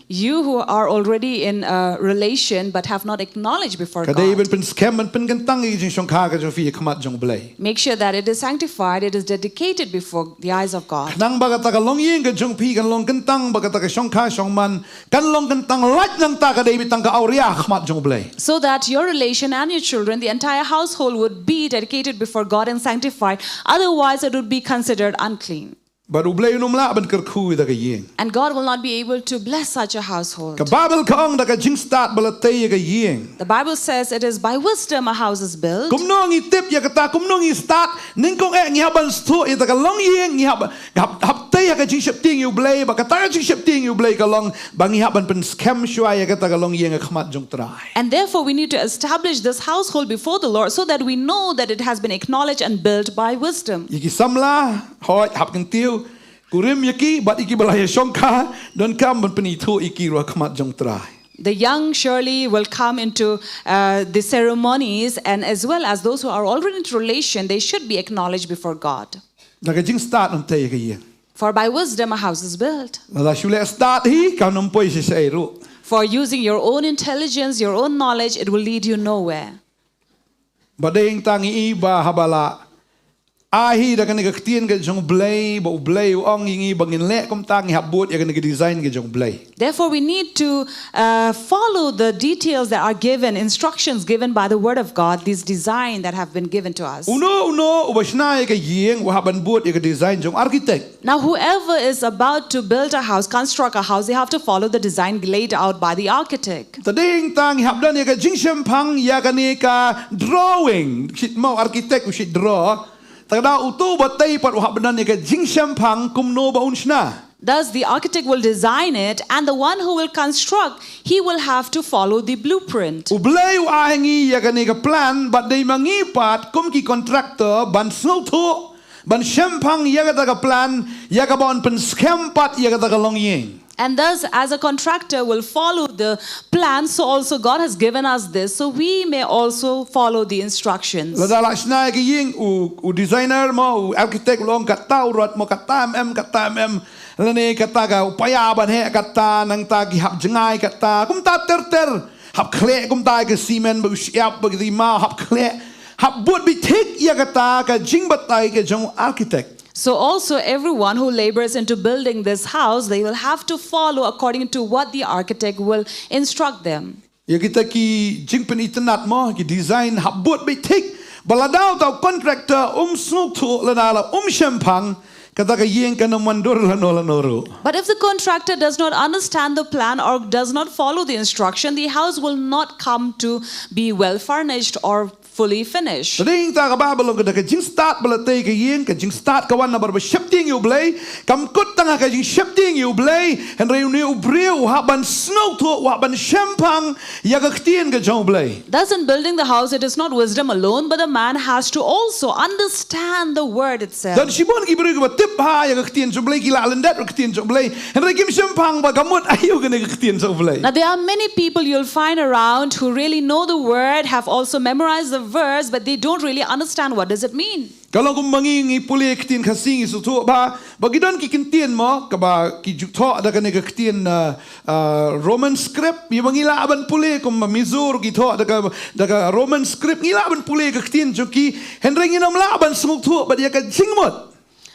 you who are already in a relation but have not acknowledged before God. Ka dei ban pynskhem ban pynkyntang ïa ka jingshongkha ka jong phi ha khmat jong u Blei. Make sure that it is sanctified, it is dedicated before the eyes of God. Khnang ba kata ka longïing ka jong phi kan long kyntang, ba kata ka shongkha shongman kan long kyntang lait nangta, ka dei beit tang ka awria ha khmat jong u Blei. So that your relation and your children, the entire household would be dedicated before God and sanctified. Otherwise, it would be considered unclean. Bad u Blei un ym lah ban kyrkhu ïa kata ka ïing. And God will not be able to bless such a household. Ka Baibl ka ong da ka jingstad ba la tei ïa ka ïing. The Bible says it is by wisdom a house is built. Kumno ngi tip ïa kata, kumno ngi stad? Nyngkong eh ngi hap ban sngewthuh ïa kata ka longïing, ngi hap, hap, hap tei ha ka jingsheptieng ïa u Blei, bad kata ka jingsheptieng ïa u Blei ka long ba ngi hap ban pynskhem shuwa ïa kata ka longïing ha khmat jong u Trai. And therefore we need to establish this household before the Lord so that we know that it has been acknowledged and built by wisdom. Ïa ki samla, hooid, hap kyntiew, kurim ïa ki, bad ïa ki ba la ïa shongkha, donkam ban pynithuh ïa ki ruh ha khmat jong u Trai. The young surely will come into uh, the ceremonies, and as well as those who are already into relation, they should be acknowledged before God. Da ka jingstad ym tei ïa ka ïing. For by wisdom a house is built. Lada shu leh stad hi, kam nym poi shisha ei ruh. For using your own intelligence, your own knowledge, it will lead you nowhere. Ba dei tang ïa i ba haba la ai hi da kane ka ktien ka jong U Blei, ba U Blei u ong ïa ngi ba ngin leh kumta, ngi hap bud ïa kane ka design ka jong U Blei. Therefore, we need to uh, follow the details that are given, instructions given by the Word of God, this design that have been given to us. Uno uno uba shna ïa ka ïing u hap ban bud ïa ka design jong architect. Now, whoever is about to build a house, construct a house, they have to follow the design laid out by the architect. Te dei hangta ngi hap don ïa ka jingshemphang ïa kane ka drawing. Shit mo architect u shit draw. Te da uto uba tei pat u hap ban don ïa ka jingshemphang kumno ba un shna. Thus, the architect will design it, and the one who will construct, he will have to follow the blueprint. U Blei u ai ngi ïa kane ka plan, bad dei ma ngi pat kum ki contractor ban sngewthuh, ban shemphang ïa kata ka plan, ïa kaba yn pynskhem pat ïa kata ka longïing. And thus, as a contractor will follow the plan, so also God has given us this, so we may also follow the instructions. Lada la shna ïa ka ïing u, u designer mo, u architect u long kata u rot mo, kata mm, kata mm. Lane kata ka u paia ban heh kata, nangta ki hap jngai kata. Kumta ter ter. Hap khleh kumta ïa ka cement ba u shyiap ba ki ma hap khleh. Hap bud beit thik ïa kata ka jingbatai ka jong u architect. So also everyone who labors into building this house, they will have to follow according to what the architect will instruct them. Ïa kita ki jingpynitynnad mo, ki design hap bud beit thik. Ba lada uta u contractor um sngewthuh lane la um shemphang, kata ka ïing kan ym wan dur lano lano ruh. But if the contractor does not understand the plan or does not follow the instruction, the house will not come to be well furnished or fully finished. Te dei hangta ka Baibl long ka da ka jingstad ba la tei ka ïing, ka jingstad ka wan namar ba sheptieng ïa U Blei, kam kut tang ha ka jingsheptieng ïa U Blei, hynrei une u briew u hap ban sngewthuh, u hap ban shemphang ïa ka ktien ka jong U Blei. Thus, in building the house, it is not wisdom alone, but the man has to also understand the word itself. Don shibun ki briew kiba tip bha ïa ka ktien jong U Blei, ki la lyndet ïa ka ktien jong U Blei, hynrei kim shemphang ba ka mut aïu kane ka ktien jong U Blei. Now, there are many people you'll find around who really know the word, have also memorized the verse, but they don't really understand what does it mean. Ka long kumba ngi, ngi pule ktien Khasi ngi sngewthuh bha, ba ki don ki ktien mo, kaba ki ju thoh da kane ka ktien, uh, uh, Roman script, ïa ba ngi lah ban pule kumba Mizo ruh ki thoh da ka, da ka Roman script, ngi lah ban pule ka ktien jong ki, hynrei ngin ym lah ban sngewthuh bad ïa ka jingmut.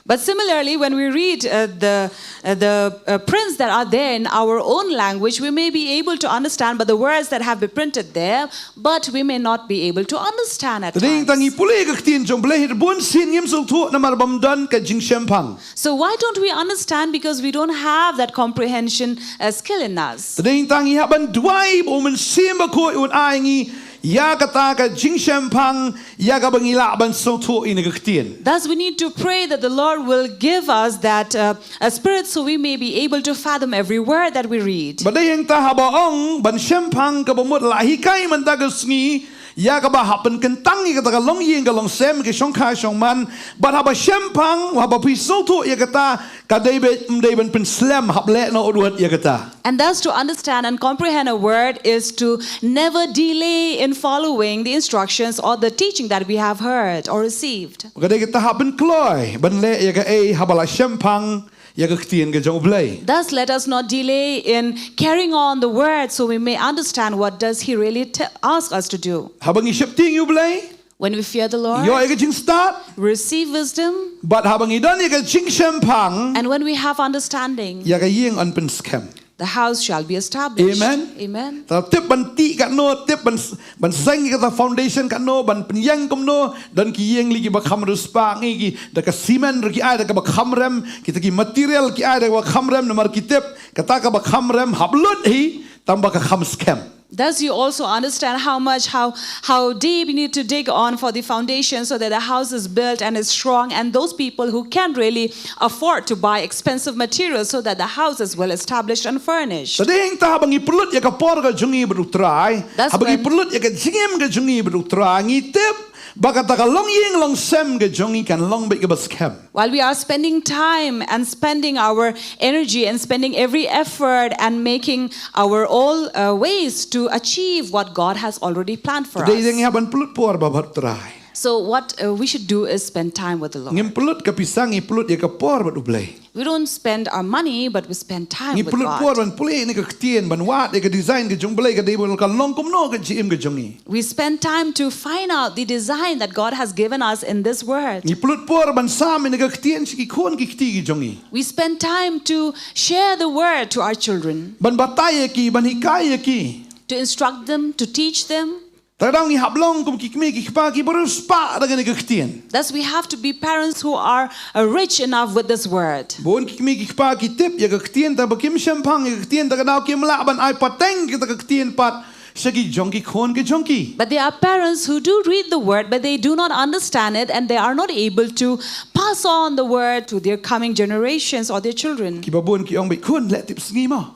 But similarly, when we read uh, the uh, the uh, prints that are there in our own language, we may be able to understand, but the words that have been printed there, but we may not be able to understand at times. Te dei hangta ngi pule ka ktien jong U Blei, bun sien ngim sngewthuh namar bym don ka jingshemphang. So why don't we understand? Because we don't have that comprehension uh, skill in us. Te dei hangta ngi hap ban duwai ba U Mynsiem Bakhuid un ai ngi ïa kata ka jingshemphang, ïa kaba ngi lah ban sngewthuh ïa kane ka ktien. Thus, we need to pray that the Lord will give us that uh, a spirit so we may be able to fathom every word that we read. Ba dei hangta haba ong ban shemphang, kaba mut la hikai mynta ka sngi ïa kaba hap pynkyntang ïa kata ka longïing ka longsem, ka shongkha shongman, bad haba shemphang, haba phi sngewthuh ïa kata, ka dei ba ym dei ban pynslem, hap leh noh ruh ïa kata. And thus, to understand and comprehend a word is to never delay in following the instructions or the teaching that we have heard or received. Ka dei kata hap ban kloi ban leh ïa kaei haba la shemphang ïa ka ktien ka jong U Blei. Thus, let us not delay in carrying on the word so we may understand what does he really t- ask us to do. Haba ngi sheptieng ïa U Blei, When we fear the Lord, ïoh ïa ka jingstad, receive wisdom, bad haba ngi don ïa ka jingshemphang, and when we have understanding, ïa ka ïing yn pynskhem. The house shall be established. Amen. Amen. Ta tip ban tih katno, tip ban s- ban seng ïa kata foundation katno, ban pynïeng kumno, don ki ïing lei kiba kham riewspah, ngi ki da ka cement ruh ki ai da kaba kham rem, kita ki material ki ai da kaba kham rem, namar ki tip kata kaba kham rem hap lut hi tang ba ka kham skhem. Thus, you also understand how much, how, how deep you need to dig on for the foundation so that the house is built and is strong, and those people who can really afford to buy expensive materials so that the house is well established and furnished. Ta dei hangta haba ngi pynlut ïa ka por ka jong ngi bad U Trai, haba ngi pynlut ïa ka jingim ka jong ngi bad U Trai, ngi tip ba kata ka longïing longsem ka jong ngi kan long beit kaba skhem. While we are spending time and spending our energy and spending every effort and making our all uh, ways to achieve what God has already planned for us. Te dei hangta ngi hap ban pynlut por bad U Trai. So what uh, we should do is spend time with the Lord. Ngim pynlut ka pisa, ngi pynlut ïa ka por bad U Blei. We don't spend our money, but we spend time Ngi with pynlut por God. ban pule ïa ka ktien, ban wad ïa ka design ka jong U Blei, ka dei ba kan long kumno ka jingim ka jong ngi. We spend time to find out the design that God has given us in this word. Ngi pynlut por ban sam ïa ka ktien sha ki khun ki kti ki jong ngi. We spend time to share the word to our children, Ban batai ïa ki, ban hikai ïa ki. To instruct them, to teach them. Te lada ngi hap long kum ki kmie ki kpa kiba riewspah da kane ka ktien. Thus, we have to be parents who are uh, rich enough with this word. Bun ki kmie ki kpa ki tip ïa ka ktien, tang ba kim shemphang ïa ka ktien, te lada kim lah ban ai pateng ïa ka ktien pat sha ki jong ki khun ki jong ki. But there are parents who do read the word, but they do not understand it, and they are not able to pass on the word to their coming generations or their children. Kiba bun ki ong beit, khun, leh tipsngi mo.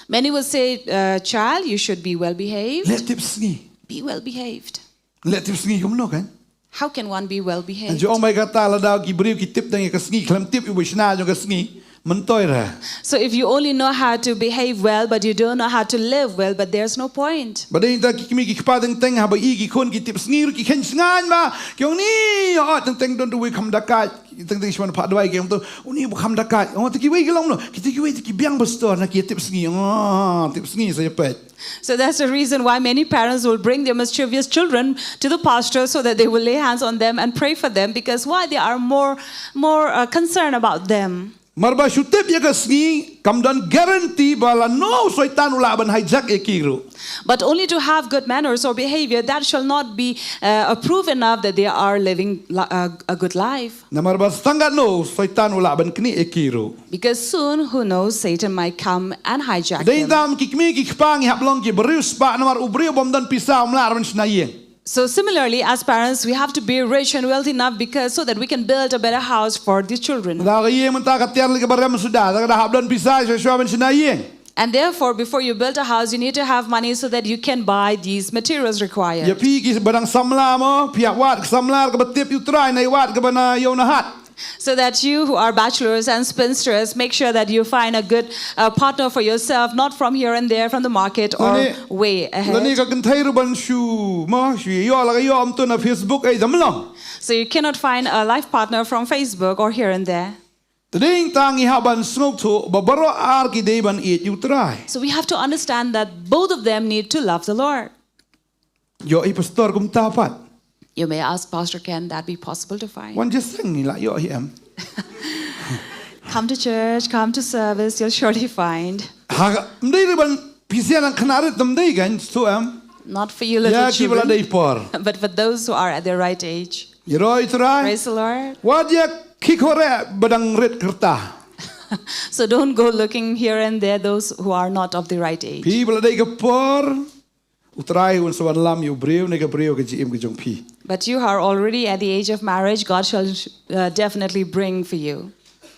Many will say, uh, "Child, you should be well behaved." Leh tipsngi. Be well behaved. Leh tipsngi kumno kan? How can one be well Ngan behaved? ju ong beit kata, lada ki briew ki tip tang ïa ka sngi, khlem tip ïa u ba shna jong ka sngi, myntoi re. So if you only know how to behave well, but you don't know how to live well, but there's no point. Ba dei ta ki kmie ki kpa teng teng, haba i ki khun ki tipsngi ruh ki kheiñ sngewbha. Ki ong, ni, oh, teng teng don uwei kham dakait. Teng teng shman phah duwai ki ong to, uni ba kham dakait. Oh, te kiwei ki long no. Kita kiwei te ki biang pastor na ki tipsngi. Oh, tipsngi sa ïa peit. So that's the reason why many parents will bring their mischievous children to the pastor so that they will lay hands on them and pray for them, because why, they are more more uh, concerned about them. Mar ba shu tip ïa ka sngi, kam don guarantee ba lano u Soitan u lah ban hijack ïa ki ruh. But only to have good manners or behavior, that shall not be uh, a proof enough that they are living li- uh, a good life. Namar ba tang katno u Soitan u lah ban knieh ïa ki ruh. Because soon, who knows, Satan might come and hijack Dei them. tam ki kmie ki kpa ngi hap long kiba riewspah, namar u briew bym don pisa um lah ban shna ïing. So similarly, as parents, we have to be rich and wealthy enough because so that we can build a better house for the children. Da ka ïing mynta ka tiar lei kaba rem suda, da ka da hap don pisa shuwa shuwa ban shna ïing. And therefore, before you build a house, you need to have money so that you can buy these materials required. Ïa phi kiba dang samla mo, phi hap wad ka samla kaba tip ïa u Trai, ne wad kaba na ïew na hat. So that you who are bachelors and spinsters, make sure that you find a good uh, partner for yourself, not from here and there, from the market or Lane- way Lane ahead. ka kynthei ruh ban shu mo, shu ïoh la ka ïoh, ym tu na Facebook ei, da ym long. So you cannot find a life partner from Facebook or here and there. Te dei tang ngi hap ban sngewthuh ba baroh ar ki dei ban ïeit ïa u Trai. So we have to understand that both of them need to love the Lord. Ïoh i pastor kumta pat. You may ask, "Pastor, can that be possible to find?" Wan jingïaseng ngi lah ïoh hi em. Come to church, come to service, you'll surely find. Ha, ym dei ruh ban phi sien nang khynnah rit, ym dei kan, tu em. Not for you little Ïa kiba la children, dei por. But for those who are at the right age. Ïaroh ïa u Trai. Praise the Lord. Wat ïa khih khore ba dang rit kyrta. So don't go looking here and there, those who are not of the right age. Phi ba la dei ka por, u Trai un sa wanlam ïa u briew ne ka briew ha ka jingim ka jong phi. But you are already at the age of marriage, God shall uh, definitely bring for you.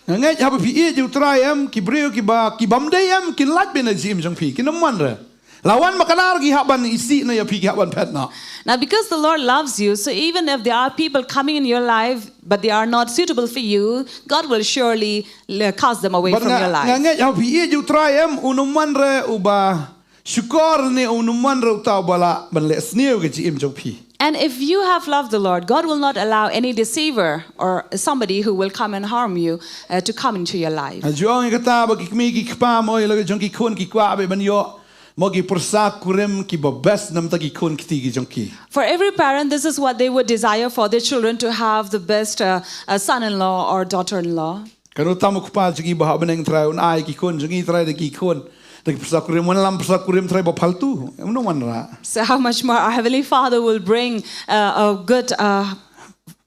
Nga ngeit haba phi ïeit ïa u Trai em, ki briew kiba, ki bym dei em, kin lait beit na jingim jong phi, kin ym wanrah. La wan ba ka dei ki hap ban isih noh ïa phi, ki hap ban phet noh. Now, because the Lord loves you, so even if there are people coming in your life, but they are not suitable for you, God will surely uh, cast them away Bad from nga, your nga life. ngeit haba phi ïeit ïa u Trai em, un ym wanrah uba shukor ne un ym wanrah uta uba lah ban leh sniew ha ka jingim jong phi. And if you have loved the Lord, God will not allow any deceiver or somebody who will come and harm you uh, to come into your life. Nga ju ong ïa kata ba ki kmie ki kpa mo, ïa la ka jong ki khun ki kwah beit ban ïoh mo ki pyrsa kurim kiba best na bynta ki khun ki kti ki jong ki. For every parent, this is what they would desire for their children, to have the best uh, uh, son-in-law or daughter-in-law. Kano tam u Kpa jong ngi ba ha bneng, Trai un ai ki khun jong ngi, Trai, da ki khun, da ki pyrsa kurim, wanlam pyrsa kurim, Trai, ba phaltu. Em, no wanrah. So how much more our Heavenly Father will bring uh, a good uh,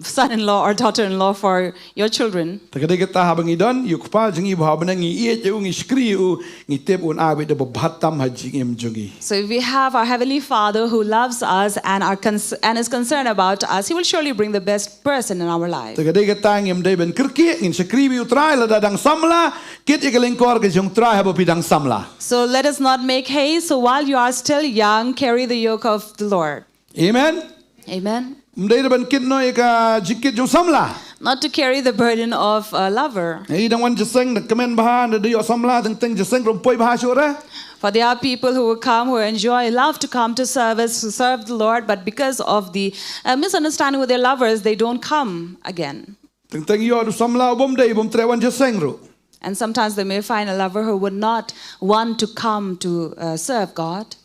son-in-law or daughter-in-law for your children. Te ka dei kata, haba ngi don ïa u Kpa jong ngi ba ha bneng, ngi ïeit ïa u, ngi shakri ïa u, ngi tip un ai beit da ba bha tam ha jingim jong ngi. So if we have our Heavenly Father who loves us and, are cons- and is concerned about us, He will surely bring the best person in our life. Te ka dei kata, ngim dei ban kyrkieh, ngin shakri beit ïa u Trai lada dang samla, kit ïa ka lyngkor ka jong u Trai haba phi dang samla. So let us not make haste. So while you are still young, carry the yoke of the Lord. Amen. Amen. Ym dei ban kit noh ïa ka jingkit jong u samla. Not to carry the burden of a lover. Ngi dang wan jingïaseng, da kmen bha, da ïoh samla teng teng, jingïaseng ruh ym poi bha shuh re. For there are people who will come, who enjoy, love to come to service, to serve the Lord, but because of the uh, misunderstanding with their lovers, they don't come again. Teng teng ïoh u samla u bym dei, bym treh wan jingïaseng ruh. And sometimes they may find a lover who would not want to come to uh, serve God.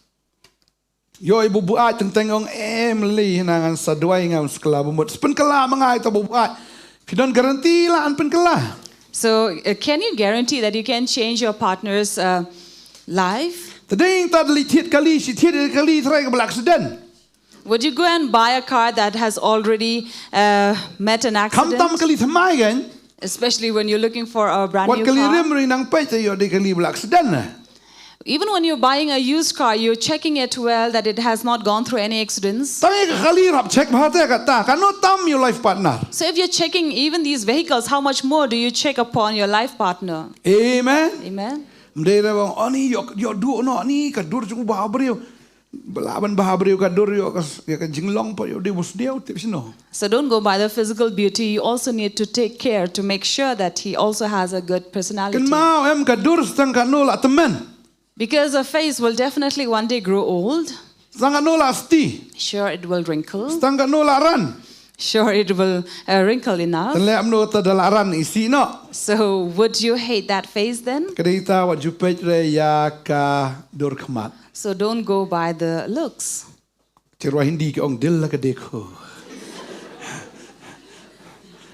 Ïoh i buaid, teng teng ong em li, ngan sa duwai nga un sa kylla bamut. Pynkylla ma nga ïa uta u buaid. Phi don guarantee la an pynkylla? So, uh, can you guarantee that you can change your partner's uh, life? Te dei ïa uta u leit thied kali, shi thied kali trai kaba la accident. Would you go and buy a car that has already uh, met an Khamtam accident? Kali thymmai kan. Especially when you're looking for a brand Wat new kali car. Rim ring nang peit te ïoh dei kali ba la accident na. Even when you're buying a used car, you're checking it well that it has not gone through any accidents. Tang ïa ka kali rap check bha te kata. Kano tam ïa u life partner. So if you're checking even these vehicles, how much more do you check upon your life partner? Amen. Amen. Mdei re bang, oh ni ïoh, ïoh duh noh ni, ka dur jong u bha briew. Ba lah ban bha briew ka dur, ïoh ka, ïoh ka jinglong pat ïoh dei bus diaw, tip sino. So don't go by the physical beauty. You also need to take care to make sure that he also has a good personality. Kynmaw em, ka dur sa tang kano la tymmen. Because a face will definitely one day grow old. Sa tang kano la sti. Sure, it will wrinkle. Sa tang kano la ran. Sure, it will uh, wrinkle enough. Te leh kumno te da la ran isih noh. So would you hate that face then? Ka dei uta wat ju peit re ïa ka dur khmat. So don't go by the looks. Sha rymmai Hindi ki ong dil lagde dekho.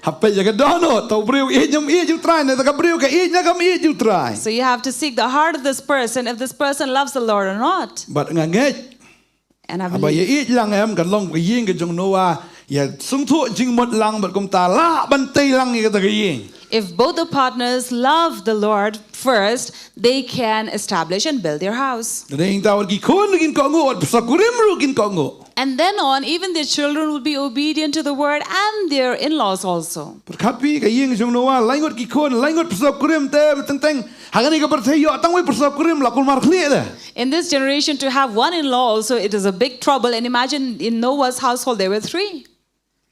Hap peit ïa ka dohnud, uta u briew u ïeit ne um ïeit ïa u Trai, ne uta ka briew ka ïeit ne kam ïeit ïa u Trai. So you have to seek the heart of this person, if this person loves the Lord or not. Bad nga ngeit, And I haba ïa believe ïeit lang em, kan long ka ïing ka jong u Noah, ïa sngewthuh jingmut lang bad kumta lah ban tei lang ïa kata ka ïing. if both the partners love the Lord first, they can establish and build their house. Te dei ïa uta wat ki khun kin kohnguh, wat pyrshah kurim ruh kin kohnguh. And then on, even their children will be obedient to the word and their in laws also. Pyrkhat phi ka ïing jong u Noah, lai ngut ki khun, lai ngut pyrshah kurim te, teng teng. Ha kane ka pyrthei ïoh tang wei pyrshah kurim la kulmar khlieh te. In this generation, to have one in law also, it is a big trouble. And imagine in Noah's household, there were three.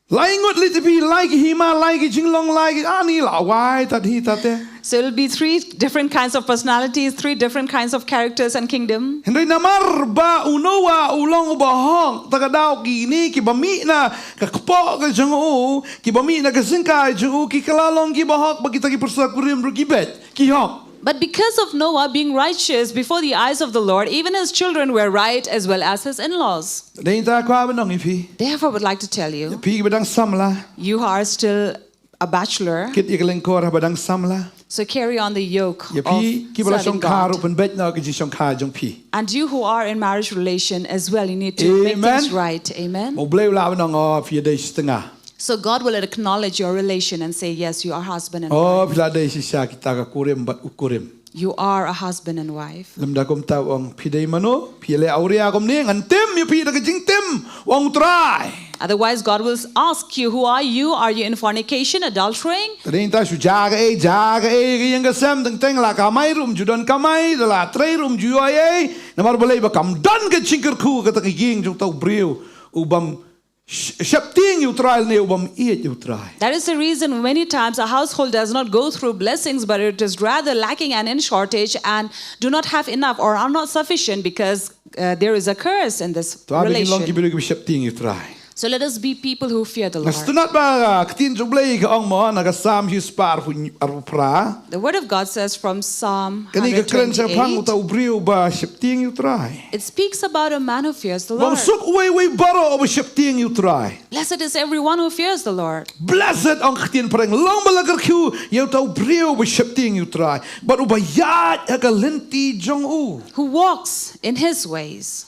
Lai ngut leit phi, lai ki hima, lai ki jinglong, lai ki ani la wai tat hi tat te. So it'll be three different kinds of personalities, three different kinds of characters and kingdom. Hynrei namar ba u Noah u long u bahok, ta ka daw kine kiba mih na ka kpoh ka jong u, kiba mih na ka jingkai jong u, ki kylla long ki bahok, ba kita ki pyrshah kurim ruh ki beit, ki hok. But because of Noah being righteous before the eyes of the Lord, even his children were right as well as his in laws. Dei ïa uta kwah ban ong ïa phi. Therefore, I would like to tell you, Phi kiba dang samla. You are still a bachelor. Kit ïa ka lyngkor haba dang samla. So carry on the yoke Ïa phi of kiba la serving shongkha ruh, God. Pynbeit noh ka jingshongkha jong phi. And you who are in marriage relation as well, you need to make Amen. Things right. Amen. U Blei u lah ban ong, oh, phi dei shi tnga. So God will acknowledge your relation and say, yes, you are husband and Oh, wife. Phi la dei shisha kita ka kurim bad u kurim. You are a husband and wife. Lymda kumta u ong, phi dei mano, phi leh awria kumne, ngan tim ïa phi da ka jingtim, u ong u Trai. Otherwise, God will ask you, who are you? Are you in fornication, adultering? Te dei ïa uta shu ja kaei, ja kaei, ka ïing ka sem, teng teng la kamai ruh um ju don kamai, da la trei ruh um ju ïoh ei ei. Namar balei? Ba kam don ka jingkyrkhu kata ka ïing jong uta u briew u bym sh-, sheptieng ïa u Trai ne u bym ïeit ïa u Trai. That is the reason many times a household does not go through blessings, but it is rather lacking and in shortage and do not have enough or are not sufficient because uh, there is a curse in this To ba ngin long ki relation. Briew kiba sheptieng ïa u Trai. So let us be people who fear the Nga Lord. sngewtynnat ba ka ktien jong u Blei ka ong mo, na ka Salm shispah arphew, arphew phra. The word of God says from Psalm Kane ka kren shaphang uta one hundred twenty-eight, u briew ba sheptieng ïa u Trai. It speaks about a man who fears the Ba ong Lord. suk uwei uwei baroh ba sheptieng ïa u Trai. Blessed is everyone who fears the Lord. Blessed, ong ka ktien phareng, long ba la kyrkhu ïa uta u briew ba sheptieng ïa u Trai bad uba ïaid ha ka lynti jong u. Who walks in his ways.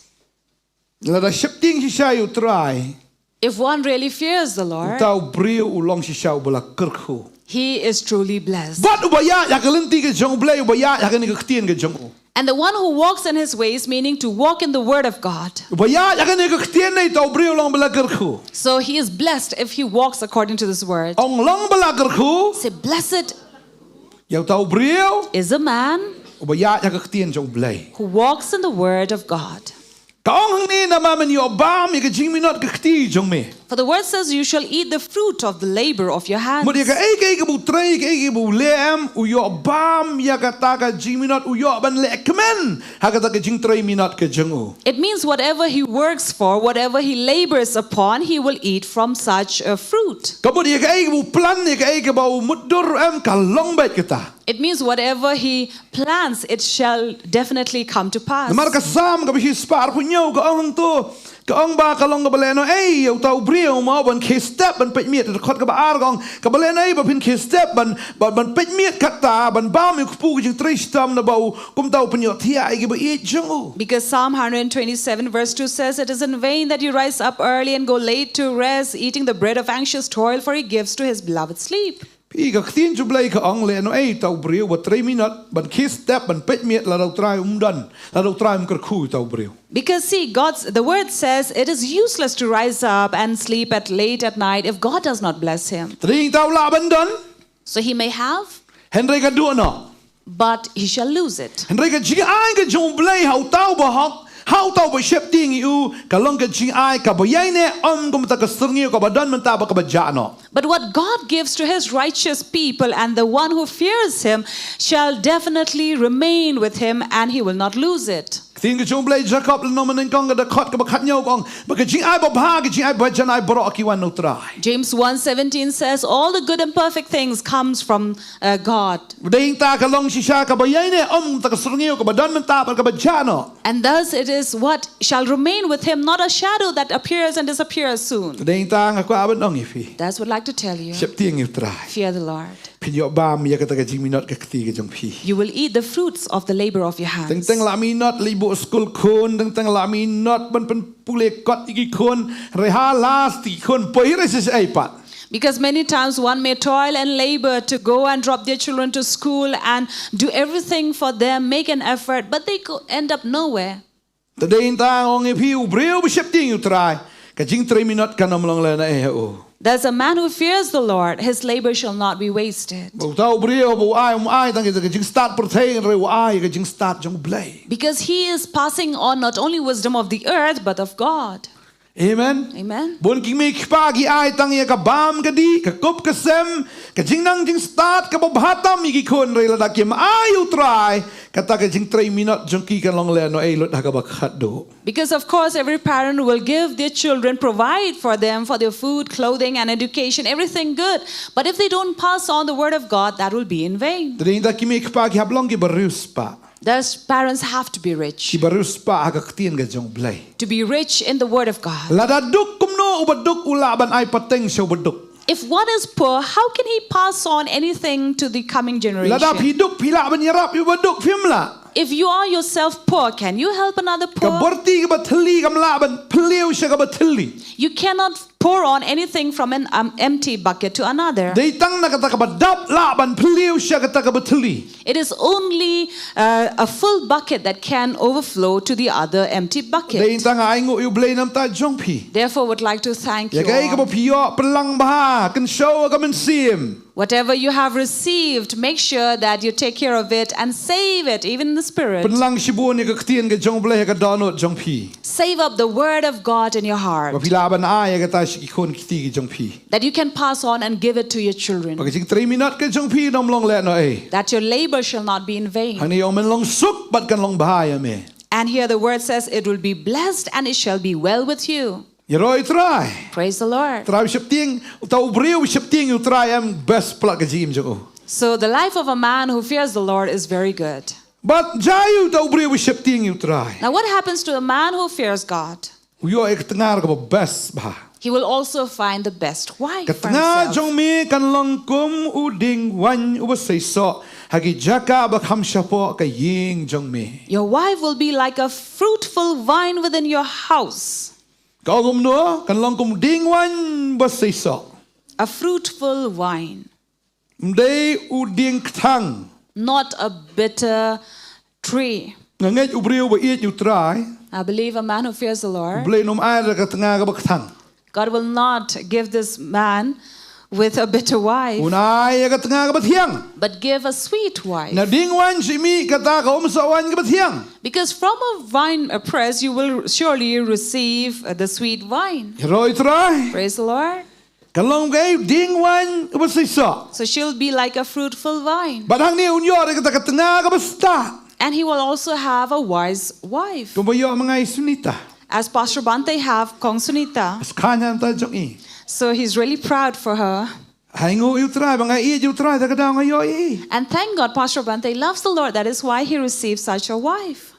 Lada sheptieng shisha ïa u Trai, If one really fears the Lord, uta u briew u long shisha uba la kyrkhu. He is truly blessed. Bad uba ïaid ha ka lynti ka jong u Blei, uba ïaid ha kane ka ktien ka jong u. And the one who walks in his ways, meaning to walk in the word of God. Uba ïaid ha kane ka ktien, uta u briew u long ba la kyrkhu. So he is blessed if he walks according to this word. Ong long ba la kyrkhu. Say, blessed Ïa uta u briew is a man uba ïaid ha ka ktien jong u Blei. Who walks in the word of God. Ka ong hangne namar men ïoh bam ïa ka jingminot ka kti jong me. For the word says, "You shall eat the fruit of the labor of your hands." Mut ïa kaei kaei kaba u trei, kaei kaei kaba u leh em, u ïoh bam ïa kata ka jingminot, u ïoh ban leh kmen ha kata ka jingtrei minot ka jong u. It means whatever he works for, whatever he labors upon, he will eat from such a fruit. Ka mut ïa kaei kaba u plan, ïa kaei kaba u mutdur em, ka long beit kata. It means whatever he plants, it shall definitely come to pass. Namar ka Salm kaba shispah arphew hynñiew ka ong hangto, ka ong ba ka long kaba lehnohei ïa uta u briew mo ban khie step ban peit miet. Dkhot kaba ar ka ong, kaba lehnohei ba phin khie step ban, ban, ban peit miet kata, ban bam ïa u kpu ka jingtrei shitom, naba u kumta u pynïohthiah ïa kiba ïeit jong u. Because Psalm one hundred twenty-seven verse two says, "It is in vain that he rise up early and go late to rest, eating the bread of anxious toil, for he gives to his beloved sleep." Phi, ka ktien jong U Blei ka ong lehnohei ïa uta u briew ba trei minot ban khie step ban peit miet lada U Trai um don, lada U Trai um kyrkhu ïa uta u briew. Because see, God's, the word says, "It is useless to rise up and sleep at late at night if God does not bless him." Te dei hangta u lah ban don. So he may have, hynrei ka duh noh. But he shall lose it. Hynrei ka jingai ka jong U Blei ha uta uba hok, ha uta uba sheptieng ïa u, ka long ka jingai kaba ïaineh ym kum kata ka syrngiew kaba don mynta bad kaba jah noh. But what God gives to his righteous people and the one who fears him shall definitely remain with him, and he will not lose it. Ka ktien ka jong U Blei Jakob lynnong ba nyngkong ka dkhot kaba khathynñiew ka ong ba ka jingai babha, ka jingai bajan ai baroh ki wan na U Trai. James one seventeen says, "All the good and perfect things comes from, uh, God." Dei hangta ka long shisha kaba ïaineh ym kum kata ka syrngiew kaba don mynta bad kaba jah noh. And thus it is what shall remain with him, not a shadow that appears and disappears soon. Dei hangta nga kwah ban ong ïa phi. That's what I'd like to tell you. Sheptieng ïa U Trai. Fear the Lord. Phin ïoh bam ïa kata ka jingminot ka kti ka jong phi. You will eat the fruits of the labor of your hands. Teng teng la minot leit buh skul khun, teng teng la minot ban pynpule kot ïa ki khun, hynrei ha last ki khun poi hynrei shisha ei pat. Because many times one may toil and labor to go and drop their children to school and do everything for them, make an effort, but they go, end up nowhere. Te dei hangta nga ong ïa phi, u briew ba sheptieng ïa U Trai, ka jingtrei minot kan ym long lehnohei ha u. There's a man who fears the Lord, his labor shall not be wasted. Ba uta u briew ba u ai, um ai tang ïa ka jingstad pyrthei, hynrei u ai ïa ka jingstad jong U Blei. Because he is passing on not only wisdom of the earth, but of God. Amen. Amen. Bun ki kmie ki kpa ki ai tang ïa ka bam ka dih, ka kup ka sem, ka jingnang jingstad kaba bha tam ïa ki khun, hynrei lada kim ai ïa U Trai, kata ka jingtrei minot jong ki kan long lehnohei lut ha kaba khatduh. Because of course every parent will give their children, provide for them for their food, clothing and education, everything good. But if they don't pass on the word of God, that will be in vain. Te dei hangta ki kmie ki kpa ki hap long kiba riewspah. Thus, parents have to be rich. Kiba riewspah ha ka ktien ka jong U Blei. To be rich in the word of God. Lada duk kumno uba duk, u lah ban ai pateng sha uba duk. If one is poor, how can he pass on anything to the coming generation? Lada phi duk, phi lah ban ïarap ïa uba duk, phim lah? If you are yourself poor, can you help another poor? Ka byrti kaba thylli kam lah ban phylliew sha kaba thylli. You cannot pour on anything from an, um, empty bucket to another. Dei tang na kata kaba dap lah ban phylliew sha kata kaba thylli. It is only, uh, a full bucket that can overflow to the other empty bucket. Dei tang ai nguh ïa U Blei namar ta jong phi. Therefore, would like to thank you all. Ïa kaei kaba phi ïoh, pynlang bha, kynshew ha ka mynsiem. Whatever you have received, make sure that you take care of it and save it, even in the spirit. Pynlang shibun ïa ka ktien ka jong U Blei ha ka dohnud jong phi. Save up the word of God in your heart. Ba phi lah ban ai ïa kata sha ki khun ki kti ki jong phi. That you can pass on and give it to your children. Ba ka jingtrei minot ka jong phi kan ym long lehnohei. That your labor shall not be in vain. Hangne ong men long suk bad kan long bha ïa me. And here the word says, "It will be blessed and it shall be well with you." Ïaroh ïa U Trai. Praise the Lord. Trai u sheptieng, uta u briew u sheptieng ïa U Trai em, best palat ka jingim jong u. So the life of a man who fears the Lord is very good. Bad jia ïa uta u briew u sheptieng ïa U Trai. Now what happens to a man who fears God? U ïoh ïa ka tnga kaba best bha. He will also find the best wife for himself. Ka tnga jong me kan long kum u dieng waiñ uba seisoh ha ki jaka ba kham shapoh ka ïing jong me. Your wife will be like a fruitful vine within your house. Ka ong kumno, kan long kum u dieng waiñ ba seisoh. A fruitful vine. Ym dei u dieng kthang. Not a bitter tree. Nga ngeit u briew ba ïeit ïa U Trai, I believe a man who fears the Lord, U Blei un ym ai da ka tnga kaba kthang. God will not give this man with a bitter wife, un ai ïa ka tnga kaba thiang. But give a sweet wife. Na dieng waiñ shi mih kata ka umsoh waiñ kaba thiang. Because from a vine, a press, you will surely receive, uh, the sweet wine. Ïaroh ïa u Trai. Praise the Lord. Kan long kaei? Dieng waiñ kaba seisoh. So she'll be like a fruitful vine. Bad hangne un ïoh ïa kata ka tnga kaba stad. And he will also have a wise wife. Kumba ïoh ma nga i Sunita. As Pastor Bhante have Kong Sunita. Skhañ hangta jong i. So he's really proud for her. Ai nguh ïa u Trai ba nga ïeit ïa u Trai da ka daw nga ïoh i. And thank God, Pastor Bhante loves the Lord. That is why he received such a wife.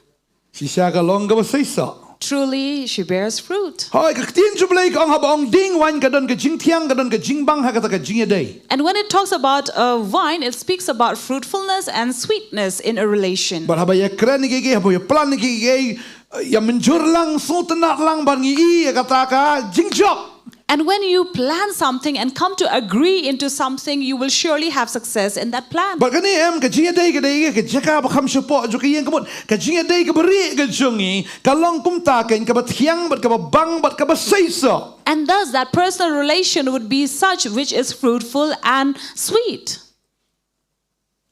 Shisha ka long kaba seisoh. Truly, she bears fruit. Hooid, ka ktien jong U Blei ka ong haba ong dieng waiñ ka don ka jingthiang, ka don ka jingbang ha kata ka jingïadei. And when it talks about a vine, it speaks about fruitfulness and sweetness in a relation. Bad haba ïakren ïa kiei kiei, haba ïaplan ïa kiei kiei, ïa mynjur lang, sngewtynnad lang ba ngi i ïa kata ka jingjop. And when you plan something and come to agree into something, you will surely have success in that plan. Bad kane em, ka jingïadei ka dei ka jaka ba kham shapoh jong ka ïing, ka mut ka jingïadei kaba rieh ka jong ngi ka long kumta kein, kaba thiang bad kaba bang bad kaba seisoh. And thus, that personal relation would be such which is fruitful and sweet.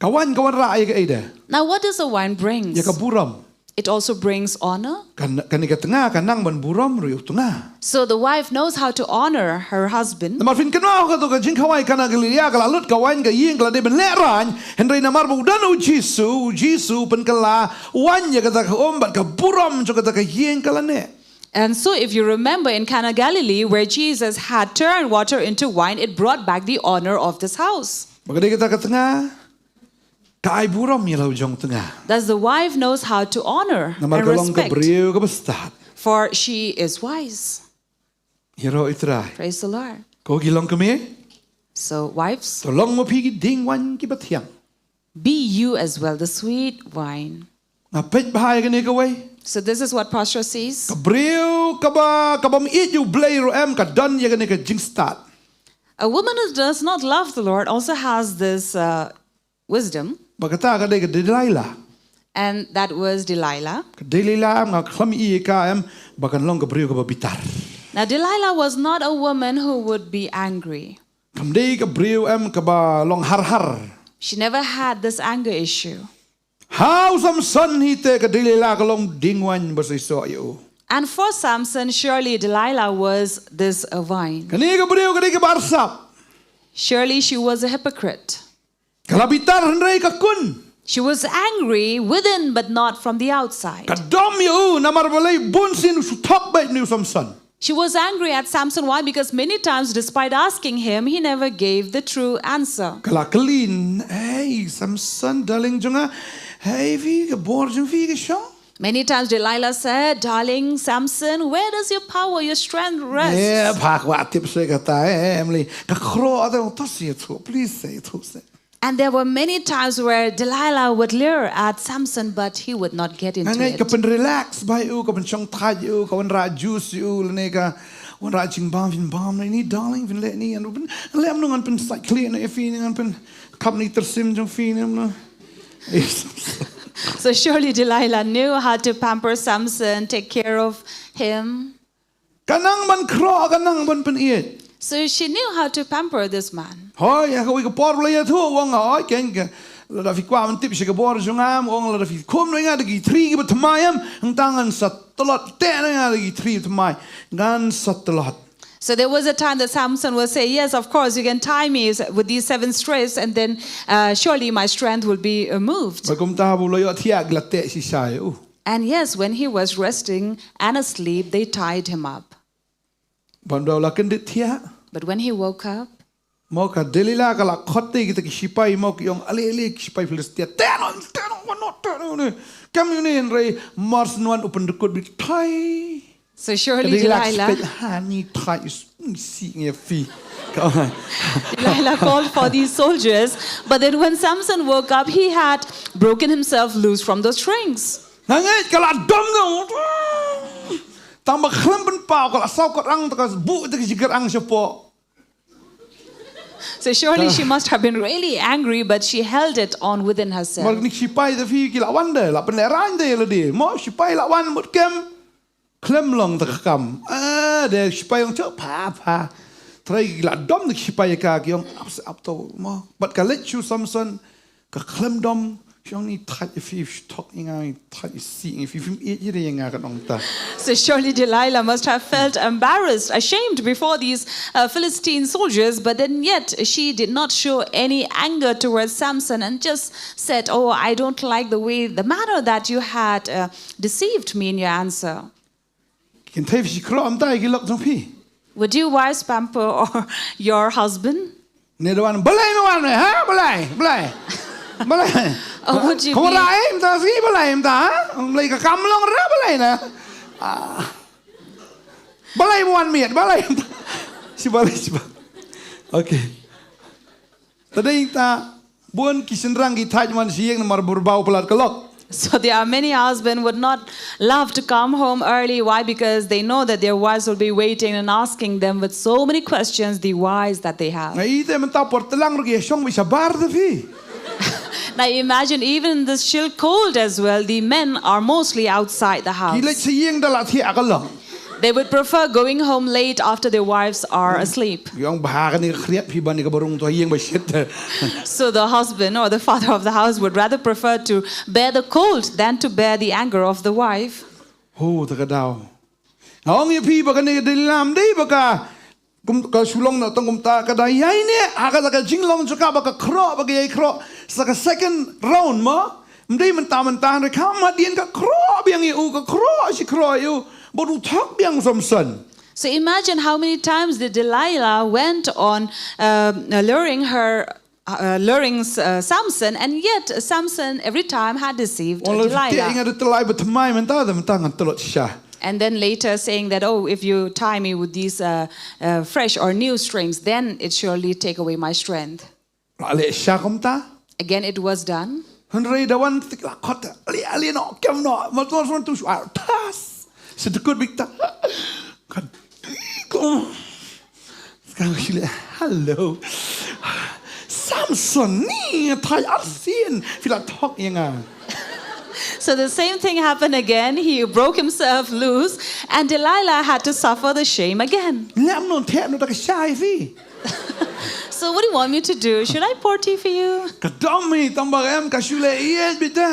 Ka waiñ ka wanrah ïa kaei de? Now, what does the wine brings? Ïa ka burom. It also brings honor. Kan, kane ka tnga ka nang ban burom ruh ïa u tnga. So the wife knows how to honor her husband. Namar phin kynmaw, kato ka jingkhawai Kana Galilea, ka la lut ka waiñ ka ïing, ka la dei ban lehraiñ, hynrei namar ba u don U Jisu, U Jisu u pynkylla waiñ ïa kata ka um bad ka burom jong kata ka ïing ka la neh. And so, if you remember in Cana Galilee, where Jesus had turned water into wine, it brought back the honor of this house. Ba ka dei kata ka tnga ka ai burom ïa la u jong u tnga. Thus, the wife knows how to honor and respect. Namar ka long ka briew kaba stad. For she is wise. Ïaroh ïa u Trai. Praise the Lord. Ko ki longkmie. So, wives, to long ma phi ki dieng waiñ kiba thiang. Be you as well the sweet wine. Nga peit bha ïa kane kawei. So this is what Pastor says. Ka briew kaba, kabym ïeit ïa U Blei ruh em, ka don ïa kane ka jingstad. A woman who does not love the Lord also has this, uh, wisdom. Ba kata ka dei ka Delilah. And that was Delilah. Ka Delilah em, nga khlem i ïa ka em ba kan long ka briew kaba bitar. Now, Delilah was not a woman who would be angry. Kam dei ka briew em kaba long har har. She never had this anger issue. Ha u Samson hi te ka Delilah ka long dieng waiñ ba seisoh ïa u. And for Samson, surely Delilah was this, uh, vine. Kane ka briew ka dei kaba arsap. Surely she was a hypocrite. Ka la bitar hynrei ka kun. She was angry within, but not from the outside. Ka dom ïa u namar balei bun sien u shu thok beit ïa u Samson. She was angry at Samson. Why? Because many times, despite asking him, he never gave the true answer. Ka la kylli, "Hey, Samson, darling jong nga, hey, phi ka bor jong phi ka shong?" Many times Delilah said, "Darling Samson, where does your power, your strength rest?" Eh, phah kwah tip se kata, eh, Emily. Ka khroh ata, "To se to, please se to se." And there were many times where Delilah would leer at Samson, but he would not get into it. Nga ngeit ka pynrelax bha ïa u, ka pynshongthait ïa u, ka wanrah juice ïa u, lane ka wanrah jingbam, phin bam ïa ini, darling, phin leh ini, and phin leh mano, ngan pynsait khlieh noh ïa phi, ngan pynkhap na i tyrsim jong phi, no. So surely Delilah knew how to pamper Samson, take care of him. Ka nang ban khroh, ka nang ban pynïeit. So she knew how to pamper this man. Hooid, ha kawei ka por ba la ïathuh, u ong, "Hooid, kein ka, lada phi kwah ban tip sha ka bor jong nga, u ong, lada phi khum noh ïa nga da ki thri kiba thymmai em, hangta ngan sa tlot, teh noh ïa nga da ki thri thymmai, ngan sa tlot." So there was a time that Samson would say, "Yes, of course, you can tie me with these seven strips, and then, uh, surely my strength will be, uh, moved." Bad kumta haba u la ïohthiah ki la teh shisha ïa u. And yes, when he was resting and asleep, they tied him up. Bad haba u la kyndit thiah, but when he woke up, mo ka Delilah ka la khot ïa kita ki shipai, mo ki ong, "Ale, ale, ki shipai Philistia, teh noh, teh noh, wan noh, teh noh ne. Kam ïa une hynrei mar shen wan u pyndykut beit, thai." So surely Delilah, Delilah, spek hani thai is, si nge fi. Ka ong. Delilah called for these soldiers, but then when Samson woke up, he had broken himself loose from those strings. Nga ngeit ka la dom ka. Tang ba khlem pynpaw, ka la saw kot rang, ta ka buh ta ka jingkyrang shapoh. So surely she must have been really angry, but she held it on within herself. Mar kine ki shipai te phi ki la wan de, la pynlehraiñ de ïa lade. Mo shipai la wan mut kem. Khlem long ta ka kam. Ah, de shipai ong, "Chok, pha, pha. Trai ki la dom da ki sipai ïa ka, ki ong ap se ap to mo. Bad ka leit sha u Samson, ka khlem dom, ki ong, ngi thait ïa phi, thok ïa nga, ngi thait ïa si ïa phi, phim ïeit ïa nga, ka ong ta. So surely Delilah must have felt embarrassed, ashamed before these uh, Philistine soldiers, but then yet she did not show any anger towards Samson and just said, "Oh, I don't like the way, the manner that you had uh, deceived me in your answer." Kin thei phi shi khroh mynta ïa ki lok jong phi? Would you wives pamper or your husband? Ne da wan, balei me wan me, ha? Balei? Balei? Balei? Or would you Kham be- rai mynta, si balei mynta, ha? Balei ka kam long ra, balei na? Ah. Balei me wan miet, balei mynta? Si balei, si balei. Okay. Tadi ta bun ki shynrang ki thait wan sha ïing namar ba u briew palat ka lok. So there are many husbands would not love to come home early. Why? Because they know that their wives will be waiting and asking them with so many questions, the whys that they have. Nga ite mynta por tlang ruh ki shong beit shabar te phi. Now imagine even in this chill cold as well, the men are mostly outside the Ki leit house. sha ïing da la thiah ka lok. They would prefer going home late after their wives are asleep. Ki ong bha kane ka khriat phi ban ïa kaba rung to ha ïing ba shit. So the husband or the father of the house would rather prefer to bear the cold than to bear the anger of the wife. Ho, ta ka daw. Nga ong ïa phi ba kane ka dei lam dei ba ka kum ka shu long na tang kumta ka da ïai ne ha ka da ka jinglong jong ka ba ka khroh ba ka ïai khroh sa ka second round mo. Ym dei mynta mynta hynrei kham hadien ka khroh biang ïa u, ka khroh shi khroh ïa u. Bad u thok biang Samson. So imagine how many times the Delilah went on uh, luring her, uh, luring uh, Samson, and yet Samson every time had deceived Ong la phi te Delilah. Nga da tylli ba thymmai mynta da mynta ngan tlot shisha. And then later saying that, "Oh, if you tie me with these uh, uh, fresh or new strings, then it surely take away my strength." La leh shisha kumta. Again, it was done. Hynrei da wan tik la khot. Ale ale no kem no. Ma tuan tuan tu shu ar tas. Sa dkut beit ta. Kan. Ka shu leh, "Hello. Samson, ni thait arsien phi la thok ïa nga." So the same thing happened again. He broke himself loose, and Delilah had to suffer the shame again. Lem no theh no ta ka shai phi. So what do you want me to do? Should I pour tea for you? Ka dom hi tang ba em ka shu leh ïeit beit ta.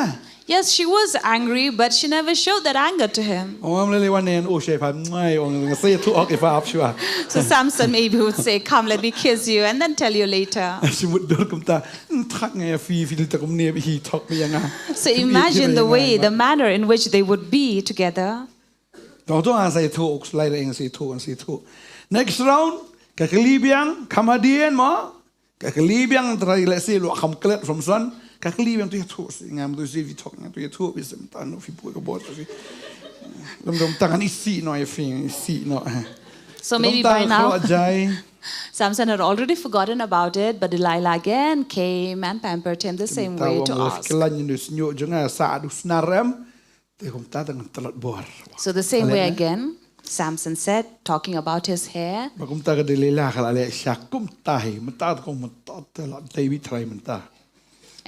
Yes, she was angry, but she never showed that anger to him. Ong am lele wan nen o shai pha mai ong nga sa ïathuh ïa phi ap shuwa. So Samson maybe would say, "Come, let me kiss you and then tell you later." Shi mut dur kumta. Thak nga ïa phi phi ta kumne hi thok ïa nga. So imagine the way, the manner in which they would be together. Tong tong nga sa ïathuh, lai ra eng sa ïathuh, sa ïathuh. Next round, ka kylli biang, kham hadien mo. Ka kylli biang trai leh si lok kham klet Samson. Ka kylli biang tu ïathuh si ngam tu si phi thok nga tu ïathuh beit sa mynta no phi buh ka bor tu phi. Lem dom tang ni si no ïa phi si no. So maybe by now Samson had already forgotten about it, but Delilah again came and pampered him the same way to ask. Klan ni snyo jong nga sa du snarem. Te kumta tang tlot bor. So the same way again, Samson said, talking about his hair. Ba kumta ka Delilah ka la leh shisha kumta hi mynta ka ong mynta te la dei beit trai mynta.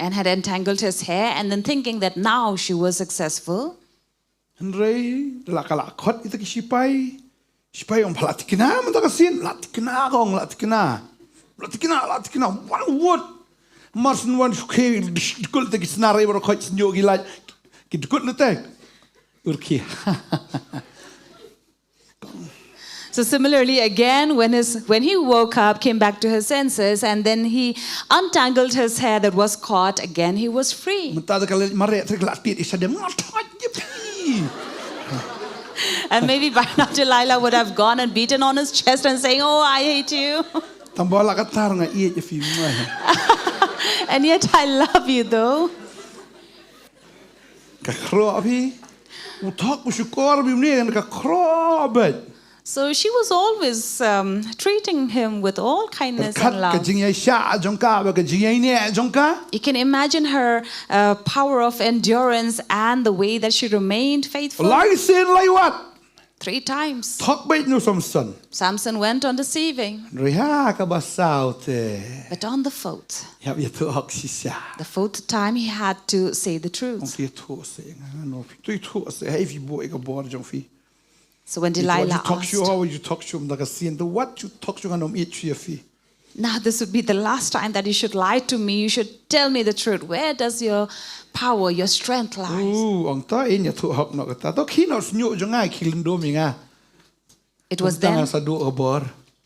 And had entangled his hair, and then thinking that now she was successful. Hynrei da la ka la khot ita ki sipai. Sipai ong pha la tikna mynta ka sien, la tikna ka ong, la tikna. La tikna, la tikna, wan wut. Mar shen wan shu khie dkut te ki snar ei baroh khoit snyo ki lait. Ki dkut na te. Urki. So similarly, again, when, his, when he woke up, came back to his senses, and then he untangled his hair that was caught, again, he was free. Mynta da ka leh mareh trek la tied i shadem nga thot ïa phi. And maybe by now Delilah would have gone and beaten on his chest and saying, "Oh, I hate you." Tang ba la ka tar nga ïeit ïa phi. And yet I love you though. Ka khroh phi. U thok u shukor bym ne ka khroh beit. So she was always um, treating him with all kindness and love. Ka jingïaishah jong ka, ka jingïaineh jong ka. You can imagine her uh, power of endurance and the way that she remained faithful. Lai sien lai wat. Three times. Thok beit nu Samson. Samson went on deceiving. Hynrei ha kaba saw te. But on the fourth. Ïap ïathuh hok shisha. The fourth time he had to say the truth. Ong ïathuh se nga no phi. Tu ïathuh se hei phi buh ïa ka bor jong phi. So when Delilah asked, "What you talk to, how you talk to, the scene, the what you talk to, and um, each of you." Now this would be the last time that you should lie to me. You should tell me the truth. Where does your power, your strength lies? Ooh, ong ta in ya tu hok no kata. To khi no snyu jong ngai khi lindum nga. It was then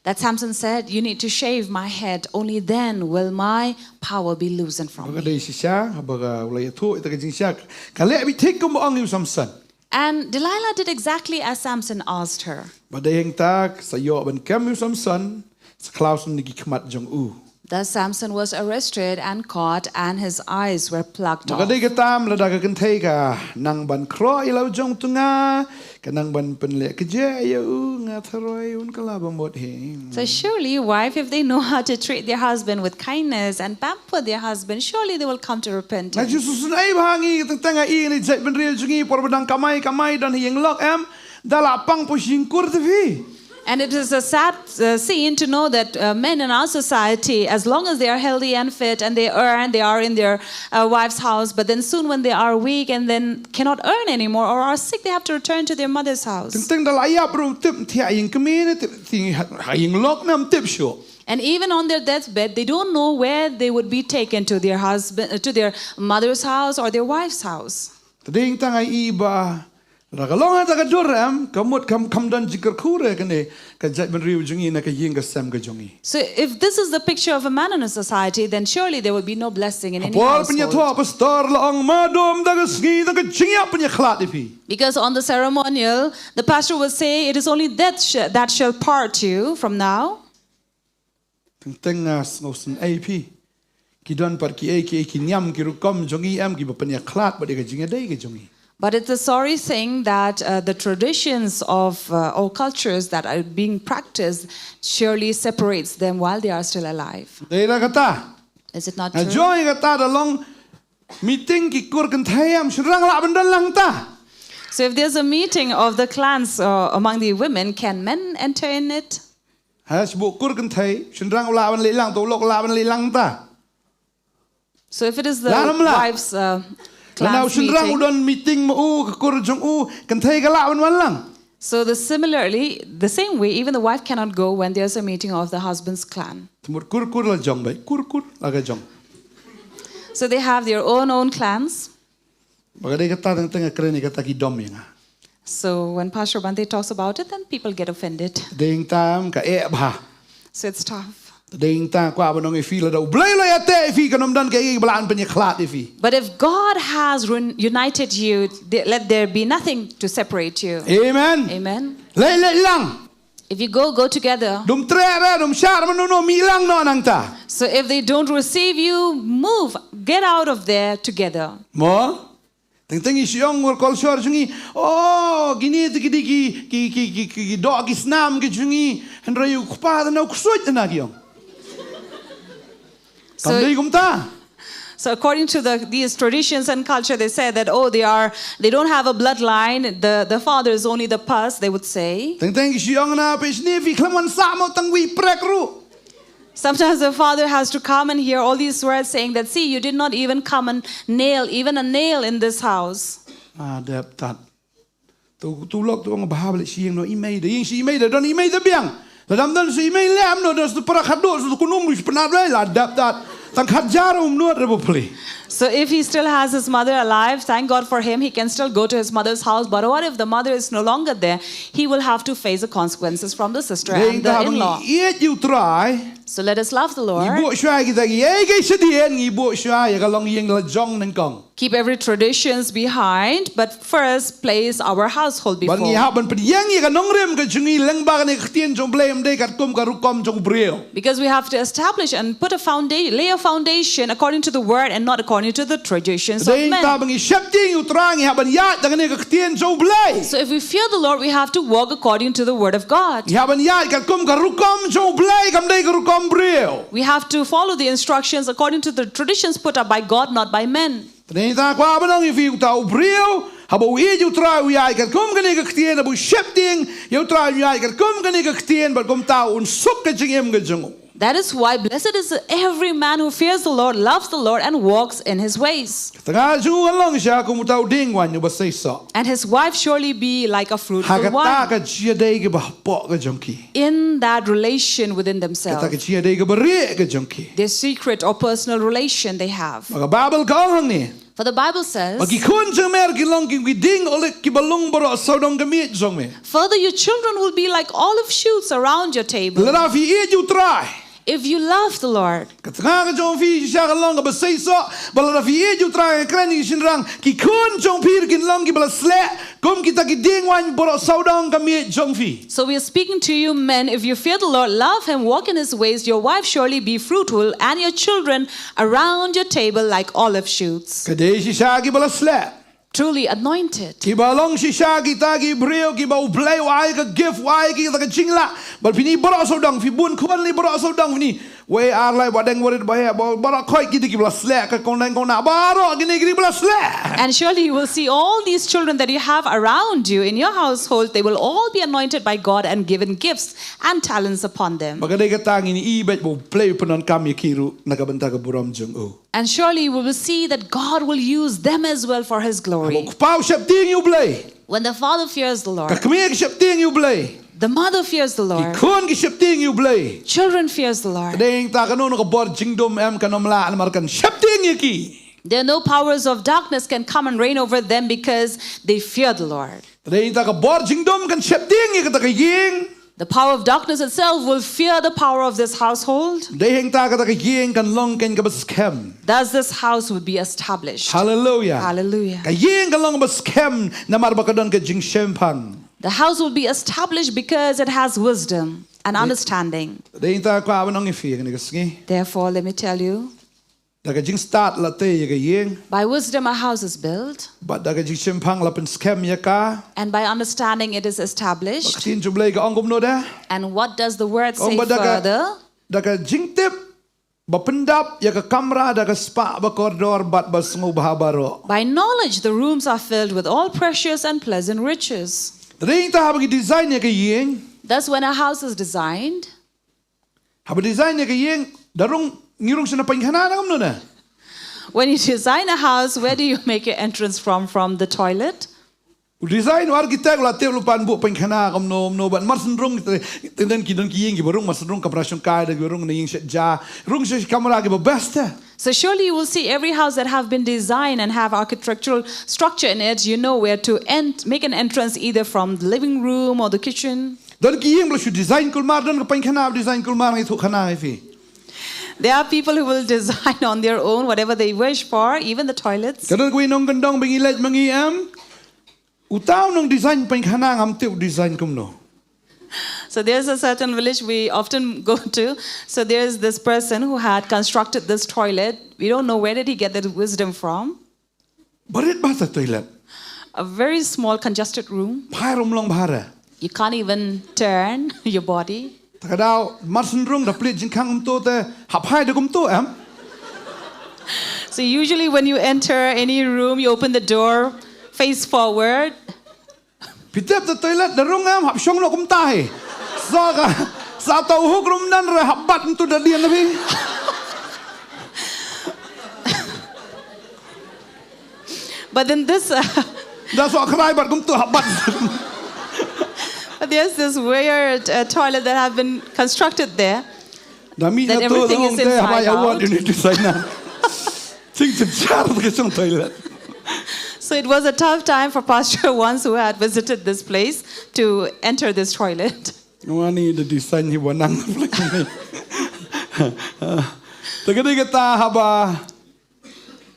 that Samson said, "You need to shave my head. Only then will my power be loosened from me." Baga dei shisha, baga ulai tu ita ka jingshisha. Ka leh bi thik kum ong yu Samson. And Delilah did exactly as Samson asked her. Ba dei hangta sa ïoh ban kem yu Samson, sa khlaw shen ki khmat jong u. Thus Samson was arrested and caught, and his eyes were plucked off. Ka dei ka tam lada ka kynthei ka nang ban khroh ïa la u jong tu nga, ka nang ban pynleh ka jeh ïa u, nga tharai un ka la ba mut hi. So surely, wife, if they know how to treat their husband with kindness and pamper their husband, surely they will come to repentance. Nga ju sngew ai ba ngi teng teng ai ni jait bynriew jong ngi por ba dang kamai kamai don hi ïeng lok em, da la pang po shing kur te phi. And it is a sad uh, scene to know that uh, men in our society, as long as they are healthy and fit and they earn, they are in their uh, wife's house. But then soon, when they are weak and then cannot earn anymore or are sick, they have to return to their mother's house. Teng teng da la ïap ruh tip thiah ïing kmie ne tip thiah ïing lok nam tip shuh. And even on their deathbed, they don't know where they would be taken, to their husband, uh, to their mother's house or their wife's house. Te dei tang ai i ba da ka long ha ta ka dur em, ka mut kam kam don jingkyrkhu re kane ka jait bynriew jong ngi na ka ïing ka sem ka jong ngi. So if this is the picture of a man in a society, then surely there will be no blessing in any household. Por pynïathuh pastor la ong ma dom da ka sngi da ka jingïap pynïakhlad ïa phi. Because on the ceremonial, the pastor will say, "It is only death sh- that shall part you from now." Teng teng nga sngew sngewsih phi. Ki don pat kiei kiei ki niam ki rukom jong ngi em kiba pynïakhlad bad ïa ka jingïadei ka jong ngi. But it's a sorry thing that uh, the traditions of uh, or cultures that are being practiced surely separates them while they are still alive. Dei da kata. Is it not true? Nga joi kata da long meeting ki kur kynthei em shynrang lah ban don lang ta. So if there's a meeting of the clans uh, among the women, can men enter in it? Ha, shu kur kynthei, shynrang u lah ban leh lang, to lok u lah ban leh lang ta. So if it is the wife's uh, class meeting. Shynrang u don meeting ma u, ka kur jong u, kynthei ka lah ban wan lang. So the similarly, the same way, even the wife cannot go when there's a meeting of the husband's clan. Te mut kur kur la jong bai, kur kur la ka jong. So they have their own own clans. Ba ka dei kata teng teng ka kren ïa kata ki dom ïa nga. So when Pastor Bhante talks about it, then people get offended. Dei tang ka eh bha. So it's tough. Dei tang kwah ban ong ïa phi lada U Blei u la ïateh ïa phi kan ym don kaei ba lah ban pynïakhlad ïa phi. But if God has reunited you, let there be nothing to separate you. Amen. Amen. Leit leit lang. If you go, go together. Dum treh re, dum shah re, mano mano mih lang noh nangta. So if they don't receive you, move, get out of there together. Mo? Teng teng i shu ong war culture jong ngi. Oh, kine te ki dei ki ki ki ki ki doh ki snam ki jong ngi. Hynrei u kpa te na u ksuid te na ki ong. Kam dei kumta. So according to the, these traditions and culture, they say that, oh, they are, they don't have a bloodline. The, the father is only the pus, they would say. Teng teng ki shu ong na phi sni phi khlem wan sah mo tang wi prek ruh. Sometimes the father has to come and hear all these words saying that, see, you did not even come and nail even a nail in this house. Ah, dep tat. Tu tu lok tu ong bha balik shi ïing no i mei da ïing shi i mei da don i mei da biang. La dam don shi i mei lem no don shi para khadduh shi kunum shi penat lai la dap dat. Tang khat jar um nuat re bapli. So if he still has his mother alive, thank God for him, he can still go to his mother's house. But what if the mother is no longer there? He will have to face the consequences from the sister and the in-law. Ïeit ïa U Trai. So let us love the Lord. Ngi buh shuwa kita ki ei ki shadien ngi buh shuwa ïa ka long ïing la jong nyngkong. Keep every traditions behind, but first place our household before. Ba ngi hap ban pdiang ïa ka nongrim ka jong ngi lyngba kane ka ktien jong U Blei, ym dei katkum ka rukom jong u briew. Because we have to establish and put a foundation, lay a foundation according to the word and not according to the traditions of men. Dei ta ba ngi sheptieng ïa U Trai ngi hap ban ïaid da kane ka ktien jong U Blei. So if we fear the Lord, we have to walk according to the word of God. Ngi hap ban ïaid katkum ka rukom jong U Blei, kam dei ka rukom briew. We have to follow the instructions according to the traditions put up by God, not by men. Tang ta kwah ban ong ïa phi uta u briew haba u ïeit ïa U Trai u ïaid katkum kane ka ktien, haba u sheptieng ïa U Trai u ïaid katkum kane ka ktien, bad kumta un suk ka jingim ka jong u. That is why blessed is every man who fears the Lord, loves the Lord, and walks in his ways. Tang ka jong u kan long shisha kum uta u dieng waiñ uba seisoh. And his wife surely be like a fruitful vine. Ha kata ka jingïadei kaba hapoh ka jong ki. In that relation within themselves. Kata ka jingïadei kaba rieh ka jong ki. Their secret or personal relation they have. Bad ka Baibl ka ong hangne. For the Bible says, ba ki khun jong me kin long kum ki dieng olive kiba lung baroh sawdong ka miej jong me. Further, your children will be like olive shoots around your table. Lada phi ïeit ïa U Trai. If you love the Lord. Ka tnga ka jong phi shisha kan long kaba seisoh, bad lada phi ïeit ïa U Trai, kren ïa ki shynrang, ki khun jong phi kin long kiba la sleh kum kita ki dieng waiñ baroh sawdong ka miej jong phi. So we are speaking to you men, if you fear the Lord, love him, walk in his ways, your wife surely be fruitful, and your children around your table like olive shoots. Ka dei shisha kiba la sleh. Truly anointed. Kiba long shisha kita ki briew kiba U Blei u ai ka gift, u ai kita ka jinglah. Bad phi ïeit baroh sawdong, phi bun khun ïeit baroh sawdong, phi ïeit wei ar lai, ba dang warit ba heh, ba, baroh khoit ki dei kiba la sleh, ka kong dang kong nah, baroh kine ki dei kiba la sleh. And surely you will see all these children that you have around you in your household, they will all be anointed by God and given gifts and talents upon them. Bad ka dei kata ngin ïohi bad ba U Blei u pyndonkam ïa ki ruh na ka bynta ka burom jong u. And surely we will see that God will use them as well for his glory. Haba u kpa u sheptieng ïa U Blei. When the father fears the Lord, ka kmie ka sheptieng ïa U Blei. The mother fears the Lord. Ki khun ki sheptieng ïa U Blei. Children fears the Lord. Te dei ta kano kano ka bor jingdum em kan ym lah namar kan sheptieng ïa ki. There are no powers of darkness can come and reign over them because they fear the Lord. Te dei ta ka bor jingdum kan sheptieng ïa kata ka ïing. The power of darkness itself will fear the power of this household. Te dei ta kata ka ïing kan long keiñ kaba skhem. Thus this house would be established. Hallelujah. Hallelujah. Ka ïing kan long kaba skhem namar ba ka don ka jingshemphang. The house will be established because it has wisdom and understanding. Te dei ta kwah ban ong ïa phi kane ka sngi. Therefore, let me tell you, da ka jingstad la tei ïa ka ïing. By wisdom a house is built. Bad da ka jingshemphang la pynskhem ïa ka. And by understanding it is established. Bad ka ktien jong U Blei ka ong kumno de? And what does the word say further? Ka ong ba da ka, da ka jingtip ba pyndap ïa ka kamra da ka spah ba kordor bad ba sngewbha baroh. By knowledge the rooms are filled with all precious and pleasant riches. Te dei ta haba ngi design ïa ka ïing. Thus when a house is designed, haba design ïa ka ïing, da rung, ngi rung sha na painkhana ne kumno ne? When you design a house, where do you make your entrance from? From the toilet? U design, u architect u la tip lypa ban buh painkhana kumno kumno, bad mar syn rung, te, te don ki, don ki ïing kiba rung mar syn rung, kamra shongkai, don kiba rung na ïing shet ja, rung sha kamra kiba best te. So surely you will see every house that have been designed and have architectural structure in it, you know where to ent-, make an entrance either from the living room or the kitchen. Don ki ïing ba la shu design kulmar, don ka painkhana design kulmar, ngi thuh khana ïa phi. There are people who will design on their own whatever they wish for, even the toilets. Ka don kawei nongkyndong ba ngi leit ma ngi em. Uta u nongdesign painkhana ngam tip u design kumno. So there's a certain village we often go to. So there's this person who had constructed this toilet. We don't know where did he get that wisdom from. Barit bha ta toilet. A very small congested room. Phai ruh ym long bha re. You can't even turn your body. Ta ka daw, mar syn rung da plie jingkhang kumto te, hap phai da kumto em. So usually when you enter any room, you open the door face forward. Phi tip ta toilet da rung em, hap shong noh kumta hi. Sa ka, sa ta u hook ruh ym don re, hap bat kumto da dien na phi. But then this, uh, Da soh khrai bat kumto hap bat. But there's this weird, uh, toilet that have been constructed there. Da mih na to da ong te hap ai award uni designer. Jing jynjar ka jong toilet. So it was a tough time for Pastor once who had visited this place to enter this toilet. Nga ong ani da design hi ba nang. Ta ka dei kata haba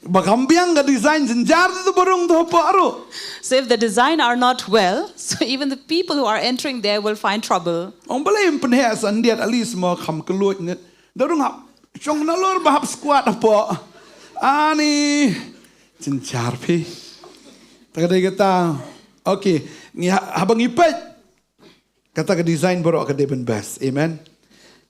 ba kam biang ka design jynjar te ba rung te hapoh ruh. So if the design are not well, so even the people who are entering there will find trouble. Ong balei ym pynheh sa khyndiat, at least mo kham kylluid ne. Da rung hap shong nalor ba hap squat hapoh. Ani jynjar phi. Ta ka dei kata. Okay, ngi ha-, haba ngi peit. Kata ka design baroh ka dei ban best. Amen.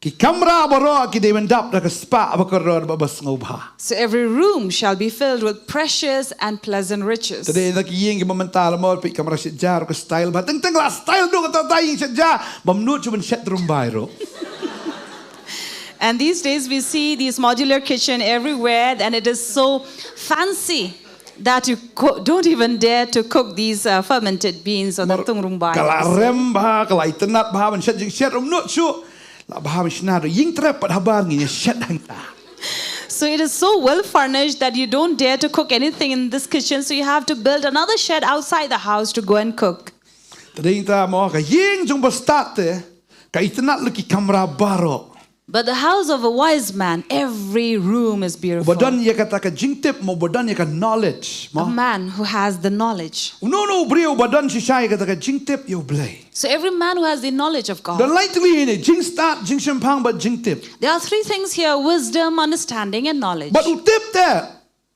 Ki kamra baroh ki dei ban dap da ka spah ba kordor bad ba sngewbha. So every room shall be filled with precious and pleasant riches. Te dei na ki ïing kiba mynta la mo peit kamra shet ja ruh ka style bha. Teng teng la style duh kata ta ïing shet ja. Bym nud shuh ban shet ruh ym bai ruh. And these days we see these modular kitchen everywhere, and it is so fancy that you co- don't even dare to cook these uh, fermented beans or the tungrung bai. Ka la rem bha, ka la itynnad bha ban shet jingshet, um nud shuh. La bha ban shna ruh, ïing trep pat habar ngin ïa shet hangta. So it is so well furnished that you don't dare to cook anything in this kitchen, so you have to build another shed outside the house to go and cook. Te dei ta mo ka ïing jong u bastad te, ka itynnad lut ki kamra baroh. But the house of a wise man, every room is beautiful. Uba don ïa kata ka jingtip mo, uba don ïa ka knowledge A mo. Man who has the knowledge. Uno uno u briew uba don shisha ïa kata ka jingtip ïa u Blei. So every man who has the knowledge of God. Don lai tylli hi ne, jingstad, jingshemphang bad jingtip. There are three things here: wisdom, understanding, and knowledge. Bad u tip te,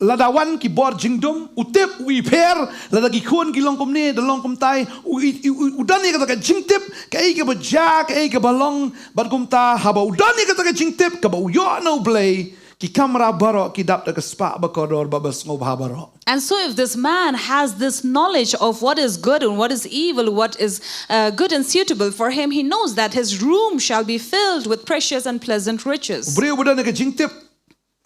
lada wan ki bor jingdum, u tip, u i pher, lada ki khun ki long kumne, da long kumtai, u i- u- u- u don ïa kata ka jingtip, kaei kaba jia, kaei kaba long, bad kumta haba u don ïa kata ka jingtip kaba u ïoh na u Blei, ki kamra baroh ki dap da ka spah ba kordor bad ba sngewbha baroh. And so, if this man has this knowledge of what is good and what is evil, what is uh, good and suitable for him, he knows that his room shall be filled with precious and pleasant riches. U briew uba don ïa ka jingtip,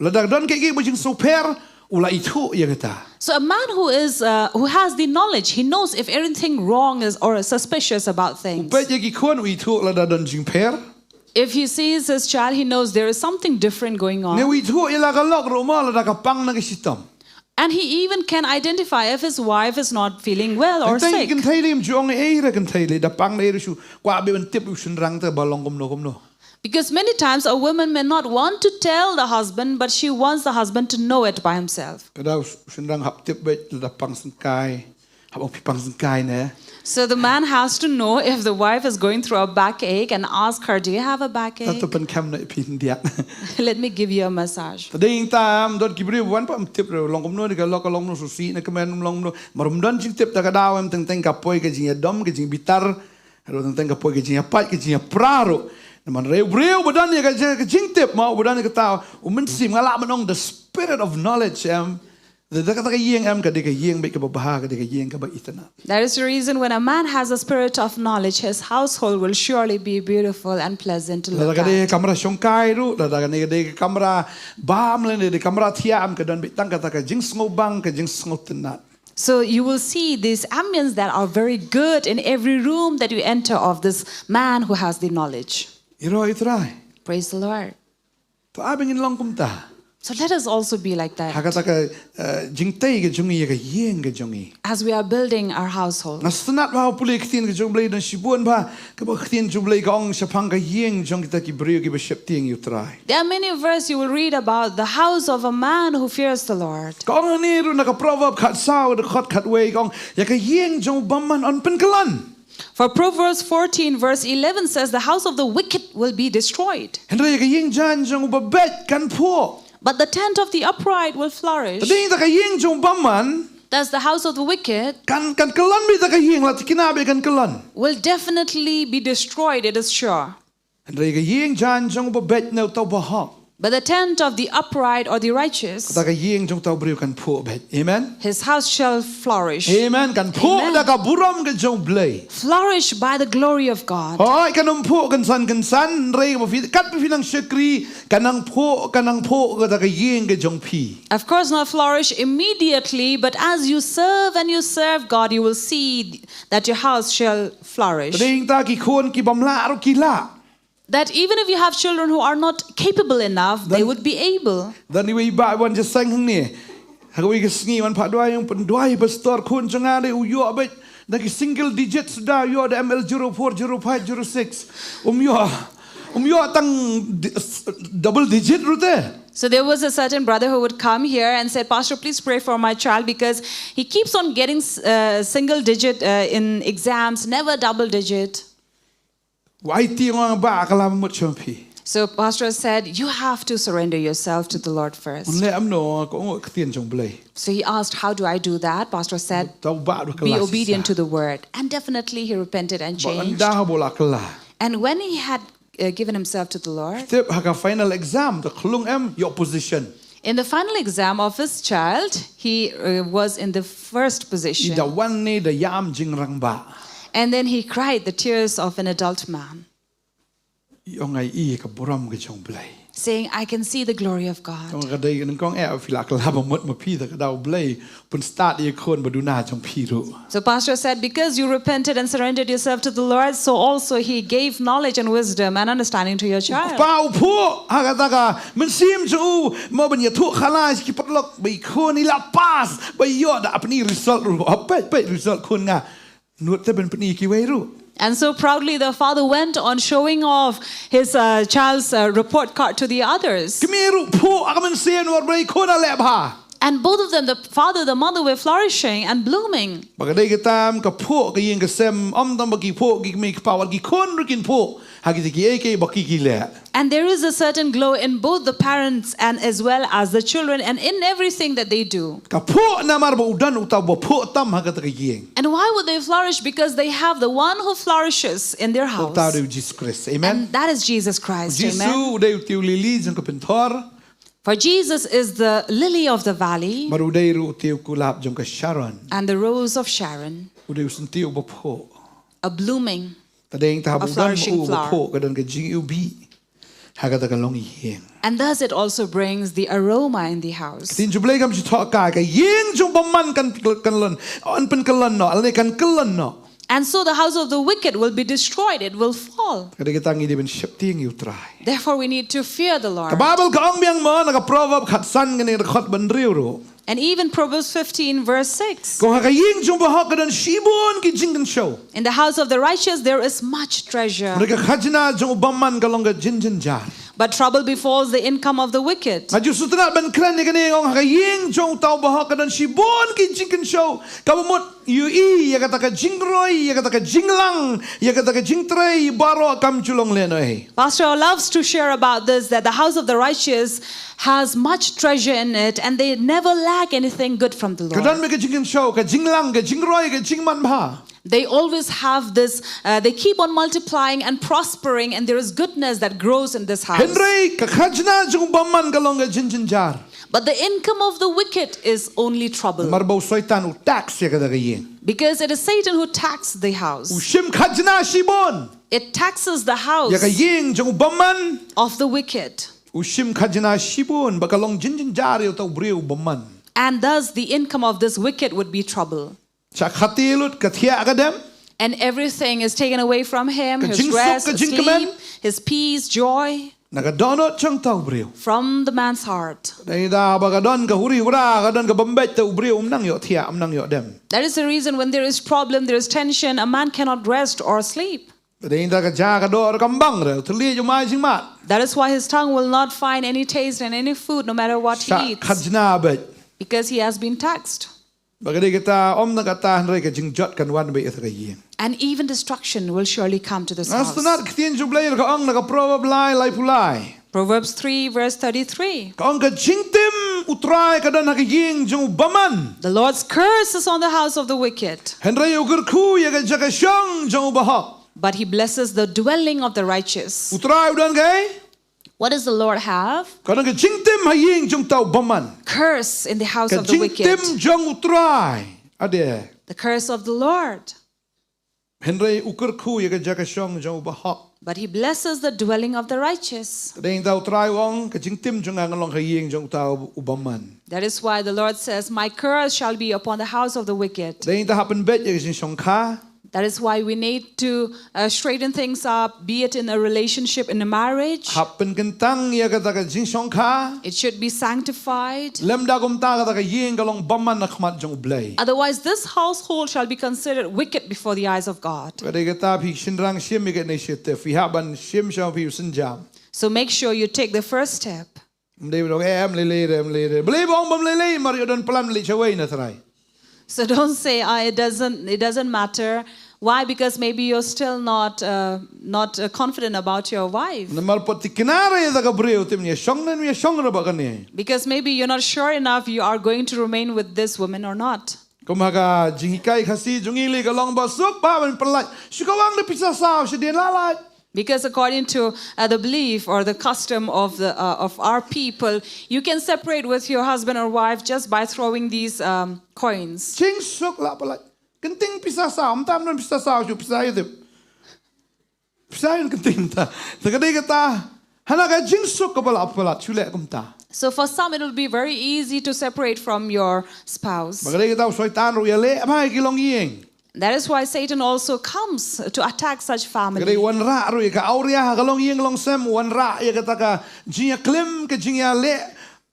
lada don kaei kaei ba jingsngewpher, u la ithuh ïa kata. So, a man who is uh, who has the knowledge, he knows if anything wrong is or suspicious about things. Peit ïa ki khun, u ithuh lada don jingpher. If he sees his child, he knows there is something different going Ne on. u ithuh ïa la ka lok ruh mo, lada ka pang na ka shitom. And he even can identify if his wife is not feeling well or Tang sick. Kynthei lei ym ju ong ei re kynthei lei, da pang lei re shu kwah beit ban tip u shynrang te ba long kumno kumno. Because many times a woman may not want to tell the husband, but she wants the husband to know it by himself. Ka da u shynrang hap tip beit lada pang syngkai, hap ong phi pang syngkai ne. So the man has to know if the wife is going through a backache and ask her, "Do you have a backache?" Tato pynkhem na phi ndiak. Let me give you a massage. Te dei ta em don ki briew wan pa ym tip re, long kumno ne ka lok, ka long kumno, shu sih na kmen, long kumno. Mar ym don jingtip, ta ka daw em teng teng ka poi ka jingïadom, ka jingbitar. Ruh teng teng ka poi ka jingïapait, ka jingïapra ruh. Namar u briew uba don ïa ka jing- ka jingtip mo, uba don ïa kata u mynsiem, nga lah ban ong the spirit of knowledge em. Da kata ka ïing em, ka dei ka ïing beit kaba bha, ka dei ka ïing kaba itynnad. That is the reason when a man has a spirit of knowledge, his household will surely be beautiful and pleasant to Lada look ka dei at. Kamra shongkai ruh, lada ka dei ka kamra bam, lane dei kamra thiah em, ka don beit tang kata ka jingsngewbang, ka jingsngewtynnad. So you will see these ambience that are very good in every room that you enter of this man who has the knowledge. Ïaroh ïa u Trai. Praise the Lord. To ai ba ngin long kumta. So let us also be like Ha that. kata ka, eh, jingtei ka jong ngi ïa ka ïing ka jong ngi. As we are building our household. Nga sngewtynnad bha ha u pule ka ktien ka jong u Blei, don shibun bha kaba ka ktien jong u Blei ka ong shaphang ka ïing jong kita ki briew kiba sheptieng ïa u Trai. There are many verses you will read about the house of a man who fears the Lord. Ka ong hangne ruh na ka Proverb khatsaw, dkhot khatwei, ka ong, ïa ka ïing jong u bymman yn pynkyllon. For Proverbs fourteen, verse eleven says, "The house of the wicked will be destroyed, Hynrei ïa ka ïing jaiñ jong u babeit kan phuh. but the tent of the upright will flourish." Te dei ta ka ïing jong u bymman, Thus, the house of the wicked kan, kan kyllon beit ta ka ïing, la tikna beit kan kyllon. will definitely be destroyed, it is sure. Hynrei ka ïing jaiñ jong u babeit ne uta u bahok, But the tent of the upright or the righteous, ta ka ïing jong uta u briew kan phuh beit. Amen. His house shall flourish. Amen. Kan phuh da ka burom ka jong u Blei. Flourish by the glory of God. Hooid, kan ym phuh kynsan kynsan, hynrei ba phi, katba phi nang shakri, kan nang phuh, kan nang phuh kata ka ïing ka jong phi. Of course, not flourish immediately, but as you serve and you serve God, you will see that your house shall flourish. Te dei ta ki khun ki bym lah ruh ki lah. That even if you have children who are not capable enough, they would be able. Don iwei i bah wan jingïaseng hangne. Ha kawei ka sngi wan phah duwai, ong, pynduwai pastor, khun jong nga dei u ïoh beit na ki single digit suda, u ïoh da M L zero four, zero five, zero six. Um ïoh. Um ïoh tang di- s- double digit ruh te. So there was a certain brother who would come here and said, "Pastor, please pray for my child because he keeps on getting uh, single digit uh, in exams, never double digit." Wai ti ngong ba ka la mut shong phi. So Pastor said, "You have to surrender yourself to the Lord first." Un le am no ko ngo ktien jong Blei. So he asked, "How do I do that?" Pastor said, Tau ba do ka "Be la obedient to sisa. The word." And definitely he repented and Ba an changed. Da bo la ka la. And when he had uh, given himself to the Lord, Tip ha ka final exam, ta khlung em, your position. In the final exam of his child, he uh, was in the first I position. Da wan ne da ïam jingrangbah. And then he cried the tears of an adult man. Ïong ai i ka burom ka jong Blei. saying, "I can see the glory of God." Kong ka dei nyngkong eh phi la kylla ba mut ma phi da ka daw Blei, pynstad ïa khun ba duna jong phi ruh. So Pastor said, "Because you repented and surrendered yourself to the Lord, so also He gave knowledge and wisdom and understanding to your child." Kpa u phuh ha kata ka mynsiem jong u, mo ban ïathuh khalai sha ki paralok ba i khun i la pass, ba ïoh da pyni result ruh. Hap peit, peit result khun nga. Nud te ban pyni kiwei ruh. And so proudly, the father went on showing off his uh, child's uh, report card to the others. Kmie ruh phuh ha ka mynsiem namar ba i khun i la leh bha. And both of them, the father, the mother, were flourishing and blooming. Ba ka dei ka tam ka phuh ka ïing ka sem, ym tang ba ki phuh ki kmie ki kpa, wat ki khun ruh kin phuh ha kita kiei kiei ba ki ki leh. And there is a certain glow in both the parents and as well as the children and in everything that they do. Ka phuh namar ba u don uta uba phuh tam ha kata ka ïing. And why would they flourish? Because they have the one who flourishes in their house. Uta u dei u Jisu Khrist. Amen. And that is Jesus Christ. Amen. Jisu u dei uta u lili jong ka pynthor. For Jesus is the lily of the valley Namar u dei ruh uta u kulab jong ka Sharon. And the rose of Sharon, U dei u syntiew uba phuh. A blooming. Te dei ta ha A ba u don flourishing u ba flower. phuh ka don ka jingïohi ha kata ka longïing. And thus it also brings the aroma in the house. Ktien jong u Blei kam shu thoh kai, ka ïing jong u bymman kan kan lon, yn pynkyllon noh, lane kan kyllon noh. And so the house of the wicked will be destroyed, it will fall. Ka dei kata ngi dei ban sheptieng ïa u Trai. Therefore, we need to fear the Lord. Ka Baibl ka ong biang mo na ka Proverb khatsan kane ka dkhot ba hynriew ruh. And even Proverbs fifteen, verse six. Ka ong ha ka ïing jong u bahok ka don shibun ki jingkynshew. In the house of the righteous, there is much treasure, Hynrei ka khajna jong u bymman ka long ka jingjynjar. But trouble befalls the income of the wicked. Nga ju sngewtynnat ban kren ïa kane, nga ong ha ka ïing jong uta u bahok ka don shibun ki jingkynshew, kaba mut ïohi ïa kata ka jingroi, ïa kata ka jinglang, ïa kata ka jingtrei baroh kam ju long lehnohei. Pastor loves to share about this, that the house of the righteous has much treasure in it, and they never lack anything good from the Ka don Lord. beit ka jingkynshew, ka jinglang, ka jingroi, ka jingmanbha. They always have this, uh, they keep on multiplying and prospering, and there is goodness that grows in this house. Hynrei ka khajna jong u bymman ka long ka jingjynjar. But the income of the wicked is only trouble. Namar ba u Soitan u tax ïa kata ka ïing. Because it is Satan who taxes the U house. shim khajna shibun It taxes the house ïa ka ïing jong u bymman. Of the wicked. U shim khajna shibun ba ka long jingjynjar ïa uta u briew u bymman. And thus the income of this wicked would be trouble. Sha khati lut ka thiah ka dem. And everything is taken away from him, Ka his jingsuk, rest, ka his jingkmen. Sleep, his peace, joy. Na ka dohnud jong uta u briew. From the man's heart. Dei da ba ka don ka huri hura, ka don ka bym beit, uta u briew um nang ïoh thiah, um nang ïoh dem. That is the reason when there is problem, there is tension, a man cannot rest or sleep. Dei da ka ja ka doh kam bang re, u thylliej um ai jingmad. That is why his tongue will not find any taste in any food, no matter what he Sha eats, khajna beit. Because he has been taxed. Ba ka dei kata, ym tang kata hynrei ka jingjot kan wan beit ïa ka ïing. And even destruction will surely come to this Nga house. sngewtynnat ktien jong u Blei ka ong na ka Proverb lai, laiphew lai. Proverbs three, verse thirty-three. Ka ong ka jingtim u Trai ka don ha ka ïing jong u bymman. The Lord's curse is on the house of the wicked, Hynrei u kyrkhu ïa ka jaka shong jong u bahok. But he blesses the dwelling of the righteous. U Trai u don kaei? What does the Lord have? Ka don ka jingtim ha ïing jong uta u bymman. Curse in the house Ka of the wicked. Jingtim jong u Trai. Ade. The curse of the Lord. Hynrei u kyrkhu ïa ka jaka shong jong u bahok. But he blesses the dwelling of the righteous. Dei da u Trai u ong ka jingtim jong nga kan long ha ïing jong uta u bymman. That is why the Lord says, "My curse shall be upon the house of the wicked." Dei da hap pynbeit ïa ka jingshongkha. That is why we need to uh, straighten things up, be it in a relationship, in a marriage. Hap pynkyntang ïa kata ka jingshongkha. It should be sanctified. Lymda kumta kata ka ïing ka long bymman ha khmat jong u Blei. Otherwise, this household shall be considered wicked before the eyes of God. Ka dei kata phi shynrang shim ïa ka initiative, phi hap ban shim sha phi u synjam. So make sure you take the first step. Ym dei ba dong em lei lei re, em lei re. Balei ba ong bym lei lei, mar ïoh don plan leit shawei na trai. So don't say, "Ah, it doesn't, it doesn't matter." Why? Because maybe you're still not, uh, not uh, confident about your wife. Namar pat thikna re da ka briew, te ym ïa shong ne ym ïa shong re bad kane. Because maybe you're not sure enough you are going to remain with this woman or not. Kum ha ka jinghikai Khasi jong ngi lei ka long ba suk bha ban pyllait. Shu kawang da pisa saw shadien la lait. Because according to uh, the belief or the custom of, the, uh, of our people, you can separate with your husband or wife just by throwing these um, coins. Jingsuk la pyllait. Kynting pisa saw, ym tam don pisa saw, shu pisa ïa tip. Pisa ïa kynting ta. Te ka dei kata. Hana ka jingsuk ka ba la palat, shu leh kumta. So for some, it will be very easy to separate from your spouse. Ba ka dei kata u Soitan ruh ïaleh bha ïa ki longïing. That is why Satan also comes to attack such family. Ka dei wanrah ruh ïa ka awria ha ka longïing longsem, wanrah ïa kata ka jingïaklim, ka jingïaleh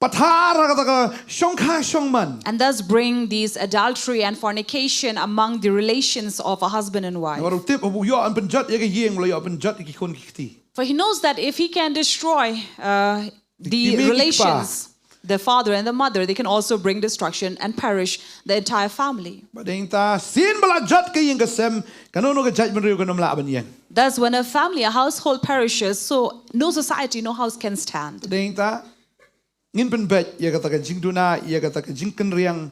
pathar ha kata ka shongkha shongman. And thus bring these adultery and fornication among the relations of a husband and wife. Namar u tip haba u ïoh ban pynjot ïa ka ïing, u la ïoh ban pynjot ïa ki khun ki kti. For he knows that if he can destroy uh, the relations, the father and the mother, they can also bring destruction and perish the entire family. Ba dei ta sien ba la jot ka ïing ka sem, kano kano ka jaitbynriew kan ym lah ban ïeng. Thus, when a family, a household perishes, so no society, no house can stand. Ba dei ta ngin pynbeit ïa kata ka jingduna, ïa kata ka jingkynriang,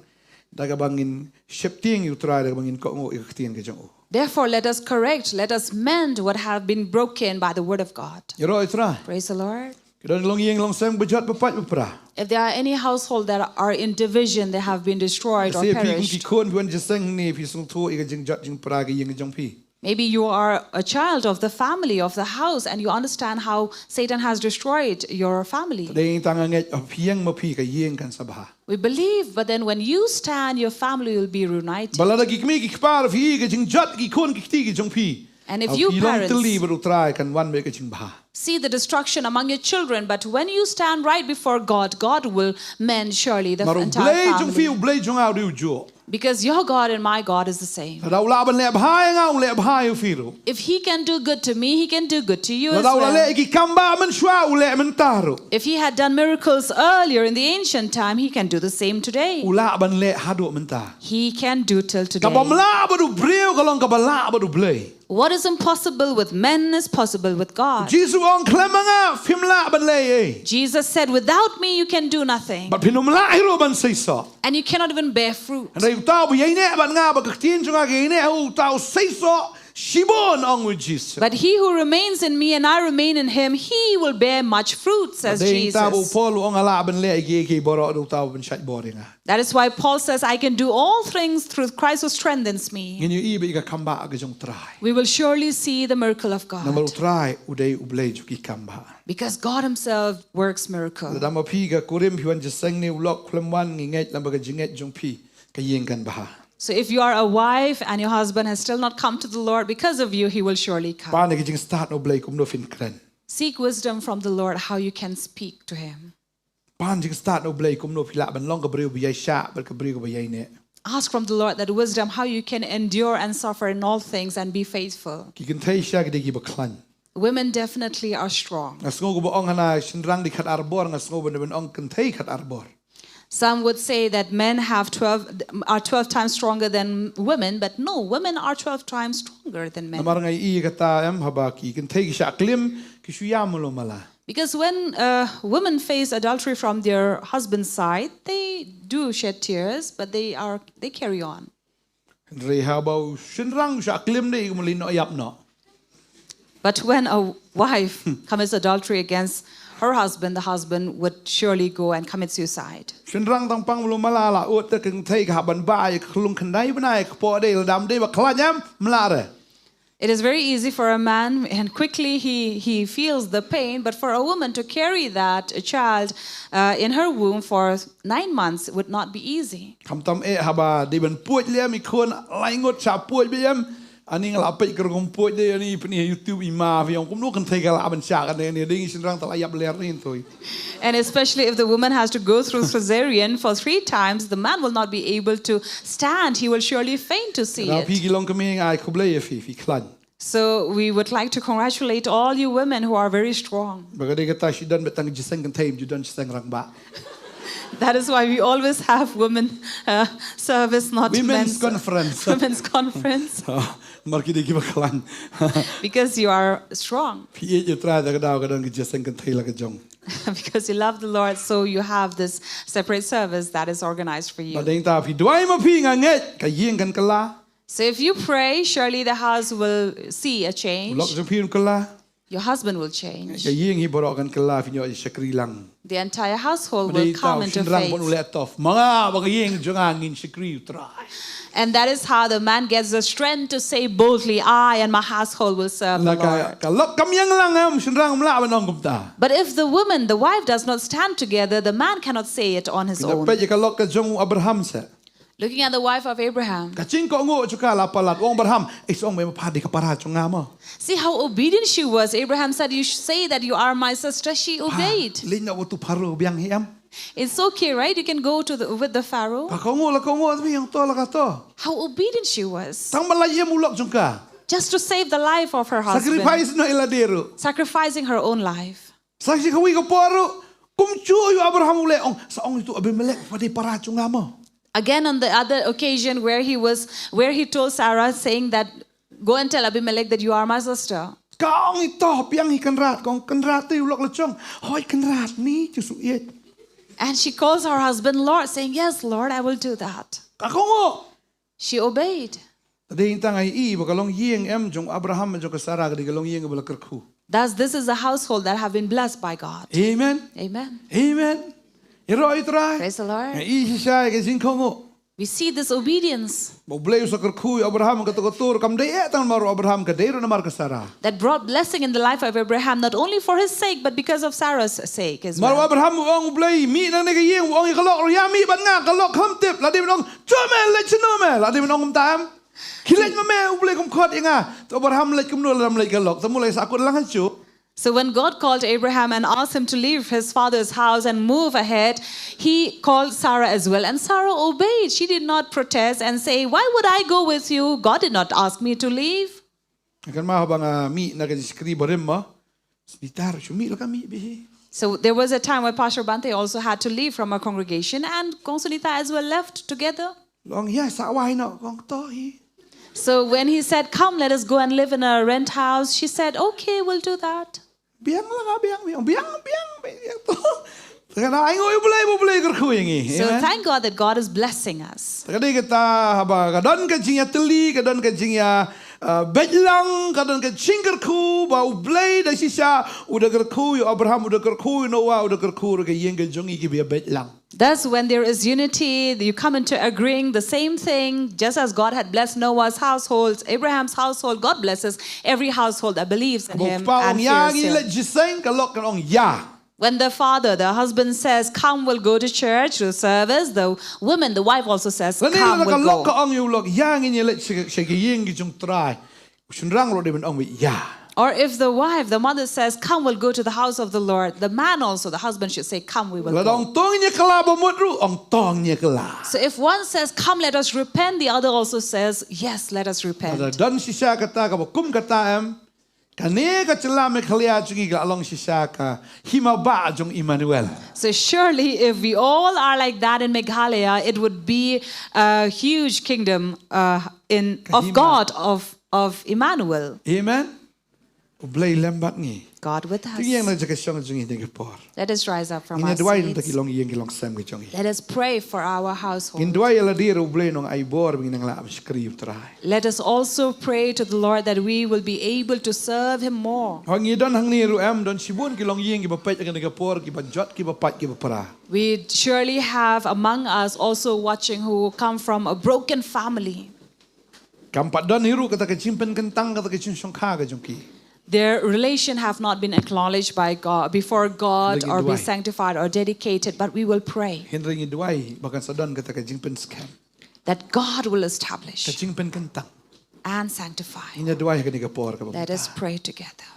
da kaba ngin sheptieng ïa u Trai, da kaba ngin kohnguh ïa ka ktien ka jong u. Therefore, let us correct, let us mend what have been broken by the word of God. Ïaroh ïa u Trai. Praise the Lord. Ki don longïing longsem ba jot ba pait ba pra. If there are any household that are in division, they have been destroyed or perished. Lehse phi kum ki khun phi wan jingïaseng hangne, phi sngewthuh ïa ka jingjot jingpra ka ïing ka jong phi. Maybe you are a child of the family, of the house, and you understand how Satan has destroyed your family. Dei tang nga ngeit, phi ïeng ma phi ka ïing kan sa bha. We believe, but then when you stand, your family will be reunited. Ba lada ki kmie ki kpa phi ka jingjot ki khun ki kti ki jong phi. And if you parents, haba phi long tylli bad u Trai kan wan beit ka jingbha. See the destruction among your children, but when you stand right before God, God will mend surely the entire family. Namar u Blei jong phi, u Blei jong nga u dei u juh. Because your God and my God is the same. Lada u lah ban leh bha ïa nga, u leh bha ïa phi ruh. If he can do good to me, he can do good to you as well. Lada u la leh ki kambah mynshuwa, u leh mynta ruh. If he had done miracles earlier in the ancient time, he can do the same today. U lah ban leh haduh mynta. He can do till today. Kaba ym lah bad u briew ka long kaba lah bad u Blei. What is impossible with men is possible with God. Jisu ong, khlem ma nga phim lah ban leh ei ei. Jesus said, "Without me, you can do nothing." Bad phin ym lah hi ruh ban seisoh. And you cannot even bear fruit. Hynrei uta uba ïaineh bad nga, ba ka ktien jong nga ka ïaineh ha u, uta u seisoh shibun, ong u Jisu. But he who remains in me and I remain in him, he will bear much fruit, says Jesus. Ba dei ta ba u Paul u ong nga lah ban leh kiei kiei baroh da uta uba pynshait bor ïa nga. That is why Paul says, "I can do all things through Christ who strengthens me." Ngin ïohi beit ïa ka kambah ka jong u Trai. We will surely see the miracle of God. Namar u Trai u dei u Blei jong ki kambah. Because God himself works miracle. Lada ma phi ka kurim phi wan jingïaseng ne u lok khlem wan, ngi ngeit lem bad ka jingngeit jong phi ka ïing kan bha. So if you are a wife and your husband has still not come to the Lord, because of you, he will surely come. Pan ïa ka jingstad na u Blei kumno phin kren. Seek wisdom from the Lord, how you can speak to him. Pan jingstad na u Blei kumno phi lah ban long ka briew ba ïaishah bad ka briew kaba ïaineh. Ask from the Lord that wisdom, how you can endure and suffer in all things and be faithful. Ki kynthei shisha ki dei kiba khlaiñ. Women definitely are strong. Nga sngew kaba ong hana shynrang dei khatarbor, nga sngew ban, ban ong kynthei khatarbor. Some would say that men have twelve, are twelve times stronger than women, but no, women are twelve times stronger than men. Namar nga ïohi kata em, haba ki kynthei ki shah klim, ki shu ïam malu mala. Because when uh, women face adultery from their husband's side, they do shed tears, but they are, they carry on. Hynrei haba u shynrang u shah klim de, i kum lyngngoh ïap noh. But when a wife commits adultery against her husband, the husband would surely go and commit suicide. Shynrang tang pang malu mala, la ud te ka kynthei ka hap ban bah ïa ka khlung khyndai bnai, ka pok de, lada ym dei ba khlaiñ em, ym lah re. It is very easy for a man, and quickly he, he feels the pain, but for a woman to carry that child uh, in her womb for nine months would not be easy. Khamtam eh haba dei ban puid lem i khun, lai ngut shah puid beit em. Ani nga la peit ka rukom puid de, ani pyni ha YouTube, i ma phi ong kumno kynthei ka lah ban shah kane, ani dei ngi shynrang te la ïap ler ni tui. And especially if the woman has to go through cesarean for three times, the man will not be able to stand. He will surely faint to see it. Lada phi ki long kmie, nga ai khublei ïa phi, phi khlaiñ. So we would like to congratulate all you women who are very strong. Ba ka dei kata shu don beit tang jingïaseng kynthei, ym ju don jingïaseng rangbah. That is why we always have women uh, service, not men's. Women's conference. Women's conference. Oh, namar ki dei kiba khlaiñ. Because you are strong. Phi ïeit ïa u Trai, te ka daw ka don ka jingïaseng kynthei la ka jong. Because you love the Lord, so you have this separate service that is organized for you. Ba dei ta phi duwai ma phi, nga ngeit ka ïing kan kylla. So if you pray, surely the house will see a change. U lok jong phi un kylla. Your husband will change. Ka ïing hi baroh kan kylla, phin ïoh shakri lang. The entire household Dei will come ta u into shynrang ban u faith. leh tough. Ma nga bad ka ïing jong nga ngin shakri U Trai. And that is how the man gets the strength to say boldly, "I and my household will serve the Na ka Lord." ka lok kam ïeng lang, em, shynrang um lah ban ong kumta. But if the woman, the wife, does not stand together, the man cannot say it on his Phin ïa own. peit ïa ka lok ka jong u Abraham seh. Looking at the wife of Abraham, Ka jingkohnguh jong ka la palat, u ong Abraham, eh, sa ong me ma pha dei ka para jong nga mo. See how obedient she was. Abraham said, "You sh- say that you are my sister." She obeyed. Leit noh bad u Pharaoh biang hi, em. It's okay, right? You can go to the, with the Pharaoh. Ka kohnguh la kohnguh, tang ïa to la kato. How obedient she was. Tang ban lait ïem u lok jong ka. Just to save the life of her husband. Sacrifice noh ïa lade ruh. Sacrificing her own life. Sa shi kawei ka por ruh, kumjuh ïa u Abraham u leh, ong, sa ong ïa u Abimelech, pha dei para jong nga mo. Again, on the other occasion where he was, where he told Sarah, saying that, "Go and tell Abimelech that you are my sister." Ka ong, ito, biang hi kynrad, ka ong, kynrad, te u lok la jong. Hooid kynrad, ni ju shu ïeit. And she calls her husband Lord, saying, "Yes, Lord, I will do that." Ka kohnguh. She obeyed. Te dei tang ai i ba ka longïing, em, jong u Abraham, jong ka Sarah, ka dei ka longïing ba la kyrkhu. Thus, this is a household that have been blessed by God. Amen. Amen. Amen. Ïaroh ïa U Trai. Praise the Lord. Nga i shisha ïa ka jingkohnguh. We see this obedience Ba U Blei u sa kyrkhu ïa u Abraham, kata ka tur kam dei eh tang namar u Abraham, ka dei ruh namar ka Sarah. that brought blessing in the life of Abraham, not only for his sake, but because of Sarah's sake as Namar u well. Abraham u ong U Blei, mih na kane ka ïing, u ong ïa ka lok ruh ïa mih bad nga, ka lok kam tip, la dei ban ong, "Jong me, leit shano me?" La dei ban ong kumta, em. Khie leit ma me, U Blei kum khot ïa nga. Te u Abraham leit kumno, lada ym leit ka lok, te mut la sahkut lang hajuh. So when God called Abraham and asked him to leave his father's house and move ahead, he called Sarah as well. And Sarah obeyed. She did not protest and say, "Why would I go with you? God did not ask me to leave." Kan ma haba nga mih na ka jingshakri barim mo. Snitar shu mih la ka mih bha hi. So there was a time when Pastor Bhante also had to leave from a congregation, and Kong Sunita as well left together. Long ïa sa wai noh, kong to hi. So when he said, "Come, let us go and live in a rent house," she said, "Okay, we'll do that." Biang la nga biang, biang, biang, biang, biang to. Te nga ai nguh ïa U Blei, U Blei kyrkhu ïa ngi. So Amen. Thank God that God is blessing us. Te ka dei kata haba ka don ka jingïatylli, ka don ka jingïa, uh, beit lang, ka don ka jingkyrkhu ba U Blei da shisha u da kyrkhu ïa u Abraham, u da kyrkhu ïa u Noah, u da kyrkhu ruh ka ïing ka jong ngi kiba ïa beit lang. Thus, when there is unity, you come into agreeing the same thing, just as God had blessed Noah's household, Abraham's household, God blesses every household that believes in Ba u him kpa and ong ïa fears ngi him. leit jingïaseng, ka lok kan ong ïa. When the father, the husband says, "Come, we'll go to church, to service," the woman, the wife also says, Lane "Come, lada ka we'll lok go." ka ong ïa u lok ïa ngin ïa leit sha, sha ka ïing ka jong U Trai, u shynrang ruh dei ban ong beit ïa. Or if the wife, the mother says, "Come, we'll go to the house of the Lord," the man also, the husband should say, "Come, we will Lada go." ong to ngin ïa kylla ba mut ruh, ong to ngin ïa kylla. So if one says, "Come, let us repent," the other also says, "Yes, let us Lada repent." don shisha kata kaba kum kata, em, kane ka jylla Meghalaya jong ngi ka la long shisha ka hima bah jong Emmanuel. So surely if we all are like that in Meghalaya, it would be a huge kingdom, uh, in, of Hima. God, of, of Emmanuel. Amen. U Blei lem bad ngi. God with us. Te ngin ïeng na ka jaka shong jong ngi ha kane ka por. Let us rise up from Ngin our ïa duwai na ka bynta seats. ki longïing ki longsem ka jong ngi. Let us pray for our household. Ngin duwai ïa lade ruh, U Blei un ai bor ba ngin nang lah ban shakri ïa U Trai. Let us also pray to the Lord that we will be able to serve Him more. Haba ngi don hangne ruh, em, don shibun ki longïing kiba peit ha kane ka por, kiba jot, kiba pait, kiba pra. We surely have among us also watching who come from a broken family. Kam pat don hi ruh kata ka jingpynkyntang, kata ka jingshongkha ka jong ki. Their relation have not been acknowledged by God, before God, Hynrei ngin or be duwai. Sanctified or dedicated, but we will pray Hynrei ngi duwai ba kan sa don kata ka jingpynskhem, that God will ka establish jingpynkyntang. And sanctify. Ngin ïa duwai ha kane ka por kaba mynta. Let us pray together.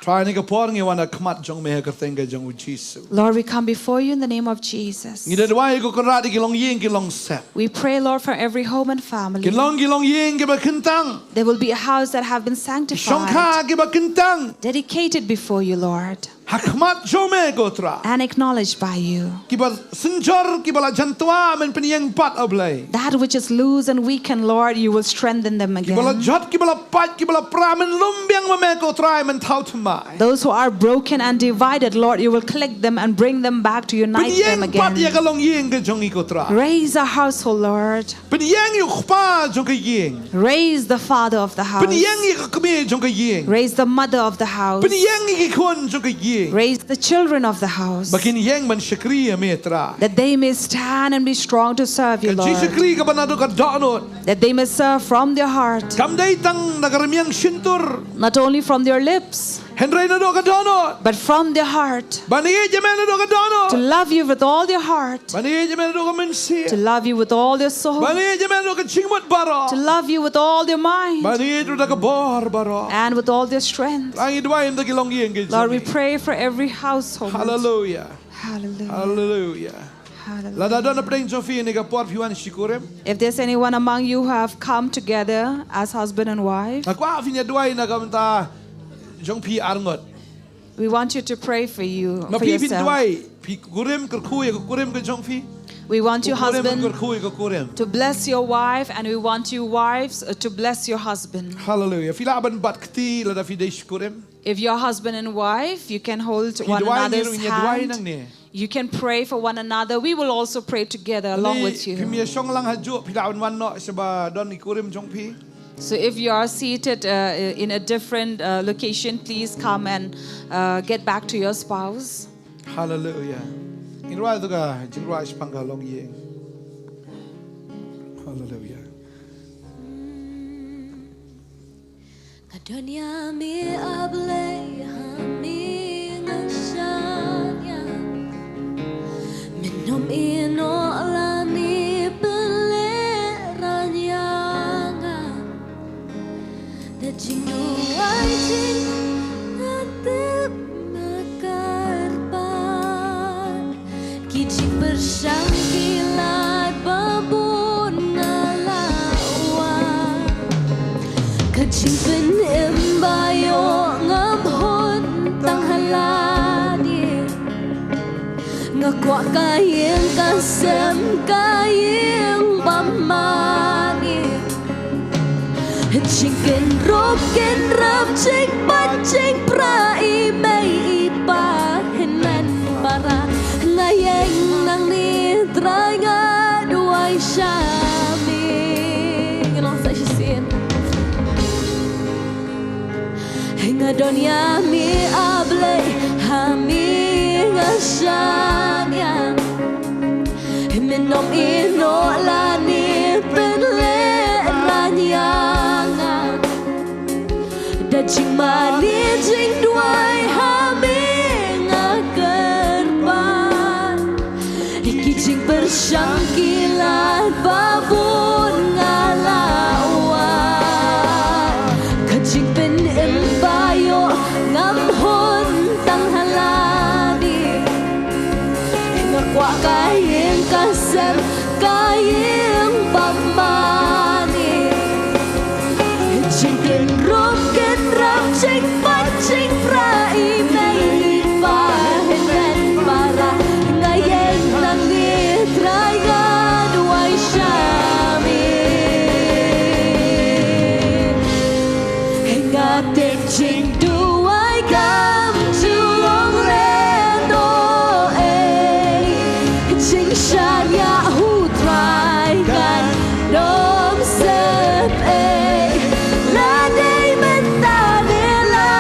Trai, ha kane ka por ngi wan ha khmat jong me ha ka kyrteng ka jong U Jisu. Lord, we come before you in the name of Jesus. Ngi da duwai ko Kynrad ïa ki longïing ki longsem. We pray, Lord, for every home and family. Kin long ki longïing kiba kyntang. There will be a house that have been Shongkha sanctified, kiba kyntang. dedicated before you, Lord. ha khmat jong me, ko Trai. And acknowledged by you. Kiba synjor, kiba la jan twa, men pynïeng pat, O Blei. That which is loose and weakened, Lord, you will strengthen them Kiba la again. jot, kiba la pait, kiba la pra, men lum biang ma me, ko Trai, men thaw thymmai. Those who are broken and divided, Lord, you will collect them and bring them back to unite them Pynïeng pat ïa again. ka longïing ka jong ngi, ko Trai. Raise a household, Lord. Pynïeng ïa u kpa jong ka ïing. Raise the father of the house. Pynïeng ïa ka kmie jong ka ïing. Raise the mother of the house. Pynïeng ïa ki khun jong ka ïing. Raise the children of the house. Ba kin ïeng ban shakri ïa me, Trai. That they may stand and be strong to serve you, Ka jingshakri Lord. Kaba naduh ka dohnud. That they may serve from their heart. Kam dei tang na ka rmiang shyntur. Not only from their lips, Hynrei naduh ka dohnud. But from their heart. Ban ïeit ïa me naduh ka To dohnud. Love you with all their heart. Ban ïeit ïa me naduh ka mynsiem. To love you with all their soul. Ban ïeit ïa me naduh ka jingmut baroh. To love you with all their mind. Ban ïeit ruh da ka bor baroh. And with all their strength. Ai ngi duwai ïa ki longïing ki jong ngi. Lord, we pray for every household. Hallelujah. Hallelujah. Hallelujah. Hallelujah. Lada don hapdeng jong phi ne ka por phi wan shikurim. If there's anyone among you who have come together as husband and wife, Nga kwah phin ïa duwai na ka bynta jong phi arngut. We want you to pray for you, Ma for phi phin yourself. Duwai, phi kurim kyrkhu ïa ka kurim ka jong phi. We want your Kurim husband kyrkhu ïa ka kurim. To bless your wife, and we want you wives uh, to bless your husband. Hallelujah. Phi lah ban bat kti lada phi dei shikurim. If you're husband and wife, you can hold Phi one duwai another's ngi ruh ngi duwai hand. Nangne. You can pray for one another. We will also pray together along with you. Phi ïa shong lang hajuh phi lah ban wan noh sha ba don i kurim jong phi. So if you are seated uh, in a different uh, location, please come and uh, get back to your spouse. Hallelujah. Ngi ruh tu ka jingruh shaphang ka longïing. Hallelujah. Nga don ïa me A Blei, ha me nga shaniah. Men ym ïehnoh lane pynlehrain ïa nga. Da jingduwai jong nga tip nga kyrpad. Ki jingpyrshang ki lad ba bun nga la wad. Ka jingpynim ba ïoh ngam hun tang ha lade. Nga kwah ka ïing ka sem, ka ïing ba mane. Jingkynrup kynrap, jingpait jingpra, i mei i pa hynmen para. Nga ïeng nangne Trai, nga duwai sha me. Ngi long sa shisien. Nga don ïa me A Blei, ha me nga shaniah. Men ym ïehnoh lane pynlehrain ïa nga. Da jingmane jingduwai ha me nga kyrpad. Ki jingpyrshang ki lad ba bun nga la wad. Ka jingpynim ba ïoh ngam hun tang ha lade. Nga kwah ka ïing ka sem, ka ïing ba mane. Jingkynrup kynrap, jingpait jingpra, i mei i pa hynmen para. Nga ïeng nangne Trai, nga duwai sha me. Nga tip jingduwai kam ju long lehnoh ei. Jingshaniah ha u Trai kan ym sep ei. La dei mynta ne la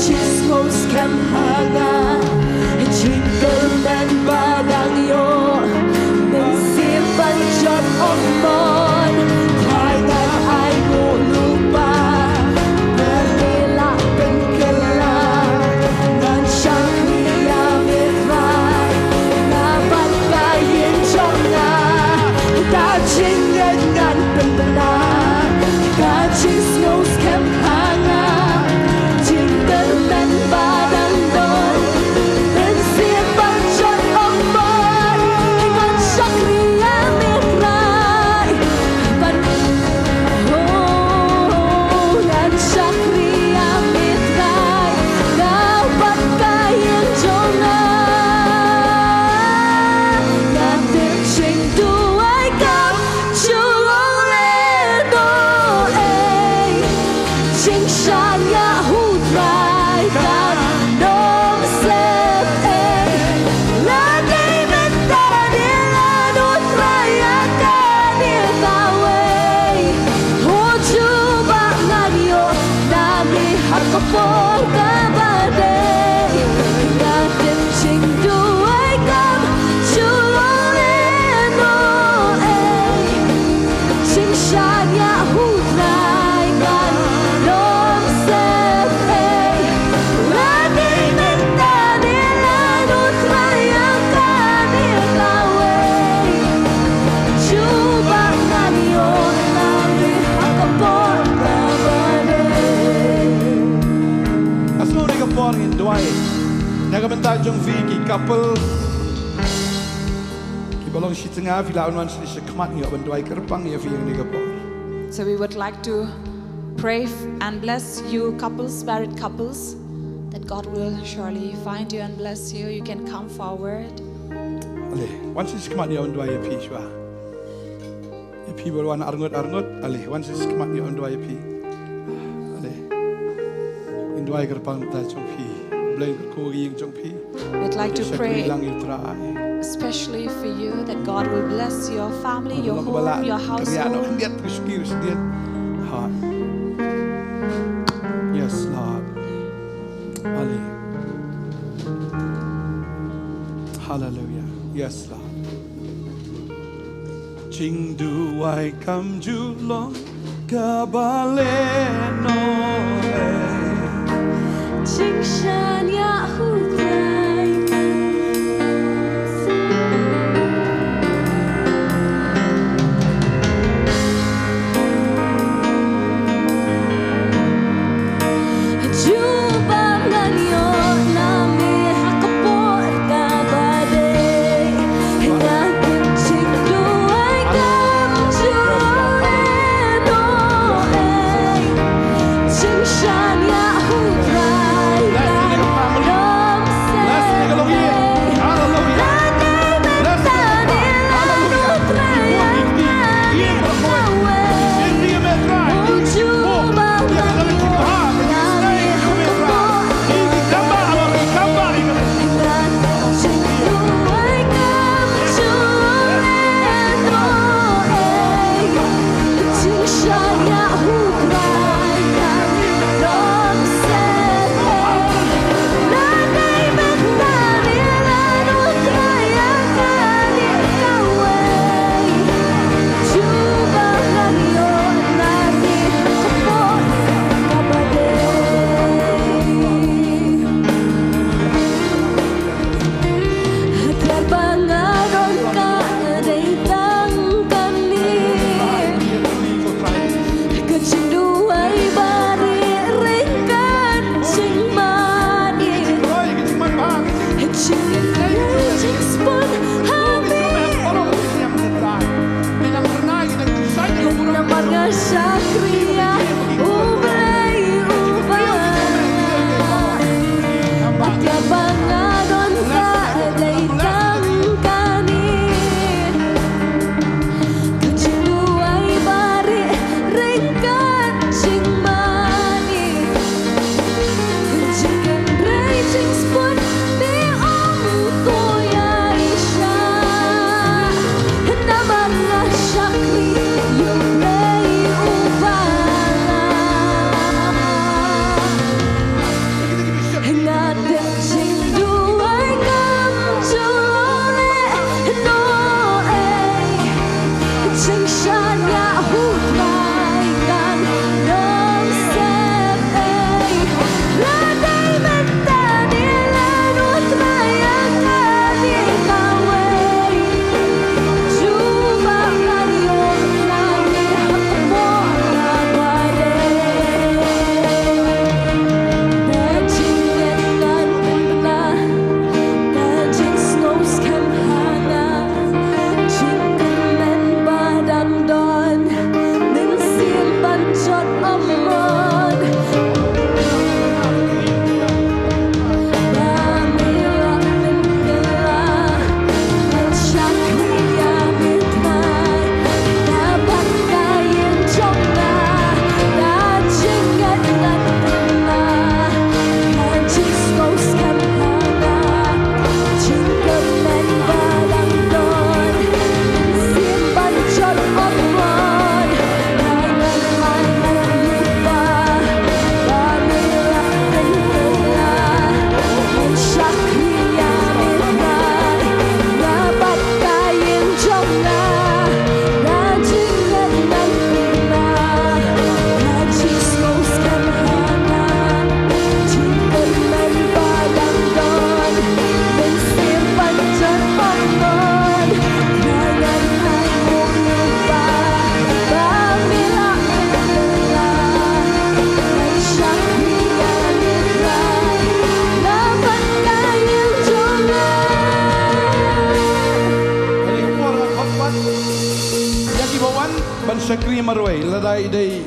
Sngewskhem ha nga, jingkyrmen ba dang ïoh, mynsiem ban jot ong mon, phai ngan ai nguh lypa, ba me lah pynkylla, ngan shakri ïa me Trai, na bad ka ïing jong nga, ka jingngeit ngan pynbna, ka jingsngewskhem ha nga. Jingkyrmen ba dang don, mynsiem ban jot ong mon, ngan shakri ïa me Trai. Ban, oh, ngan shakri ïa me Trai, na bad ka ïing jong nga. Nga tip jingduwai kam ju long lehnoh ei. Jingshaniah u Trai kan ym sep ei. Lada dei mynta ne lano Trai ïa kane kawei. Ho Jubab ngan ïoh na me ha ka por kaba dei. Nga tip jingduwai kam ju long lehnoh ei. Jingshaniah u Trai kan ym sep ei. Lada dei mynta ne lano Trai ïa kane kawei. Jubab ngan ïoh na me ha ka por kaba dei. Ka sngew ne ka por ngin duwai na ka bynta jong phi ki couple kiba long shi tnga, phi lah ban wan sha khmat, ngi ïoh ban duwai kyrpang ïa phi ha kane ka por. So we would like to pray f- and bless you couples, married couples, that God will surely find you and bless you. You can come forward. Ale, wan sha khmat, ngi ïoh ban duwai ïa phi shuwa. Ïa phi ba wan arngut arngut, ale, wan sha khmat, ngi ïoh ban duwai ïa phi. Ale. Ngin duwai kyrpang na ka bynta jong phi. Blei kyrkhu ïa ka ïing jong phi. We'd like to pray lang ïa u Trai, especially for you, that God will bless your family, your home, your household. Yes, Lord. Hallelujah. Hallelujah. Yes, Lord. Jingduwai kam ju long kaba lehnoh ei. Jingshaniah u Trai kan ym sep ei. Jubab ngan ïoh na me ha ka por kaba dei. Nga tip jingduwai kam ju long lehnoh ei. Jingshaniah u Trai kan ym marwei, lada i dei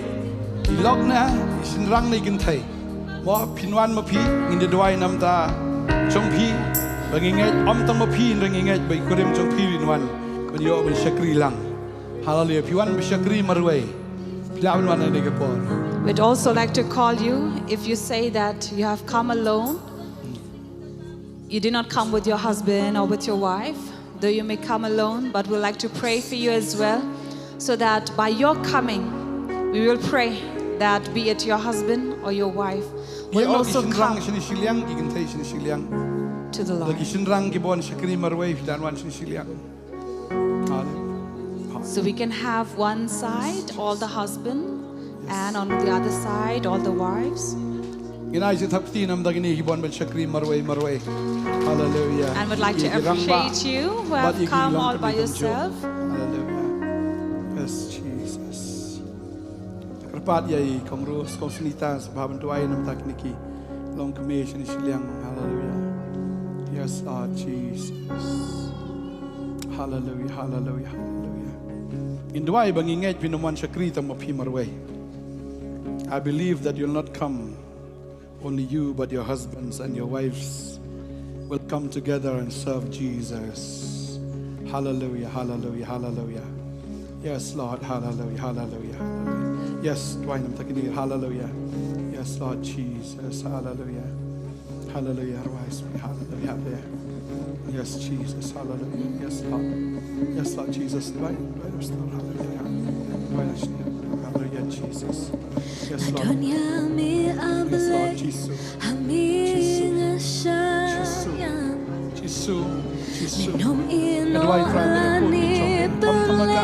i lok ne i shynrang ne i kynthei. Mo phin wan ma phi, ngin da duwai namar jong phi. Ba ngi ngeit ym tang ma phi, ngi ngeit ba i kurim jong phi rin wan ban ïoh ban shakri lang. Haleluya. Phi wan ban shakri marwei, phi lah ban wan ha kane ka por. We'd also like to call you, if you say that you have come alone, you did not come with your husband or with your wife, though you may come alone, but we'd like to pray for you as well, so that by your coming, we will pray that be it your husband or your wife will also come shane shiliang, i kynthei shane shiliang, to the Lord. Lada ki shynrang ki bun shakri marwei, phi dang wan shane shiliang. Hallelujah. So we can have one side, all the husband, and on the other side, all the wives. Ngin ai shi thapti namar kine ki bun ban shakri marwei marwei. Hallelujah. And would like to appreciate you who have come all by yourself. Hallelujah. Yes, Jesus. Kyrpad ïa i Kong Rose, Kong Sunita, sa ba ban duwai namar kine ki longkmie shane shiliang. Hallelujah. Yes, Lord Jesus. Hallelujah, hallelujah, hallelujah. Ngin duwai ba ngi ngeit phin ym wan shakri tang ma phi marwei. I believe that you'll not come. Only you, but your husbands and your wives will come together and serve Jesus. Hallelujah, hallelujah, hallelujah. Yes, Lord, hallelujah, hallelujah, hallelujah. Yes, duwai namar kine, hallelujah. Yes, Lord Jesus, hallelujah. Hallelujah, rise, hallelujah, hallelujah. Yes, Jesus, hallelujah. Yes, Lord. Yes, Lord Jesus, duwai, duwai, restore, hallelujah. Duwai, hallelujah, Jesus. Yes, Lord. Yes, Lord Jesus. Jisu. Jisu. Jisu. Nga duwai Trai ba ka khun ka jong me. Bam tang ma ka.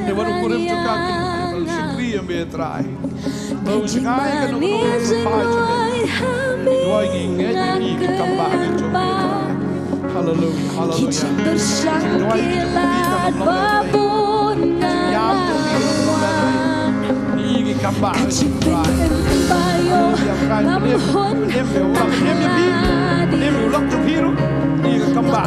Te wat u kurim jong ka kin shakri ïa me Trai. Ba u jngai kano kano ka phai jong me. Nga duwai ngi ngeit ïa ki kam bah ki jong me Trai. Hallelujah, hallelujah. Nga duwai ngi jong me ki kam bah. Ïa ki kam bah ki jong me Trai. Hallelujah, Trai. Pynïap, pynïap ïa u lok, pynïap ïa phi, pynïap ïa u lok jong phi ruh. Ïa ka kam bah.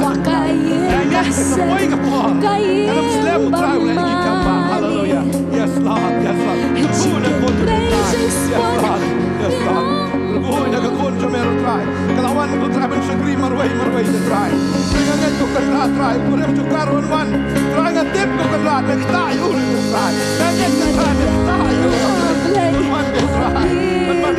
Ïa ka poi ka por. Ka lam slem u Trai u leh ïa ka kam bah. Hallelujah. Yes, Lord. Yes, Lord. Yes, Lord. Yes, Lord. Yes, Lord. Ka la wan ko Trai ban shakri marwei marwei Trai. Trai nga ngeit ko Kynrad Trai, u kurim jong ka ruh un wan. Trai nga tip ko Kynrad me ktah ïa u Trai. Nga ngeit ko Trai me ktah ïa u. Un wan ko Trai. Un wan.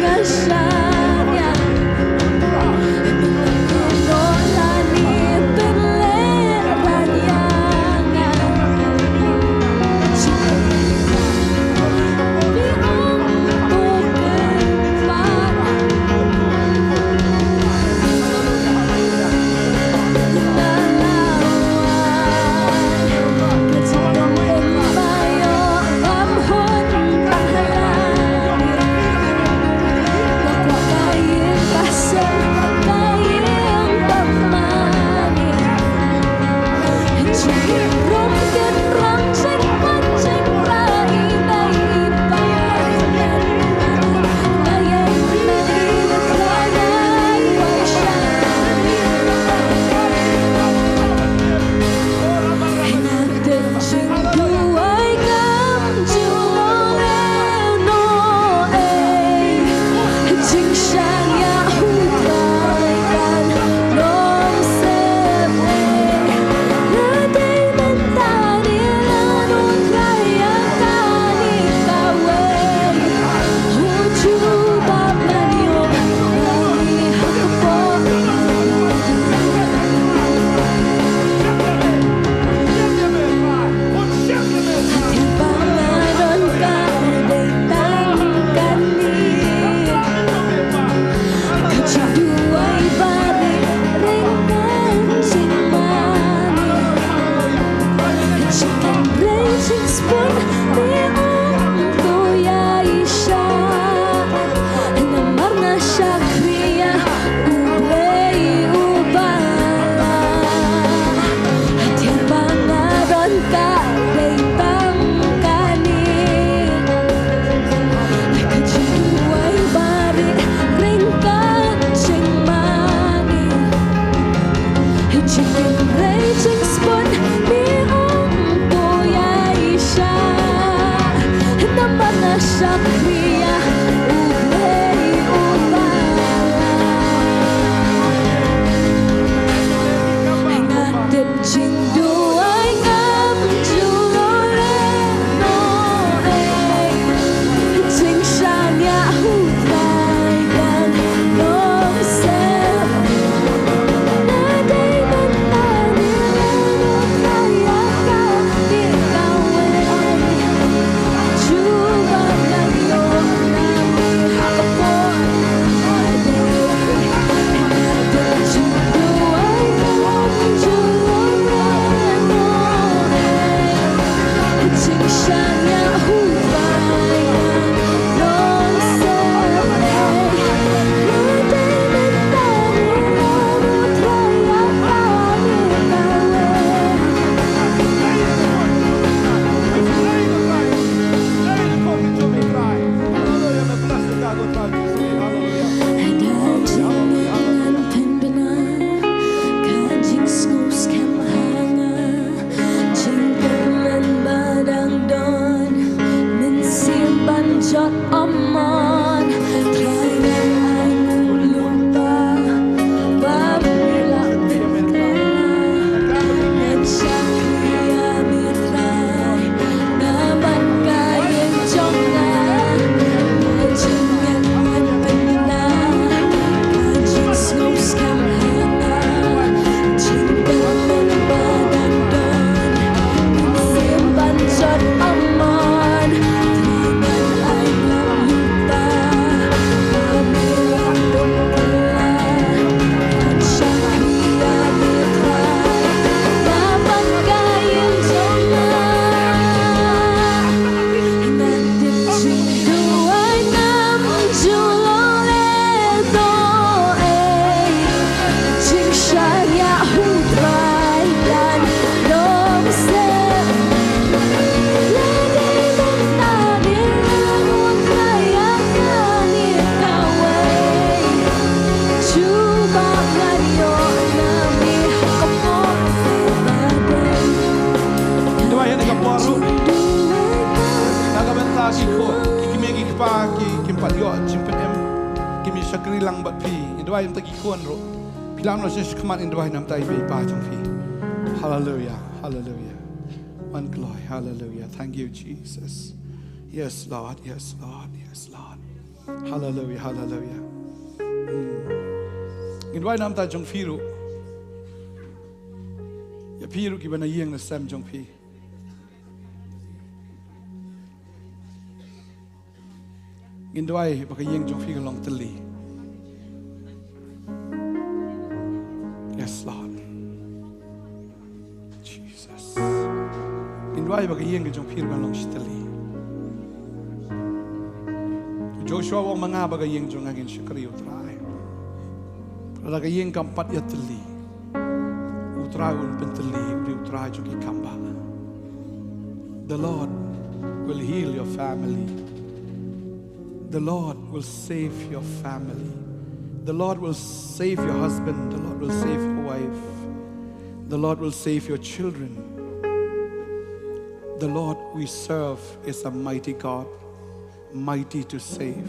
Ai mynta ki khun ruh. Phi lah noh sha khmat, ngin duwai namar ïa i pa jong phi. Hallelujah, hallelujah. Wan kloi, hallelujah. Thank you, Jesus. Yes, Lord, yes, Lord, yes, Lord. Hallelujah, hallelujah. Hmm. Ngin duwai namar jong phi ruh. Ïa phi ruh kiba na ïing na sem jong phi. Ngin duwai ba ka ïing jong phi kan long tylli. Yes, Lord. Jesus. Ngin duwai ba ka ïing ka jong phi kan long shi tylli. Joshua u ong ma nga ba ka ïing jong nga ngin shakri, U Trai. Lada ka ïing kam pat ïa tylli, U Trai un pyntylli, U Trai jong ki kam ba. The Lord will heal your family. The Lord will save your family. The Lord will save your husband. The Lord will save your wife. The Lord will save your children. The Lord we serve is a mighty God, mighty to save.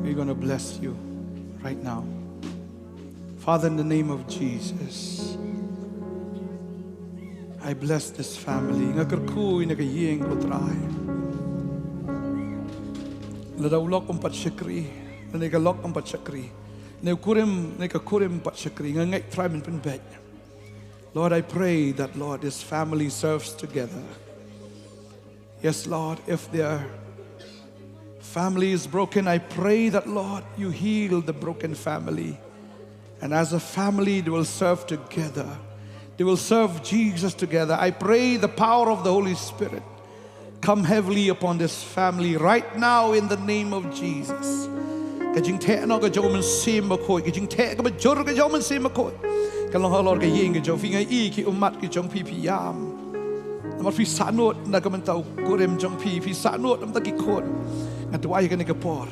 We're going to bless you right now. Father, in the name of Jesus, I bless this family. Nga kyrkhu ïa kane ka ïing, Ko Trai. Lada u lok um pat shakri, lane ka lok um pat shakri, lane u kurim, lane ka kurim um pat shakri, nga ngeit, Trai, men pynbeit. Lord, I pray that, Lord, this family serves together. Yes, Lord, if their family is broken, I pray that, Lord, you heal the broken family. And as a family, they will serve together. They will serve Jesus together. I pray the power of the Holy Spirit come heavily upon this family right now in the name of Jesus. Ka jingtheh noh ka jong u Mynsiem Bakhuid, ka jingtheh kaba jur ka jong u Mynsiem Bakhuid, ka long halor ka ïing ka jong phi. Nga i ki ummat ki jong phi, phi ïam. Namar phi sahnud na ka bynta u kurim jong phi, phi sahnud na ka bynta ki khun. Nga duwai ïa kane ka por.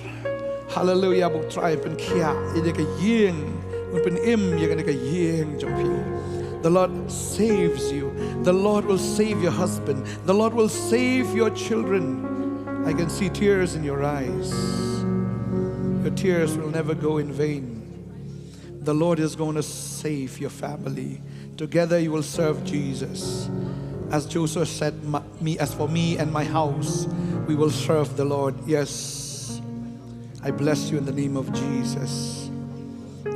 Hallelujah, ba U Trai un pynkhiah ïa ka ïing, un pynim ïa kane ka ïing jong phi. The Lord saves you. The Lord will save your husband. The Lord will save your children. I can see tears in your eyes. Your tears will never go in vain. The Lord is going to save your family. Together you will serve Jesus. As Joshua said, "My, me, as for me and my house, we will serve the Lord." Yes. I bless you in the name of Jesus.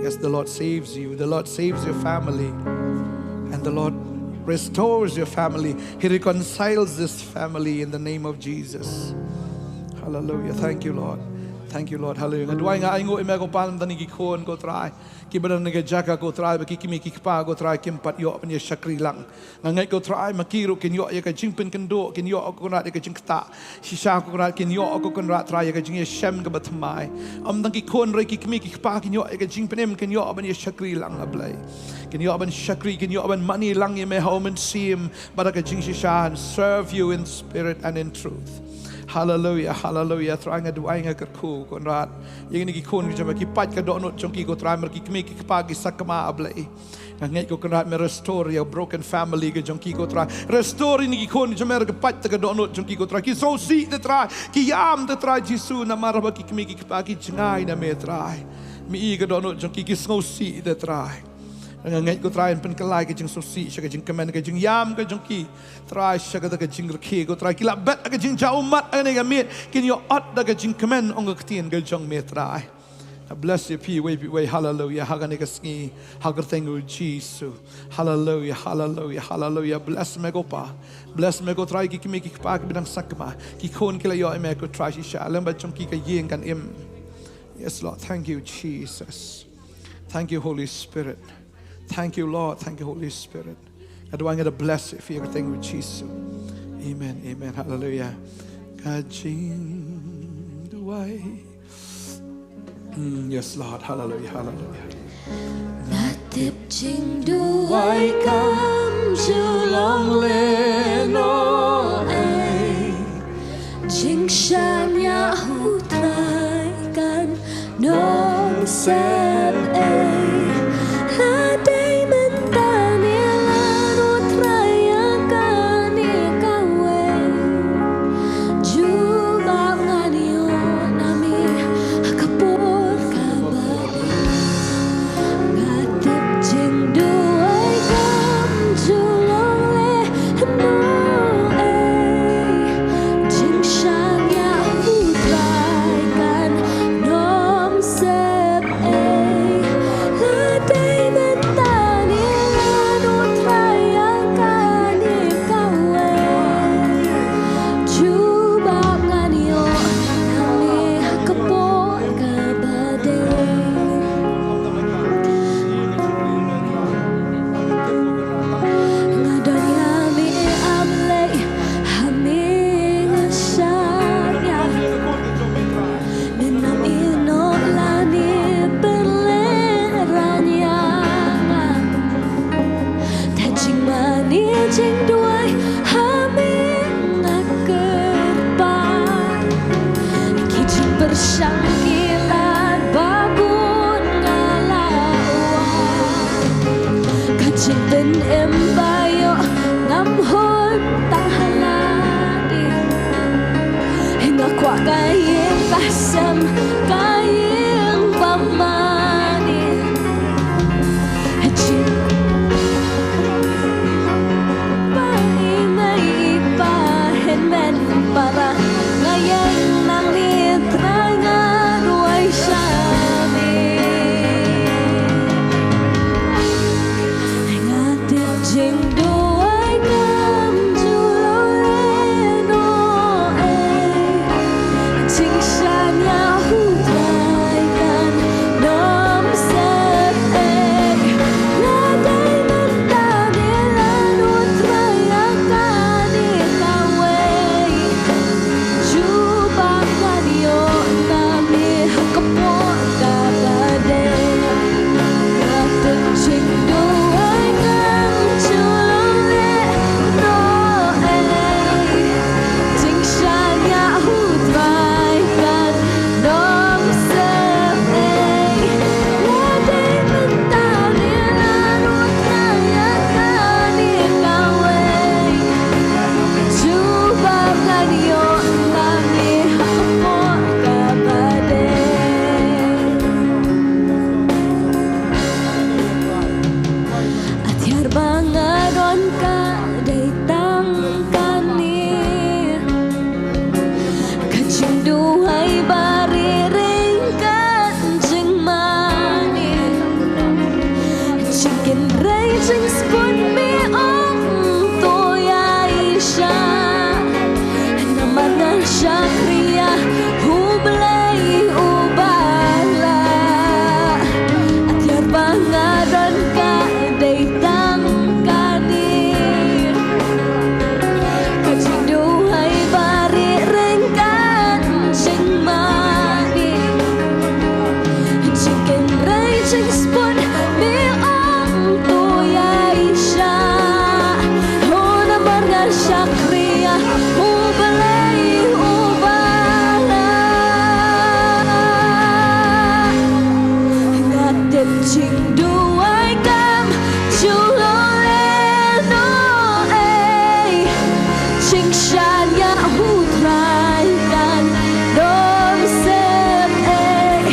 Yes, the Lord saves you. The Lord saves your family. And the Lord restores your family. He reconciles this family in the name of Jesus. Hallelujah. Thank you, Lord. Thank you, Lord. Hallelujah. Nga duwai, nga ainguh ïa me, Ko Pa, na bynta kine ki khun, Ko Trai, kiba don ha kane ka jaka, Ko Trai, ba ki kmie ki kpa, Ko Trai, kim pat ïoh ban ïa shakri lang. Nga ngeit, Ko Trai, ma ki ruh kin ïoh ïa ka jingpynkynduh, kin ïoh, Ko Trai, ïa ka jingktah. Shisha, Ko Trai, kin ïoh, Ko Trai, ïa ka jingïashem kaba thymmai. Ym tang ki khun, hynrei ki kmie ki kpa kin ïoh ïa ka jingpynim, kin ïoh ban ïa shakri lang, A Blei. Kin ïoh ban shakri, kin ïoh ban mane lang ïa me ha u Mynsiem bad ha ka jingshisha, and serve you in spirit and in truth. Hallelujah, hallelujah. Trai, nga duwai, nga kyrkhu, Ko Trai, ïa kine ki khun ki jong me, ki pait ka dohnud jong ki, Ko Trai, namar ki kmie ki kpa ki sakma, A Blei. Nga ngeit, Ko Trai, me restore ïa ka broken family ka jong ki, Ko Trai. Restore ïa kine ki khun ki jong me, ki pait ka dohnud jong ki, Ko Trai. Ki sngewsih, Trai, ki ïam, Trai Jisu, namar ba ki kmie ki kpa ki jngai na me, Trai. Me ïohi ka dohnud jong ki, ki sngewsih, Trai. Nga ngeit, Ko Trai, yn pynkylla ïa ka jingsngewsih sha ka jingkmen, ka jingïam ka jong ki, Trai, sha kata ka jingrkhie, Ko Trai. Ki la bet ha ka jingjaw ummat ha kane ka miet, kin ïoh ot da ka jingkmen, ong ka ktien ka jong me, Trai. Nga bless ïa phi iwei pa iwei, hallelujah, ha kane ka sngi, ha ka kyrteng u Jisu. Hallelujah, hallelujah, hallelujah. Bless me, Ko Pa. Bless me, Ko Trai, ki kmie ki kpa kiba dang sakma, ki khun ki la ïoh ïa me, Ko Trai, shisha. Lem bad jong ki ka ïing kan im. Yes, Lord. Thank you, Jesus. Thank you, Holy Spirit. Thank you, Lord. Thank you, Holy Spirit. Nga duwai, nga da bless ïa phi ha ka kyrteng u Jisu. Amen. Amen. Hallelujah. Ka jingduwai. Mm, yes, Lord. Hallelujah. Hallelujah. Nga tip jingduwai kam ju long lehnoh ei. Jingshaniah u Trai kan ym sep ei. La dei mynta ne lan, u Trai, ïa kane kawei. Jubab ngan ïoh na me ha ka por kaba Em ba ïoh ngam hon tang ha lade. Nga kwah ka ïing ka sem, ka ïing ba mane. Jing pa i mei i pa hynmen para, nga ïeng nangne Trai, nga duwai sha me. Nga tip jingduwai kam ju long lehnoh ei. Jingshaniah U Trai kan ym sep ei. Nga dei mynta ne lano Trai, ïa kane kawei. Jubab ngan ïoh na me ha ka por kaba dei. Nga tip jingduwai kam ju long lehnoh ei. Jingshaniah U Trai kan ym sep ei. Nga dei mynta ne lano Trai, ïa kane kawei. Jubab ngan ïoh na me ha ka por kaba dei. Atiar ba nga don ka dei tang kane. Ka jingduwai ba rieh ryngkat jingmane. Jingkynrei jingspun me ong to ïaishah. Namar nga shakri ïa U Blei uba lah. Atiar ba nga don ka dei tang kane. Ka jingduwai ba rieh ryngkat jingmane. Jingkynrei jingspun me ong to ïaishah. Oh, namar nga shakri ïa U Blei uba lah. Nga tip jingduwai kam ju long lehnoh ei. Jingshaniah U Trai kan ym sep ei.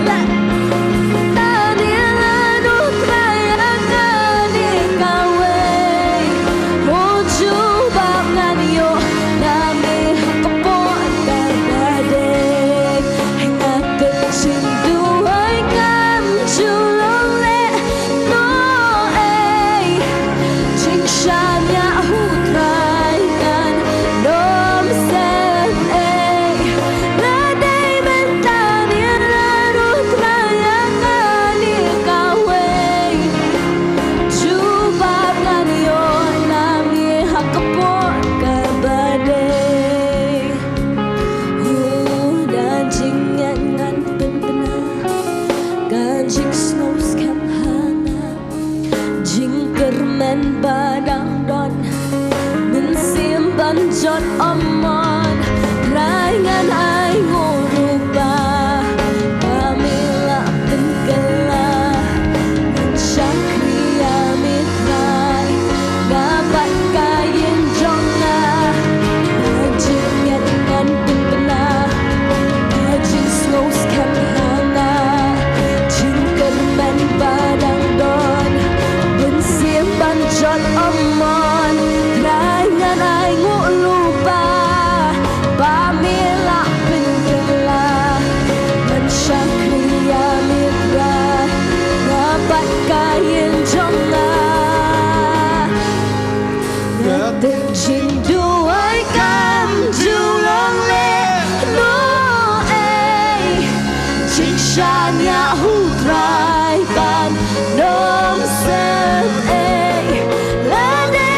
Lada ne lano Trai, ïa kane kawei. Oh, jubab ngan ïoh na me ha ka por kaba dei. Nga tip jingduwai kam ju long lehnoh ei. Jingshaniah U Trai kan ym sep ei. Nga dei mynta ne lano Trai, ïa kane kawei. Jubab ngan ïoh na me ha ka por kaba dei. Oh, da jingngeit ngan pynbna ka jingsngewskhem ha nga. Jingkyrmen ba dang don, mynsiem ban jot ym mon. Trai ngan ainguh lypa ba me la pynkylla. Ngan shakri ïa me Trai, nga bad ka ïing jong nga. Da jingngeit ngan pynbna ka jingsngewskhem ha nga. Jingkyrmen ba dang don, mynsiem ban jot ym mon. Trai ngan ainguh lypa ba me la pynkylla. Ngan shakri ïa me Trai, nga bad ka ïing jong nga. Nga tip jingduwai kam ju long lehnoh ei. Jingshaniah U Trai kan ym sep ei. Lada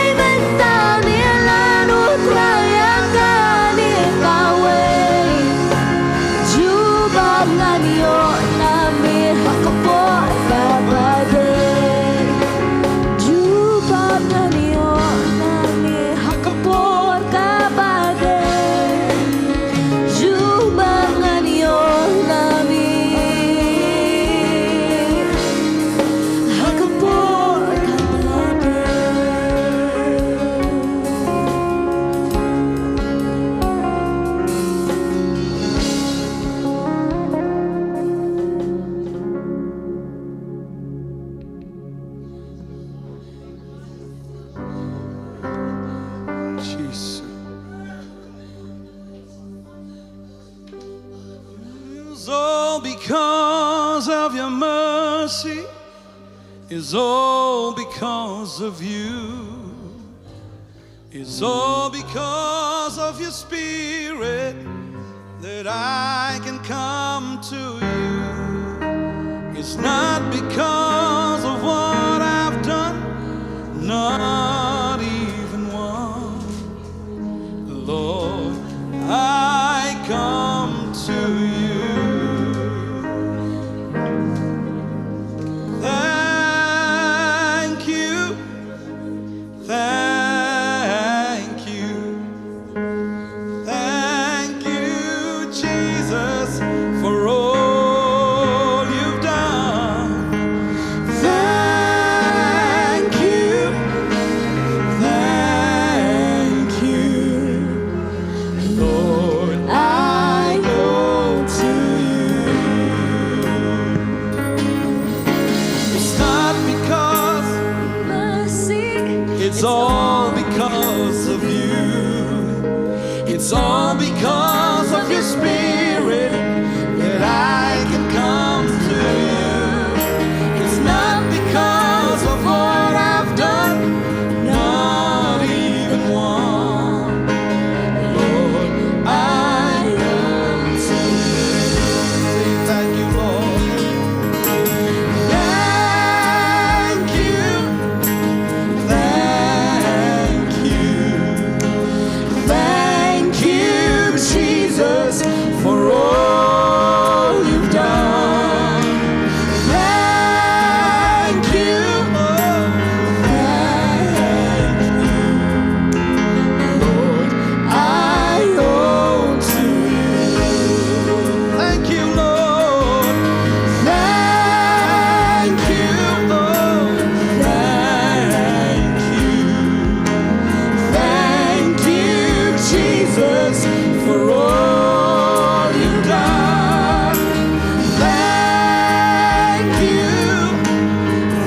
of your mercy is all because of you. It's all because of your spirit that I can come to you. It's not because of what I've done, not even one. Lord, I come to you. Thank you, thank you, thank you, Jesus, for all you've done. Thank you, thank you, Lord, I owe to you. It's not because mercy, it's all because of you. It's all because of your spirit that I can come to you. It's not because of what I've done, not even one. Lord, I come to you. Thank you, Lord. Thank you. Thank you. Thank you, Jesus, for all you've done. Thank you. Thank you, Lord. I owe to you. Thank you, Lord. Thank you, Lord. Thank you. Thank you, Jesus, for all you've done. Thank you.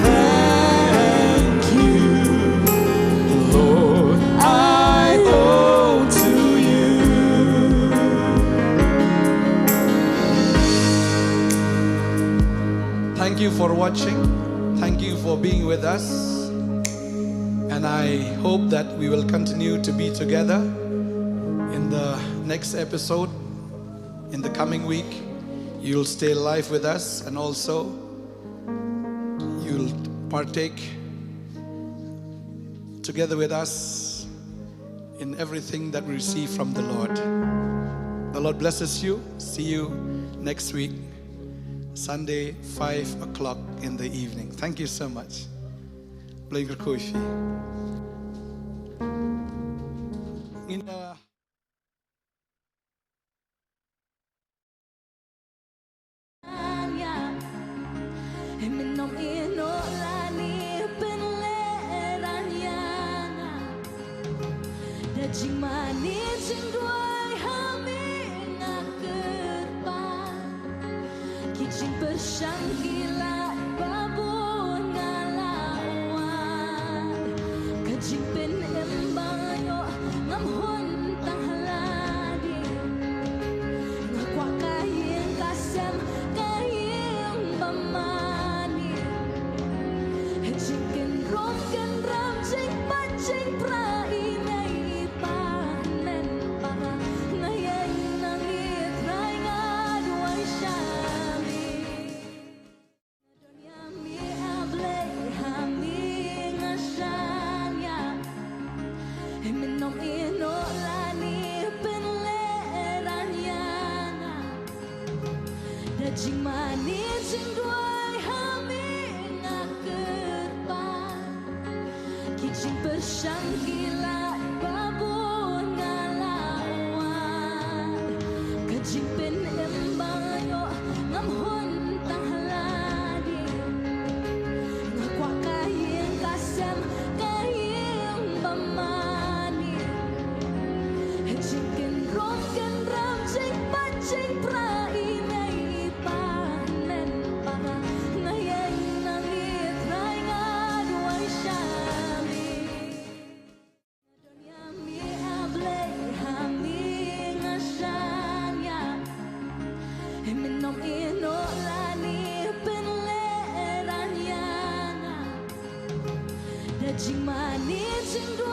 Thank you. Lord, I owe to you. Thank you for watching. Thank you for being with us. And I hope that we will continue to be together in the next episode. In the coming week, you'll stay live with us, and also you'll partake together with us in everything that we receive from the Lord. The Lord blesses you. See you next week, Sunday, five o'clock in the evening. Thank you so much. Blei kyrkhu ïa phi. Ngin, uh, Da jingmane jingduwai ha me nga kyrpad. Ki jingpyrshang ki la ba bun nga la wad. Ka jingpynim ba nga ïoh ngam hun tang ha lade. Nga kwah ka ïing ka sem, ka ïing ba mane. Jingkynrum kynram, jingpat jingpra i mei i pa, hynmen para nga ïeng na ngi Trai, nga duwai sha me. Don ïa me A Blei, ha me nga shaniah. Hynmen ym ïehnoh lane pynlehrain ïa nga. Da jingmane jingduwai ha me nga kyrpad. Ki jingpyrshang ki la ba bun nga la wad. Ka jingpynim ba nga ïoh ngam hun tang ha lade. Nga kwah ka ïing ka sem, ka ïing ba mane. Jingkynrum kynram, jingpat jingpra i mei i pa, hynmen para nga ïeng na ngi Trai, nga duwai sha me. Don ïa me A Blei, ha me nga shaniah. Hynmen ym ïehnoh lane Ani jing